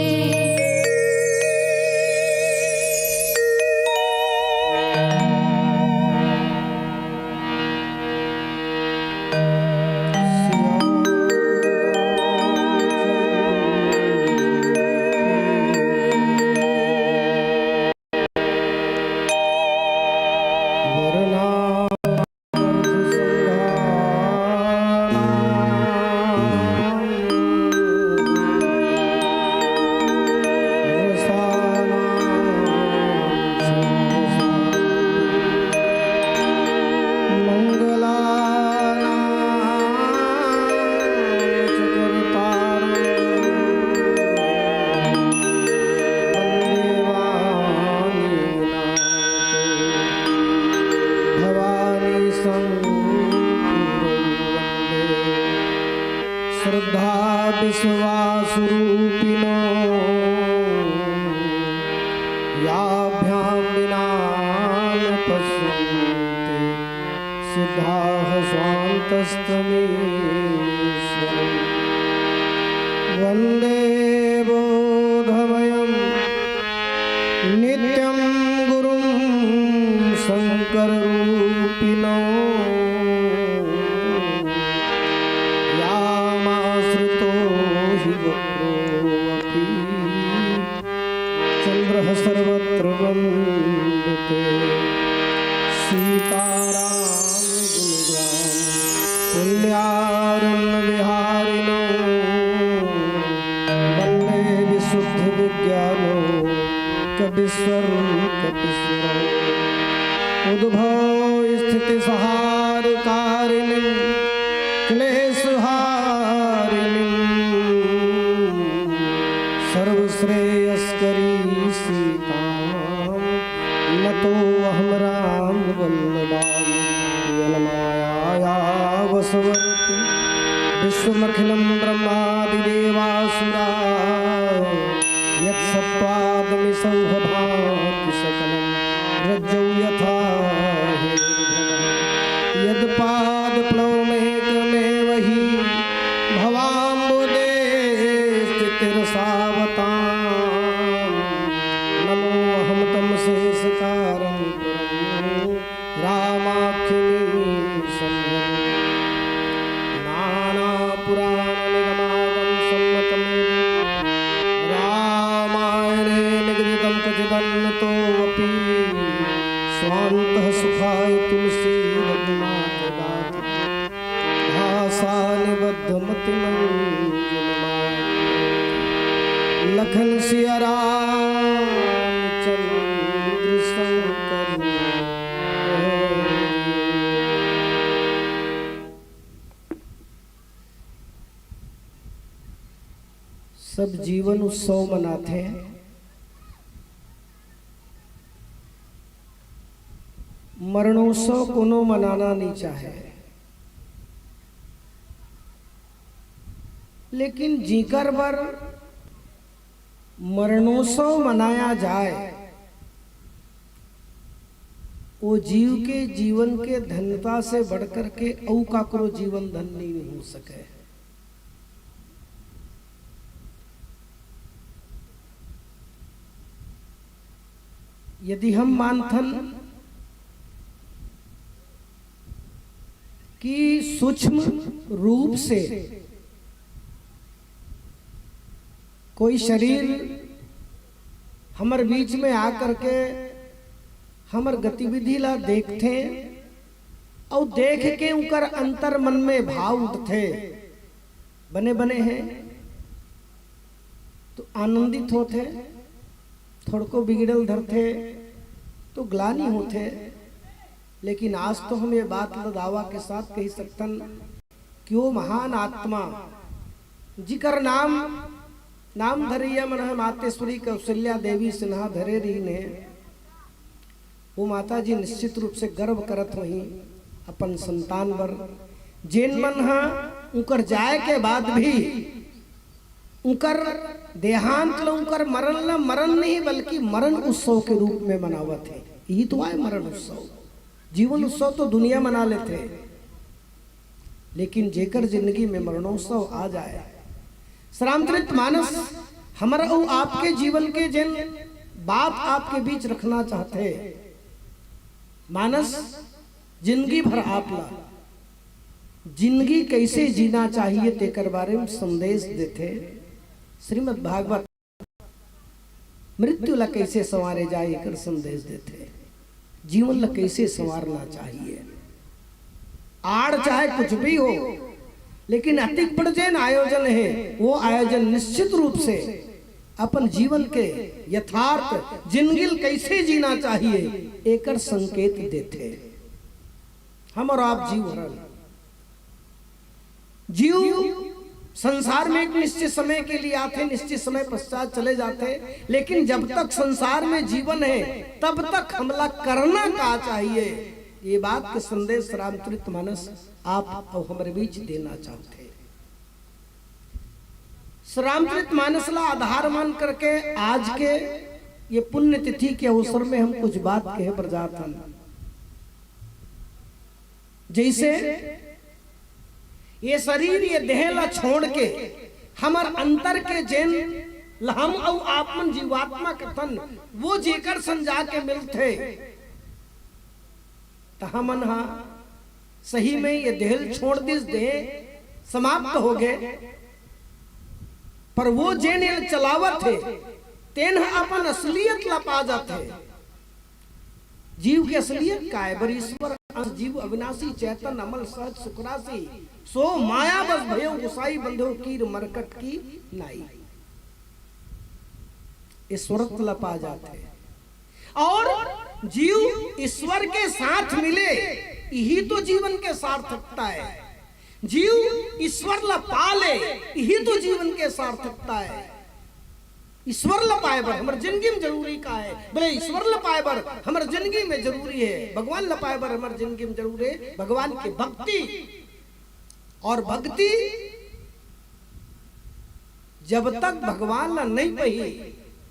भवानी शंकरौ वन्दे। श्रद्धा विश्वासरूपिणो याभ्यां विना न पश्यन्ति सिद्धाः स्वान्तस्तमीश्वरम्। वन्दे बोधमयं नित्यं गुरुं शंकररूपिणो। यामाश्रितो हि वक्रोऽपि चन्द्रः सर्वत्र वन्दते। सीताराम गुणगान पुण्यारण्यविहारिणो। वन्दे विशुद्धविज्ञानो कवीश्वर कपीश्वरौ। उद्भव स्थिति संहारकारिणीं क्लेशहारिणीं सर्वश्रेयस्करी सीतां नतोऽहं रामवल्लभां। येन मायया वशवर्ती विश्वमखिलं ब्रह्मादिदेवासुरा। यत्सत्त्वादमिसौह भाति सकलं रज्जौ यथा हेर्भ्रमः। यत्पादप्लवमेकमेव हि भवाम्बुजे स्थितिरसावताम्। नमोऽहं तमशेषकारं पुरं रामाख्यमीशं हरिम्। नानापुराणनिगमागमसम्मतमेव रामायणे निगदितं क्वचिदन्यतोऽपि। स्वान्तः सुखाय तुलसीदलमातु गातु भाषानिबद्धमतिमञ्जुलमातु। लखन सिया राम चंद्र शंकर। सब जीवन उत्सव मनाथे, मरणोत्सव कोनो मनाना नइ चाहे। लेकिन जिकर बर मरणोत्सव मनाया जाए, वो जीव के जीवन के धन्यता से बढ़कर के अउ काकरो जीवन धन्य नइ हो सके। यदि हम मानथन कि सूक्ष्म रूप से कोई शरीर हमर बीच में आ करके हमर गतिविधि ला देखथे अउ देख के उनकर अंतर मन में भाव उठथे, बने बने हे तो आनंदित होथे, थोड़को बिगड़ल धरथे तो ग्लानि होथे। लेकिन आज तो हम ये बात ल दावा के साथ कहि सकथन कि वो महान आत्मा जिकर नाम नाम धरइया मन ह मातेश्वरी कौशल्या देवी सिन्हा धरे रहिन हे, वो माता जी निश्चित रूप से गर्व करत होही अपन संतान बर, जेन मन ह उनकर जाए के बाद भी उनकर देहांत ल, उनकर मरण ल मरण नहीं बल्कि मरण उत्सव के रूप में मनावत हे। यही तो आय मरण उत्सव। जीवन उत्सव तो दुनिया मना लेथे, लेकिन जेकर जिंदगी में मरणोत्सव आ जाए श्री रामचरित मानस हमर अउ आपके जीवन के जेन बात आपके बीच रखना चाहथे, मानस जिंदगी भर आप ला जिंदगी कैसे जीना चाहिए तेकर बारे में संदेश देथे। श्रीमद् भागवत मृत्यु ला कैसे संवारे जाए एकर संदेश देथे, जीवन ला कैसे संवारना चाहिए। आड़ चाहे कुछ भी हो, लेकिन अतिक बड़ जेन आयोजन है, वो आयोजन निश्चित रूप से अपन जीवन के यथार्थ जिंदगी ल कैसे जीना चाहिए, एकर संकेत देथे। हम और आप जीव हरन। जीव संसार में एक निश्चित समय के लिए आथे, निश्चित समय पश्चात चले जाथे, लेकिन जब तक संसार में जीवन है, तब तक हमला करना का चाहिए, ये बात के संदेश रामचरित मानस आप अउ हमरे बीच देना चाहथे। श्री रामचरित मानस ला आधार मान करके आज के ये पुण्य तिथि के अवसर में हम कुछ बात कहे बर जात हन। जैसे ये शरीर, ये देह ला छोड़ के हमर अंतर के जेन ल हम अउ आप मन जीवात्मा कथन, वो जेकर संग जाके मिलथे, त हमन हा सही में ये देह ल छोड़ दिस, देह समाप्त हो गए, पर वो जेन ये चलावत हे, तेन ह अपन असलियत ला पा जाथे। जीव के असलियत काय बर? ईश्वर अंश जीव अविनाशी चैतन अमल सहज सुखराशि, सो माया बस भयो गुसाई बंधो कीर मरकट की नाई। ईश्वरत्व ला पा जाथे और जीव ईश्वर के साथ मिले, यही तो जीवन के सार्थकता है। जीव ईश्वर ला पा ले, यही तो जीवन के सार्थकता है। ईश्वर ल पाए बर हमर जिंदगी में जरूरी का है? बोले, ईश्वर ल पाए बर हमर जिंदगी में जरूरी है, भगवान ल पाए बर हमर जिंदगी में जरूरी है भगवान की भक्ति। और भक्ति जब तक भगवान ल नहीं पही,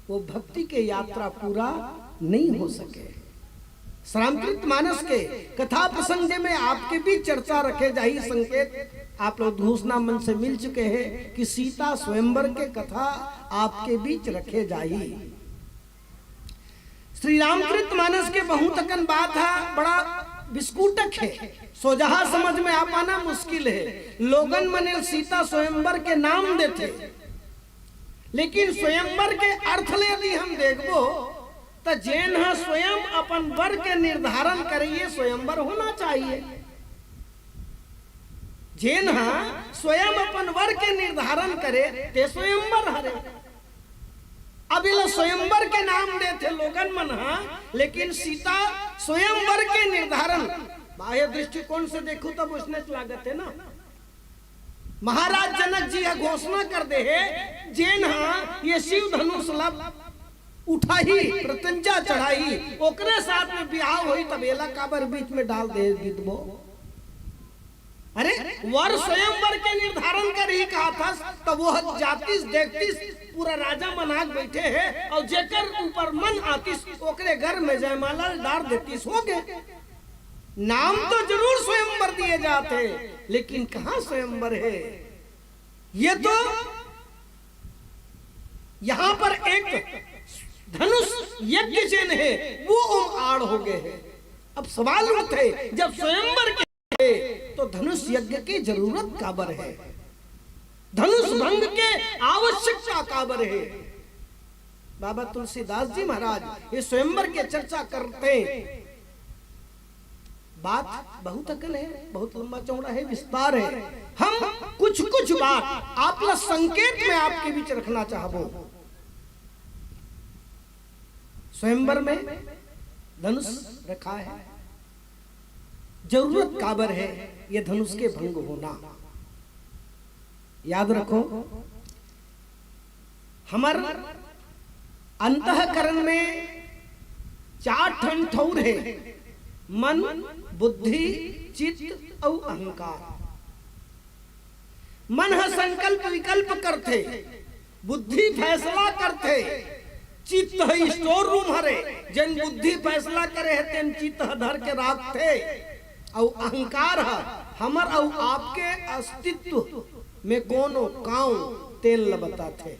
वो भक्ति के यात्रा पूरा नहीं हो सके। श्री रामचरित मानस के कथा प्रसंग जे में आपके भी चर्चा रखे जाही, संकेत आप लोग घोषणा मंच से मिल चुके हैं कि सीता स्वयंवर के कथा आपके बीच रखे जाही। श्री रामचरित मानस के बहुत अकन बात है, बड़ा विस्फोटक है। सोजहा समझ में आ पाना मुश्किल है। लोगन मन सीता स्वयंवर के नाम देथे, लेकिन स्वयंवर के अर्थ ले यदि हम देखबो, त जेन ह स्वयं अपन वर के निर्धारण करे, ये स्वयंवर होना चाहिए। जेन ह स्वयं अपन वर के निर्धारण करे, ते स्वयंवर हरे। अब एला स्वयंवर के नाम देथे लोगन मन ह, लेकिन सीता स्वयंवर के निर्धारण, बाह्य दृष्टिकोण से देखू तब उसने लागत है ना। महाराज जनक जी ह घोषणा कर दे हे, जेन ह ये शिव धनुष ल उठाही, प्रत्यंचा चढ़ाही, ओकरे साथ में बिहाव होही, तब एला काबर बीच में डाल दे बिदबो? अरे, वर स्वयंवर के निर्धारण करही कहा थस, तब वो जातिस देखतिस, पूरा राजा मन आग बैठे हे और जेकर ऊपर मन आतिस ओकरे घर में जयमाला डार देतिस, हो गए। नाम तो जरूर स्वयंवर दिए जाते, लेकिन कहाँ स्वयंवर है? ये तो यहाँ पर एक धनुष यज्ञ जेन है, वो ओम आड़ हो गए है। अब सवाल उठथे, जब स्वयंवर के है, तो धनुष यज्ञ की जरूरत काबर है? धनुष भंग के आवश्यकता काबर है? बाबा तुलसीदास जी महाराज ये स्वयंवर के चर्चा करते हैं। बात बहुत अकन है, बहुत लंबा चौड़ा है, विस्तार है। हम कुछ कुछ बात आप ला संकेत में आपके बीच रखना चाहबो। स्वयंवर में धनुष रखा है, जरूरत काबर है ये धनुष के भंग होना? याद रखो, हमर अंतःकरण में चार ठन ठौर है, मन, बुद्धि, चित्त अउ अहंकार। मन ह संकल्प विकल्प करथे, बुद्धि फैसला करथे, चित्त ह स्टोर रूम हरे, जेन बुद्धि फैसला करे हे तेन चित्त ह धर के राखथे, अउ अहंकार ह हमर अउ आपके अस्तित्व में कोनो कांव तेन ल बताथे।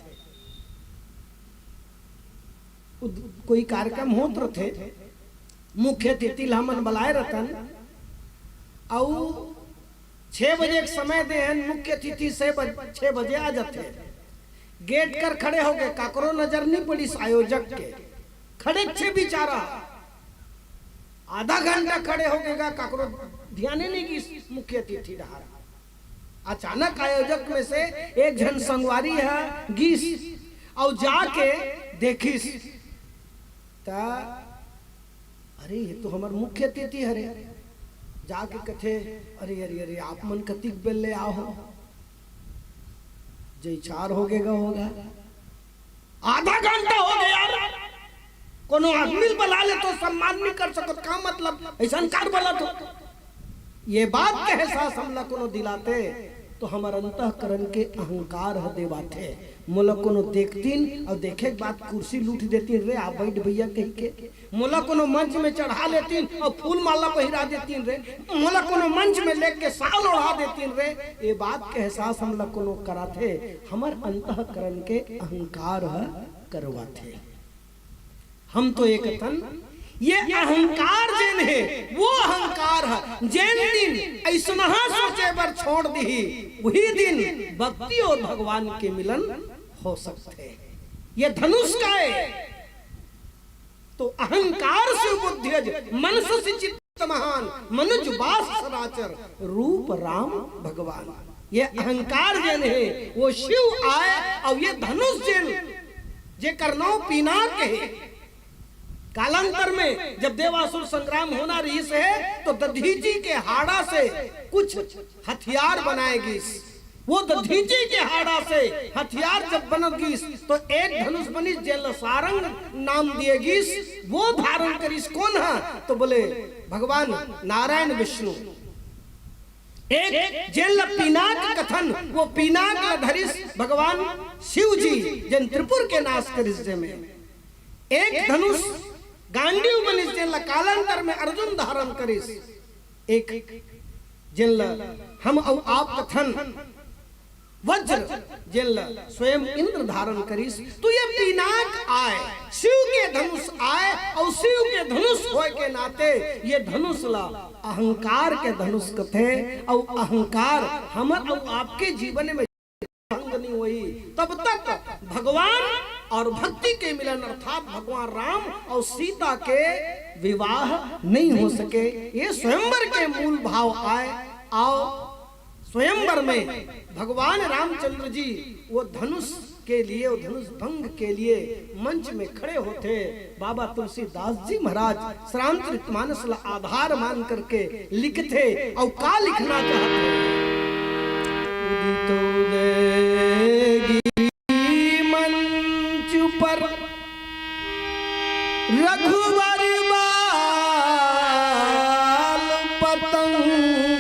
उद-, कोई कार्यक्रम होत रथे, मुख्य अतिथि ल हमन बलाए रतन, अउ छह बजे के समय दे हन, मुख्य अतिथि से बज-, छह बजे आ जाथे। गेट कर खड़े होगे, काकरो नजर नहीं पड़िस आयोजक के। खड़े छे बेचारा आधा घंटा खड़े होगे गा, काकरो ध्याने नहीं गिस मुख्य अतिथि डहार। अचानक आयोजक में से एक झन संगवारी ह गिस अउ जाके देखिस, त अरे, ये तो हमर मुख्य अतिथि हरे। जाके कथे, "अरे, अरे, अरे, आप मन कतिक बेर ले आहो?" जय चार हो गए गा होगा। आधा घंटा हो गया यार। कोनो आदमी बला ले तो सम्मान नहीं कर सकत, का मतलब? ऐसा कार बला तो। ये बात के एहसास हमला कोनो दिलाते, तो हमर अंतःकरण के अहंकार ह देवाथे। मोला कोनो देखतीन अउ देखे के बाद कुर्सी लूट देतीन रे, "आ बैठ भैया" कहि के। मोला कोनो मंच में चढ़ा लेतीन अउ फूल माला पहिरा देतीन रे। मोला कोनो मंच में लेके साल ओढ़ा देतीन रे। ये बात के एहसास हमला कोनो कराथे, हमर अंतःकरण के अहंकार ह करवाथे। हम तो एक तन, ये अहंकार जेन हे, वो अहंकार ह, जेन दिन अइसनहा सोचे बर छोड़ दिही, वही दिन भक्ति अउ भगवान के मिलन हो सकथे। ये धनुष काय? तो अहंकार से बुद्धियज, मनससि चित्त महान, मनुज बास सदाचर, रूप राम भगवान। ये अहंकार जेन हे, वो शिव आय, अउ ये धनुष जेन, जेकर नांव पिनाक हे। कालांतर में जब देवासुर संग्राम होना रहिस हे, तो दधीचि के हाड़ा से कुछ हथियार बनाए गिस। वो दधीचि के हाड़ा से हथियार जब बनत गिस, तो एक धनुष बनिस, जेला सारंग नाम दिए गिस। वो धारण करिस कोन ह? तो बोले, भगवान नारायण विष्णु। एक जेन ल पिनाक कथन, वो पिनाक ल धरिस भगवान शिव जी, जेन त्रिपुर के नाश करिस। जेमे एक धनुष गांडीव बनिस, जेन ल कालांतर में अर्जुन धारण करिस। एक जेन ल हम अउ आप कथन वज्र, जेन ल स्वयं इंद्र धारण करिस। तो ये पिनाक आय, शिव के धनुष आय, अउ शिव के धनुष होय के नाते ये धनुष ल अहंकार के धनुष कथे। अउ अहंकार हमर अउ आपके जीवन में भंग नहीं होही, तब तक भगवान अउ भक्ति के मिलन अर्थात भगवान राम अउ सीता के विवाह नहीं हो सके। ये स्वयंवर के मूल भाव आय। अउ स्वयंवर में भगवान रामचंद्र जी वो धनुष के लिए, वो धनुष भंग के लिए मंच में खड़े होथे। बाबा तुलसीदास जी महाराज श्रीरामचरित मानस ला आधार मान करके लिखथे, अउ का लिखना चाहथे? उदित उदय गिरि मंच पर रघुबर बाल पतंग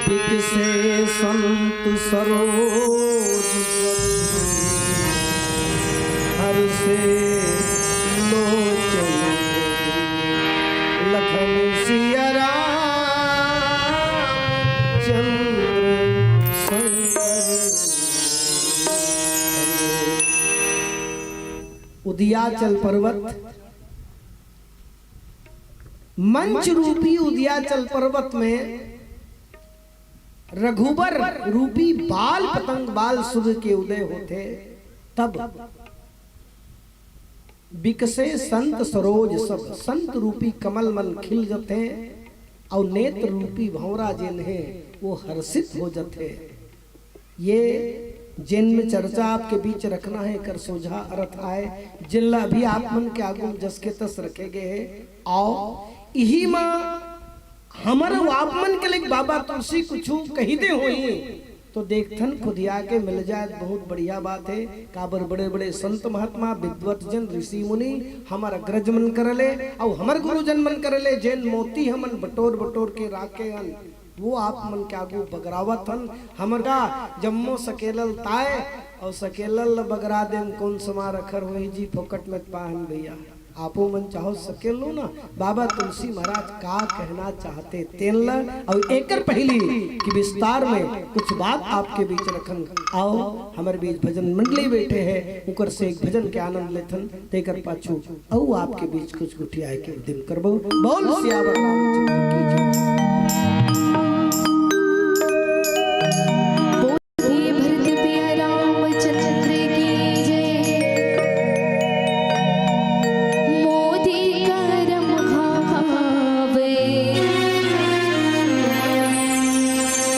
बिकसे संत सरोज सब, हर्षे लोचन लखन सिया राम चंद्र शंकर। उदियाचल पर्वत, मंच रूपी उदियाचल पर्वत में रघुबर रूपी बाल पतंग बाल सूर्य के उदय होथे, तब बिकसे संत सरोज सब, संत रूपी कमल मन खिल जथे, अउ नेत्र रूपी भंवरा जेन हे वो हर्षित हो जथे। ये जेन में चर्चा आपके बीच रखना हे, एकर सोझा अर्थ आय, जेन ला अभी आप मन के आगू में जस के तस रखे गए हे। अउ इही मा हमर अउ आप मन के लिए बाबा तुलसी कुछु कहि दे होही, तो देखथन खुदिया के मिल जाए, बहुत बढ़िया बात हे। काबर बड़े बड़े संत महात्मा, विद्वत जन, ऋषि मुनि, हमर अग्रज मन कर ले, अउ हमर गुरुजन मन कर ले, जेन मोती हमन बटोर बटोर के राखे हन, वो आप मन के आगू बगरावत हन। हमर का जम्मो सकेलल ताय अउ सकेलल ल बगरा देम, कोन समार अखर होही जी, फोकट में पाहन भैया। आपो मन चाहो सकेल लो ना, बाबा तुलसी महाराज का कहना चाहते तेन ल। अउ एकर पहिली कि विस्तार में कुछ बात आपके बीच रखन, आओ हमर बीच भजन मंडली बैठे है, उकर से एक भजन के आनंद लेथन। तेकर पाछू अउ आपके बीच कुछ गोठियाए के उद्यम करबो। बोल सियावर रामचंद्र की जय। हे भरत प्रिय रामचंद्र की जय। मोदी करम भावे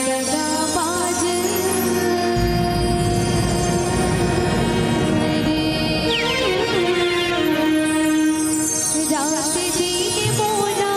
दगाबाज रे। रात दिन मोना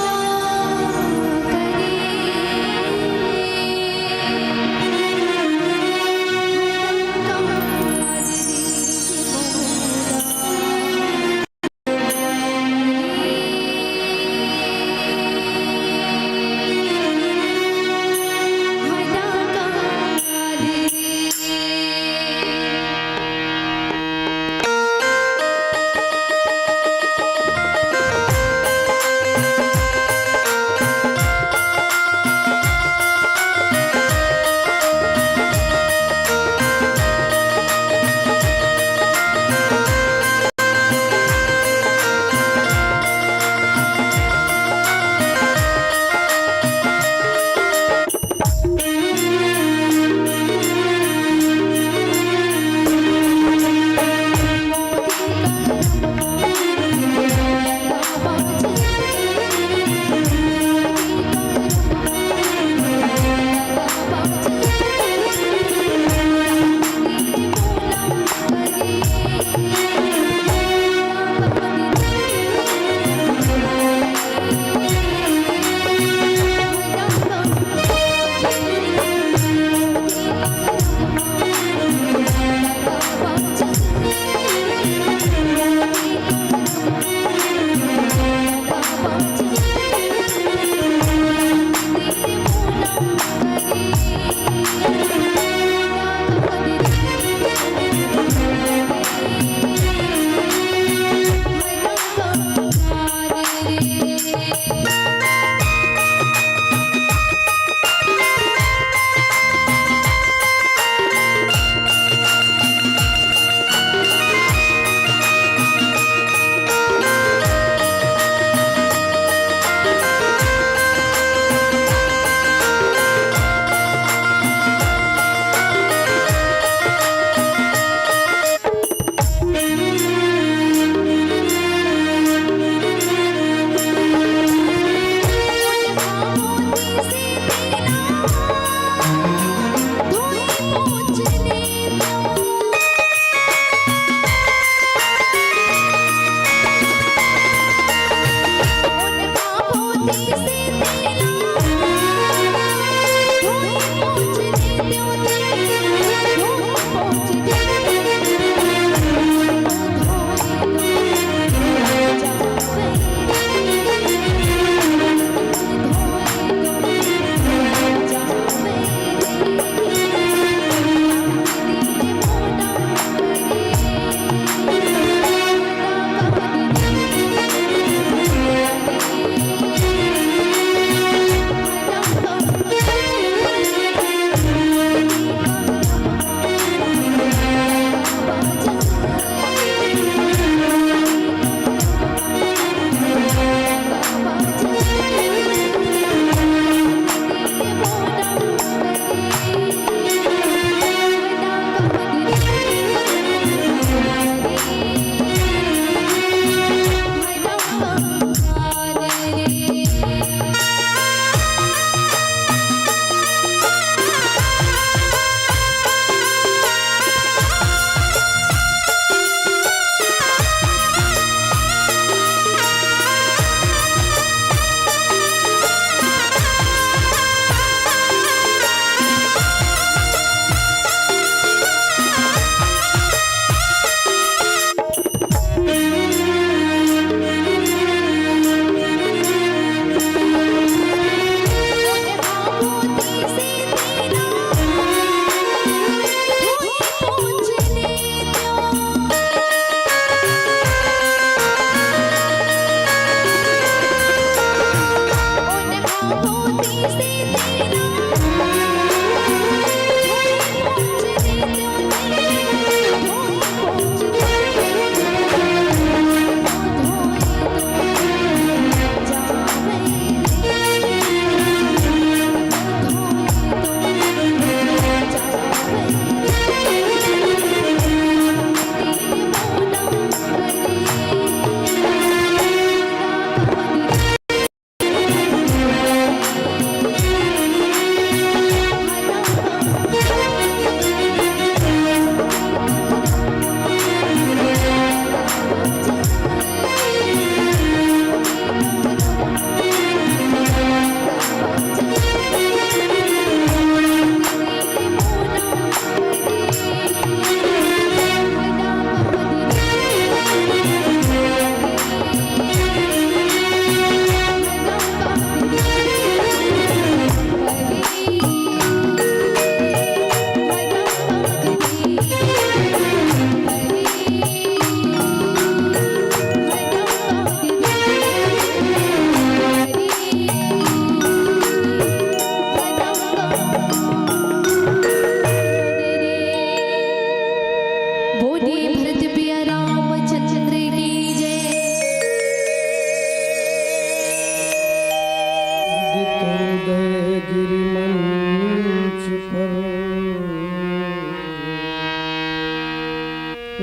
बोलिए भरत प्रिय रामचंद्र की जय। उदित उदय गिरि मंच पर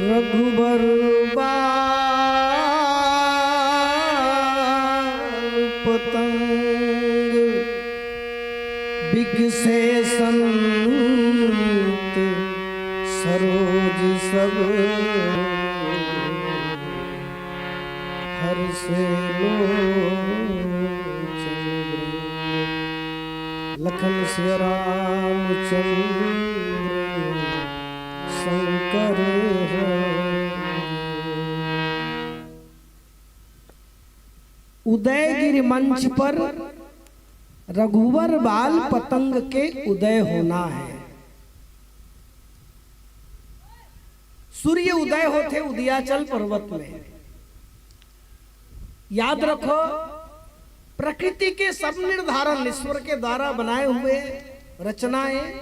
रघुबर बाल पतंग बिगसे संत सरोज सब हर्षे लोचन भृंग। लखन सिय रामचंद्र शंकर हरि। उदयगिरि मंच पर रघुवर बाल पतंग के उदय होना है। सूर्य उदय होथे उदियाचल पर्वत में। याद रखो, प्रकृति के सब निर्धारण ईश्वर के द्वारा बनाए हुए रचनाएं।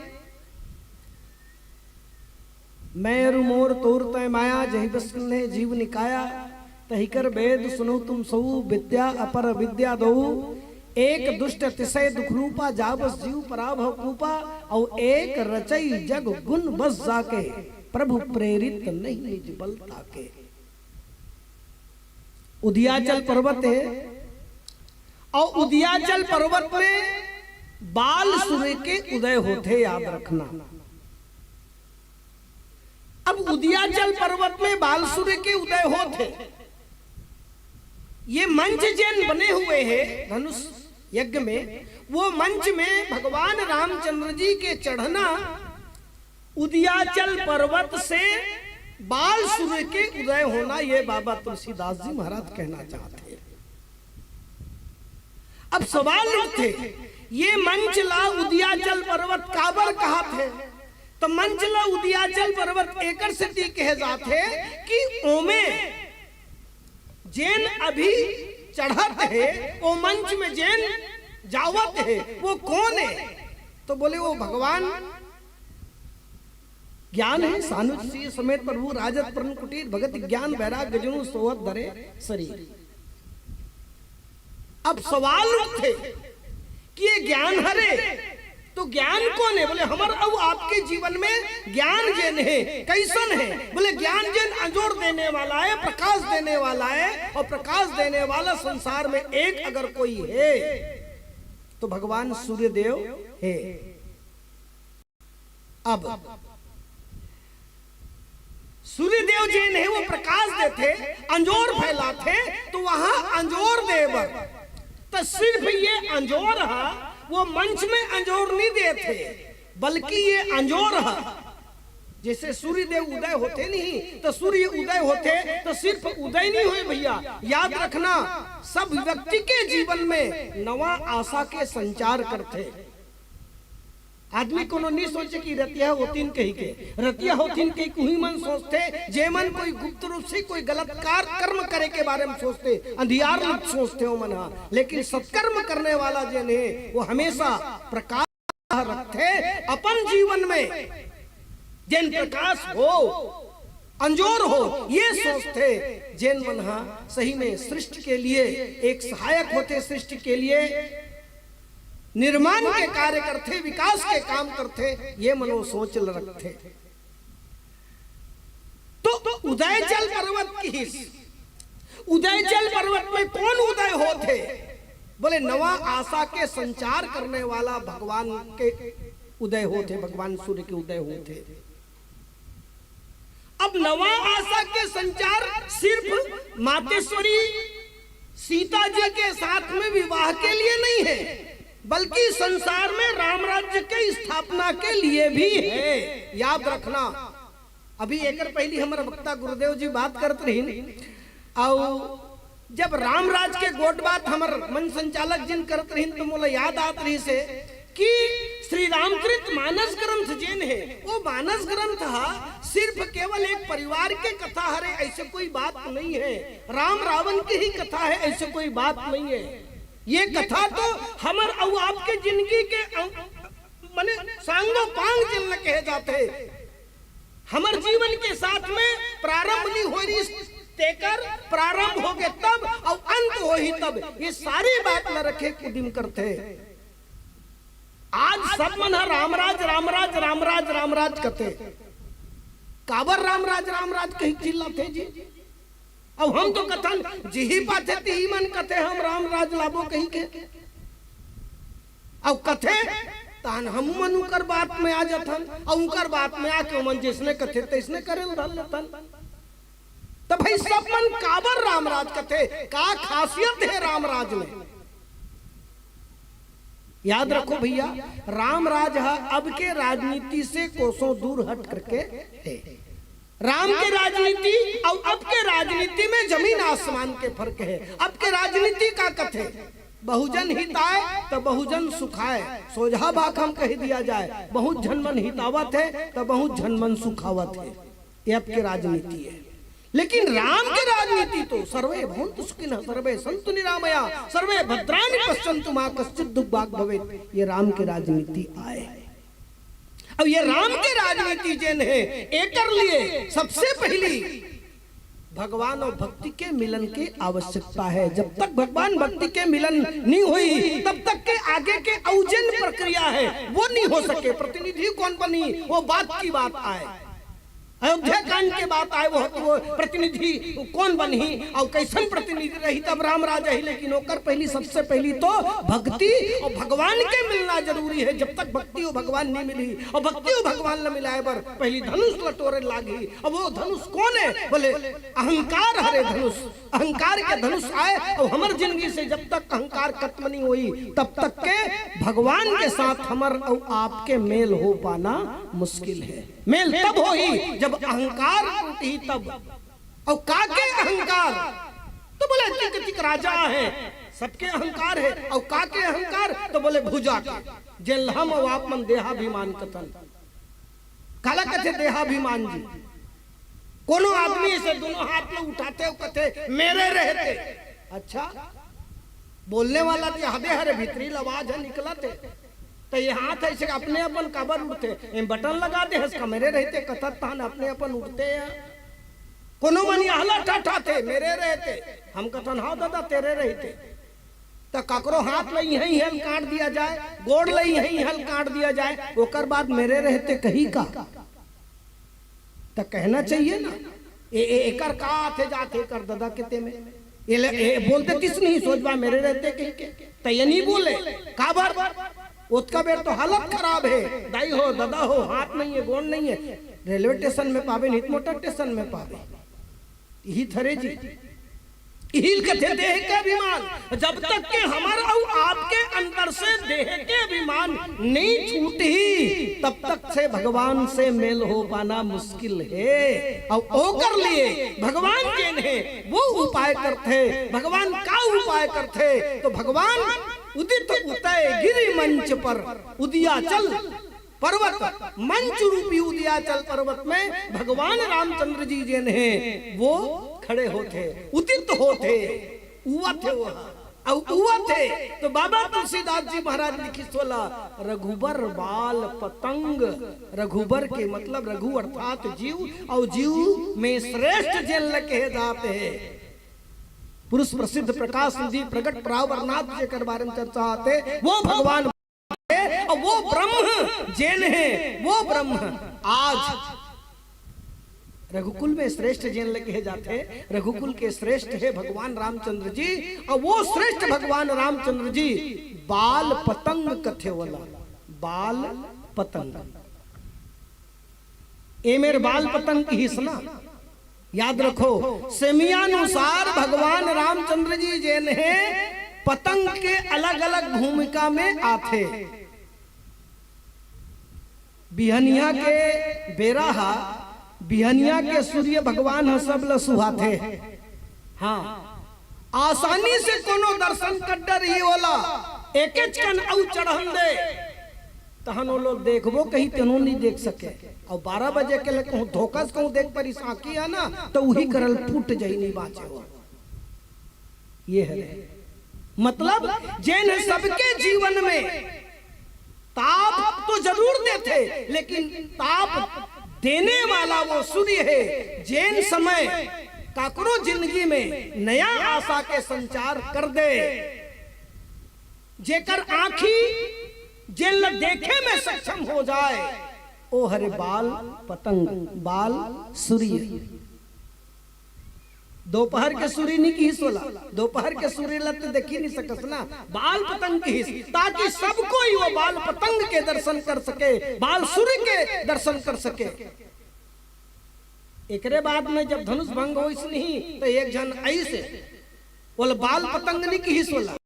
मैं अरु मोर तोर तय माया, जहि बस ने जीव निकाया, तहिकर भेद सुनो तुम सऊ, विद्या अपर विद्या दऊ। एक दुष्ट अतिशय दुख रूपा, जा बस जीव पराभव कूपा। और एक रचई जग गुण बस जाके, प्रभु प्रेरित नहीं निज बल ताके। उदियाचल पर्वत है, और उदियाचल पर्वत में बाल सूर्य के उदय होथे, याद रखना। अब उदियाचल पर्वत में बाल सूर्य के उदय होथे, ये मंच जेन बने हुए हैं धनुष यज्ञ में, वो मंच में भगवान रामचंद्र जी के चढ़ना उदियाचल पर्वत से बाल सूर्य के उदय होना, ये बाबा तुलसीदास जी महाराज कहना चाहते हैं। अब सवाल उठथे, ये मंच ला उदियाचल पर्वत काबर कहाथे? तो मंच ला उदियाचल पर्वत एकर सेती कहे जाथे कि ओमे जेन अभी चढ़त हे, वो मंच में जेन जावत हे, वो कौन है? तो बोले, वो भगवान ज्ञान है, सानुज सिय समेत प्रभु राजत परण कुटीर, भगत ज्ञान बैराग गजनु सोहत धरे शरीर। अब सवाल उठथे कि ये ज्ञान हरे, तो ज्ञान कौन है? बोले, हमर अउ आपके जीवन में ज्ञान जेन है, कैसन है? बोले, ज्ञान जेन अंजोर देने वाला है, प्रकाश देने वाला है, और प्रकाश देने वाला संसार में एक अगर कोई है, तो भगवान सूर्यदेव है। अब सूर्यदेव जेन हे, वो प्रकाश देथे, अंजोर फैलाथे, तो वहां अंजोर दे बर, तो सिर्फ ये अंजोर हा, वो मंच में अंजोर नहीं देथे, बल्कि ये अंजोर हा। जैसे सूर्यदेव उदय होथे नहीं, तो सूर्य उदय होथे, तो सिर्फ उदय नहीं होय भैया, याद रखना, सब व्यक्ति के जीवन में नवा आशा के संचार करथे। आदमी कोनो नी सोचे कि रतिहा होतिन कहिके। रतिहा होतिन कहिके उही मन सोचथे, जे मन कोई गुप्त रूप से कोई गलत कार, कर्म करे के बारे में सोचथे, अंधियार लोग सोचथे ओ मन ह। लेकिन सत्कर्म करने वाला जेन हे, वो हमेशा प्रकाश रखथे अपन जीवन में, जेन प्रकाश हो, अंजोर हो, ये सोचथे। जेन मन ह सही में सृष्टि के लिए एक सहायक होथे, सृष्टि के लिए निर्माण के कार्य करथे, विकास के काम करथे, ये मन वो सोच ल रखथे। तो उदय जल पर्वत किहिस, उदय जल पर्वत में कौन उदय होथे? बोले, नवा आशा के संचार करने वाला भगवान के उदय होथे, भगवान सूर्य के उदय होथे। अब नवा आशा के संचार सिर्फ मातेश्वरी सीता जी के साथ में विवाह के लिए नहीं है, बल्कि संसार में राम राज्य के स्थापना के लिए भी है। याद रखना, अभी एकर पहली हमर वक्ता गुरुदेव जी बात करत रहिन, अउ जब रामराज के गोठ बात हमर मंच संचालक जिन करत रहिन, तो मोला याद आत रहिस हे कि श्री रामचरित मानस ग्रंथ जेन हे, वो मानस ग्रंथ ह सिर्फ केवल एक परिवार के कथा हरे, ऐसे कोई बात नहीं है। राम रावण की ही कथा है, ऐसे कोई बात नहीं है। ये कथा तो हमर अउ आपके जिंदगी के अं-, माने सांगो पांग जेन ल कहे जाथे। हमर जीवन के साथ में प्रारंभ नहीं हो रही, तेकर प्रारंभ होगे तब अउ अंत होही तब। ये सारी बात ल रखे के उदिम करथे। आज सब मन ह रामराज, रामराज, रामराज, रामराज कथे। काबर रामराज, रामराज कहि चिल्लाथे जी? अब हम तो कथन, जिही पाथे तिही मन कथे हम रामराज लाबो कहिके। अब कथे, तहन हमू मन उकर बात में आ जाथन, अउ उकर बात में आके ओमन जैसने कथे तैसने करे ल धर लेथन। त भाई, सब मन काबर रामराज कथे, का खासियत हे रामराज में? याद रखो भैया, रामराज ह अब के राजनीति से कोसों दूर हट करके हे। राम के राजनीति अउ अब के राजनीति में जमीन आसमान के फर्क हे। अब के राजनीति का कथे, बहुजन हिताय त बहुजन सुखाय, सोझा बात हम कहि दिया जाय, बहुत झन मन हितावत हे त बहुत झन मन सुखावत हे। ये अब के राजनीति हे। लेकिन राम के राजनीति तो सर्वे भवन्तु सुखिनः, सर्वे सन्तु निरामया, सर्वे भद्राणि पश्यन्तु मा कश्चित् दुःख भाग् भवेत्। ये राम के राजनीति आय। अब ये राम के राजनीति जेन हे, एकर लिए सबसे पहली भगवान अउ भक्ति के मिलन के आवश्यकता हे। जब तक भगवान भक्ति के मिलन नहीं होही, तब तक के आगे के अउ जेन प्रक्रिया हे, वो नहीं हो सके। प्रतिनिधि कौन बनही, वो बात की बात आय। अयोध्या कांड के बात आय, वो, वो प्रतिनिधि कौन बनही अउ कैसन प्रतिनिधि रही, तब रामराज ही। लेकिन ओकर पहली, सबसे पहली तो भक्ति अउ भगवान के मिलना जरूरी हे। जब तक भक्ति अउ भगवान नहीं मिलही, अउ भक्ति अउ भगवान ल मिलाय बर पहली धनुष ल टोरे लागही। अब वो धनुष कौन हे? बोले, अहंकार हरे धनुष। अहंकार के धनुष आय अउ हमर जिंदगी से जब तक अहंकार खत्म नहीं होही, तब तक के भगवान के साथ हमर अउ आपके मेल हो पाना मुश्किल हे। मेल तब होही जब अहंकार टूटही तब। अउ का के अहंकार? तो बोले, "तिक तिक राजा हे, सबके अहंकार हे।" अउ का के अहंकार? तो बोले, "भुजा के।" जेन ल हम अउ आप मन देहाभिमान कथन। काला कथे देहाभिमान जी? कोनो आदमी से दोनों हाथ ल उठाथे अउ कथे, "मेरे रहते।" अच्छा, बोलने वाला तो हबे हरे, भीतरी ल आवाज ह निकलत हे। त ये हाथ ऐसे अपने अपन काबर उठथे? एम बटन लगा दे हस का, मेरे रहते कथत तहन अपने अपन उठथे हे। कोनो मन यहला ठठाथे, "मेरे रहते।" हम कथन, "हाँ दादा, तेरे रहते।" त काकरो हाथ ल इहाँ इहाँ ल काट दिया जाय, गोड़ ल इहाँ इहाँ ल काट दिया जाय, ओकर बाद "मेरे रहते" कही का? त कहना चाहिए ना। ए, ए, एकर का आथे जाथे कर ददा के ते में? ए, ले, ए बोलते तिस नहीं सोचबा, "मेरे रहते" कहिके। त ये नहीं बोले, काबर? ओतका बेर तो हालत खराब हे, दाई हो, ददा हो, हाथ नहीं हे, गोड़ नहीं हे। रेलवे स्टेशन में पाबे, नहीं त मोटर स्टेशन में पाबे। इही थरे जी। इही ल कथे देह के अभिमान। जब तक के हमर अउ आपके अंदर से देह के अभिमान नहीं छूटही, तब तक से भगवान से मेल हो पाना मुश्किल हे। अउ ओकर लिए भगवान जेन हे, वो उपाय करथे। भगवान का उपाय करथे? तो भगवान उदित उतय गिरि मंच पर उदिया चल पर्वत, मंच रूपी उदयाचल पर्वत में भगवान रामचंद्र जी जेन हे, वो खड़े होथे, उदित होथे, उवथे वो। अउ उवथे तो बाबा तुलसीदास जी महाराज लिखिस ओला, रघुबर बाल पतंग। रघुबर के मतलब रघु अर्थात जीव, अउ जीव में श्रेष्ठ जेन ल कहे जात हे। पुरुष प्रसिद्ध प्रकाश निधि प्रगट परावरनाथ जेकर बारे में चर्चा आथे, वो भगवान हे, अउ वो ब्रह्म जेन हे, वो ब्रह्म आज रघुकुल में श्रेष्ठ जेन ल कहे जाथे, रघुकुल के श्रेष्ठ हे भगवान रामचंद्र जी, अउ वो श्रेष्ठ भगवान रामचंद्र जी बाल पतंग कथे ओला, बाल पतंग। ए मेर बाल पतंग किहिस ना, याद रखो, सेमी अनुसार भगवान रामचंद्र जी जेन हे, पतंग के अलग-अलग भूमिका में आथे। बिहनिया के बेरा हा, बिहनिया के सूर्य भगवान ह सब ल सुहाथे। हाँ, आसानी से कोनो दर्शन कर डरही ओला, एकेच कन अउ चढ़न दे, तहन ओ लोग देखबो कही तेनो नहीं देख सके। अउ बारह बजे के ले कहूँ धोखा से कहूँ देख परिस आँखी हे ना, तो उही करल फूट जाही, नहीं बाँचे हो। ये हे मतलब, जेन हे सबके जीवन में ताप तो जरूर देथे, लेकिन ताप देने वाला वो सूर्य हे, जेन समय काकरो जिंदगी में नया आशा के संचार कर दे। जेकर आँखी जेन ल देखे में सक्षम हो जाए, ओ हरे बाल पतंग, बाल सूर्य। दोपहर के सूर्य नहीं किहिस ओला, दोपहर के सूर्य ल त देखी नहीं सकस ना, बाल पतंग किहिस, ताकि सब कोई वो बाल पतंग के दर्शन कर सके, बाल सूर्य के दर्शन कर सके। एकरे बाद में जब धनुष भंग होइस नहीं, तो एक झन अइस हे, ओला बाल पतंग नहीं किहिस ओला,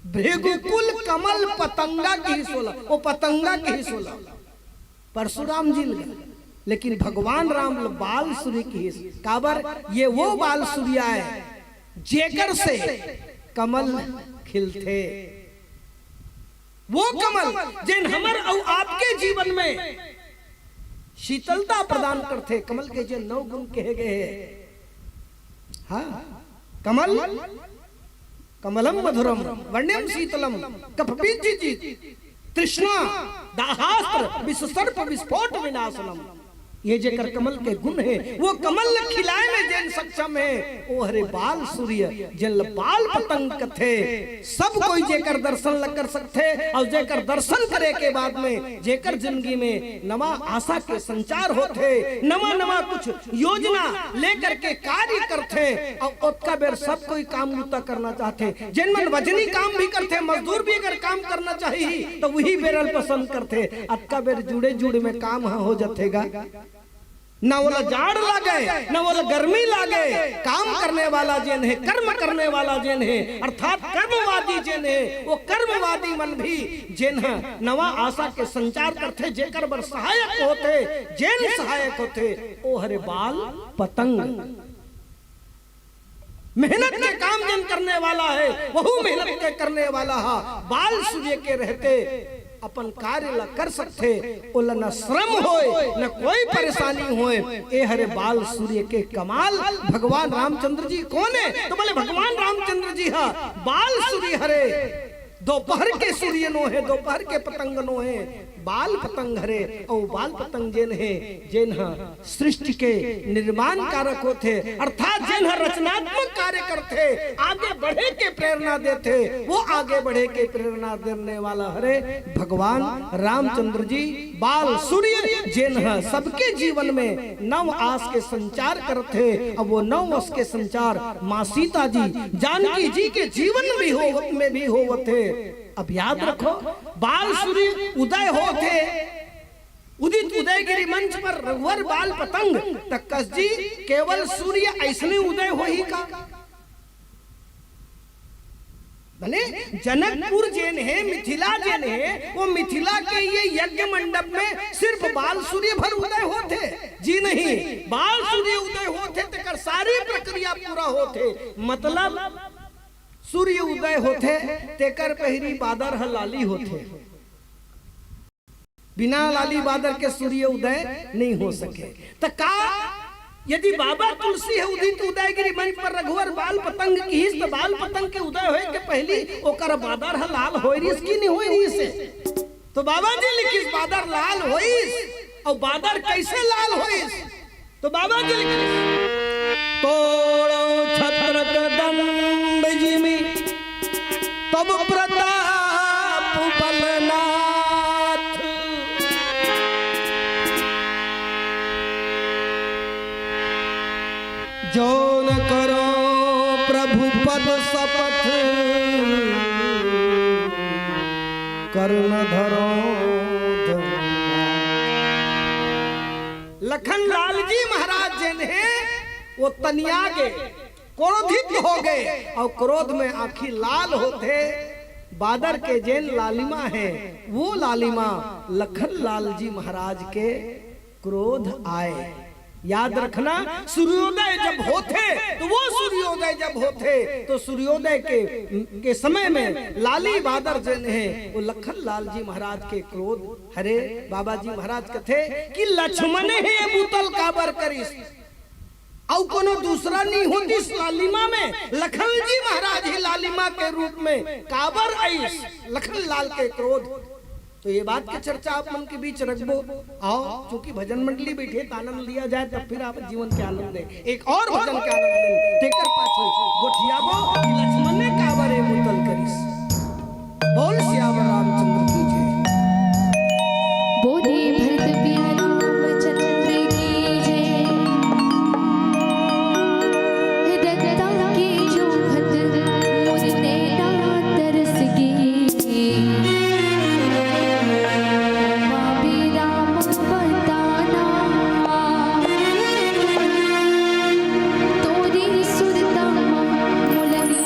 भृगुकुल कमल पतंगा किहिस ओला, वो पतंगा किहिस ओला, परशुराम जी ल गा। लेकिन भगवान राम ल बाल सूर्य किहिस। काबर? ये वो बाल सूर्य आय, जेकर से कमल खिलथे। वो कमल जेन हमर अउ आपके जीवन में शीतलता प्रदान करथे। कमल के जे नौ गुण कहे गए हे, हाँ, कमल, कमलम मधुरम वर्ण्यम शीतलम, कफबीज जी, तृष्णा, दाहास्त्र, विषसर्प विस्फोट विनाशनम। ये जेकर कमल के गुण हे, वो कमल ल खिलाए में जेन सक्षम हे, ओ हरे बाल सूर्य, जेन ल बाल पतंग कथे। सब कोई जेकर दर्शन ल कर सकथे, अउ जेकर दर्शन करे के बाद में जेकर जिंदगी में नवा आशा के संचार होथे, नवा नवा कुछ योजना लेकर के कार्य करथे, अउ ओतका बेर सब कोई काम बूता करना चाहथे। जेन मन वजनी काम भी करथे, मजदूर भी अगर काम करना चाही, तो वही बेर ल पसंद करथे। अतका बेर जुड़े जुड़ में काम ह हो जथे गा। ना ओला जाड़ लागे, ना ओला गर्मी लागे। काम करने वाला जेन हे, कर्म करने वाला जेन हे, अर्थात कर्मवादी जेन हे, वो कर्मवादी मन भी जेन ह नवा आशा के संचार करथे, जेकर बर सहायक होथे, जेन सहायक होथे, ओ हरे बाल पतंग। मेहनत के काम जेन करने वाला हे, वहू मेहनत के करने वाला हा, बाल सूर्य के रहते अपन कार्य ला कर सकथे, ओला न श्रम होय, न कोई परेशानी होय। ए हरे बाल सूर्य के कमाल। भगवान रामचंद्र जी कोन हे? तो बोले, भगवान रामचंद्र जी हा बाल सूर्य हरे, दोपहर के सूर्य नो हे, दोपहर के पतंग नो हे, बाल पतंग हरे। अउ बाल पतंग जेन हे, जेन ह सृष्टि के निर्माण कारक होथे, अर्थात जेन ह रचनात्मक कार्य करथे, आगे बढ़े के प्रेरणा देथे, वो आगे बढ़े के प्रेरणा देने वाला हरे भगवान रामचंद्र जी। बाल सूर्य जेन ह सबके जीवन में नव आस के संचार करथे। अब वो नव आस के संचार माँ सीता जी, जानकी जी के जीवन भी हो, में भी होवत हे। अब याद रखो, बाल सूर्य उदय होत हे, उदित उदयगिरी मंच पर रघुवर बाल पतंग, त कस जी, केवल सूर्य अइसने उदय होही का? भले जनकपुर जेन हे, मिथिला जेन हे, वो मिथिला के ये यज्ञ मंडप में सिर्फ बाल सूर्य भर उदय होत हे? जी नहीं, बाल सूर्य उदय होत हे, तेकर सारी प्रक्रिया पूरा होत हे। मतलब सूर्य उदय होत हे, तेकर पहिरी बादर ह लाली होत हे। बिना लाली बादर के सूर्य उदय नहीं हो सके। त का यदि बाबा तुलसी ह उदित उदयगिरी मंच पर रघुवर बाल पतंग किहिस, त बाल पतंग के उदय होए के पहिली ओकर बादर ह लाल होय रिहिस कि नहीं होय रिहिस? तो बाबा जी लिखिस, बादर लाल होइस। अउ बादर कैसे लाल होइस? तो बाबा जी लिखिस, तोड़ो छत्रक दंड जिमि तब प्रताप बलनाथ। जो न करो प्रभु पद शपथ, कर न धरो धर्म। लखन लाल जी महाराज जेन हे, वो तनिया गे, क्रोधित हो गे, अउ क्रोध में आँखी लाल होथे। बादर के जेन लालिमा हे, वो लालिमा लखन लाल जी महाराज के क्रोध आय। याद रखना, सूर्योदय जब होथे, तो वो सूर्योदय जब होथे, तो सूर्योदय के, के समय में लाली बादर जेन हे, वो लखन लाल जी महाराज के क्रोध हरे। बाबा जी महाराज कथे कि लक्ष्मण हे मुतल काबर करिस, अउ कोनो दूसरा नहीं होतिस लालिमा में, लखन जी महाराज ही लालिमा के रूप में काबर आइस, लखन लाल के क्रोध। तो ये बात के चर्चा आप मन के बीच रखबो। आओ, चूंकि भजन मंडली बैठे, तो आनंद लिया जाए, तब फिर आप जीवन के आनंद दे, एक और भजन के आनंद दे। तेकर पाछू गोठियाबो कि लक्ष्मण ने काबर ए मुतल करिस। बोल सियावर रामचंद्र की जय। बोले भरत प्रिय रामचंद्र की जय। रत्ता के जो खत मुर नैना तरस गे। बाबी राम बताना। तोरी सुरता मा मुलनी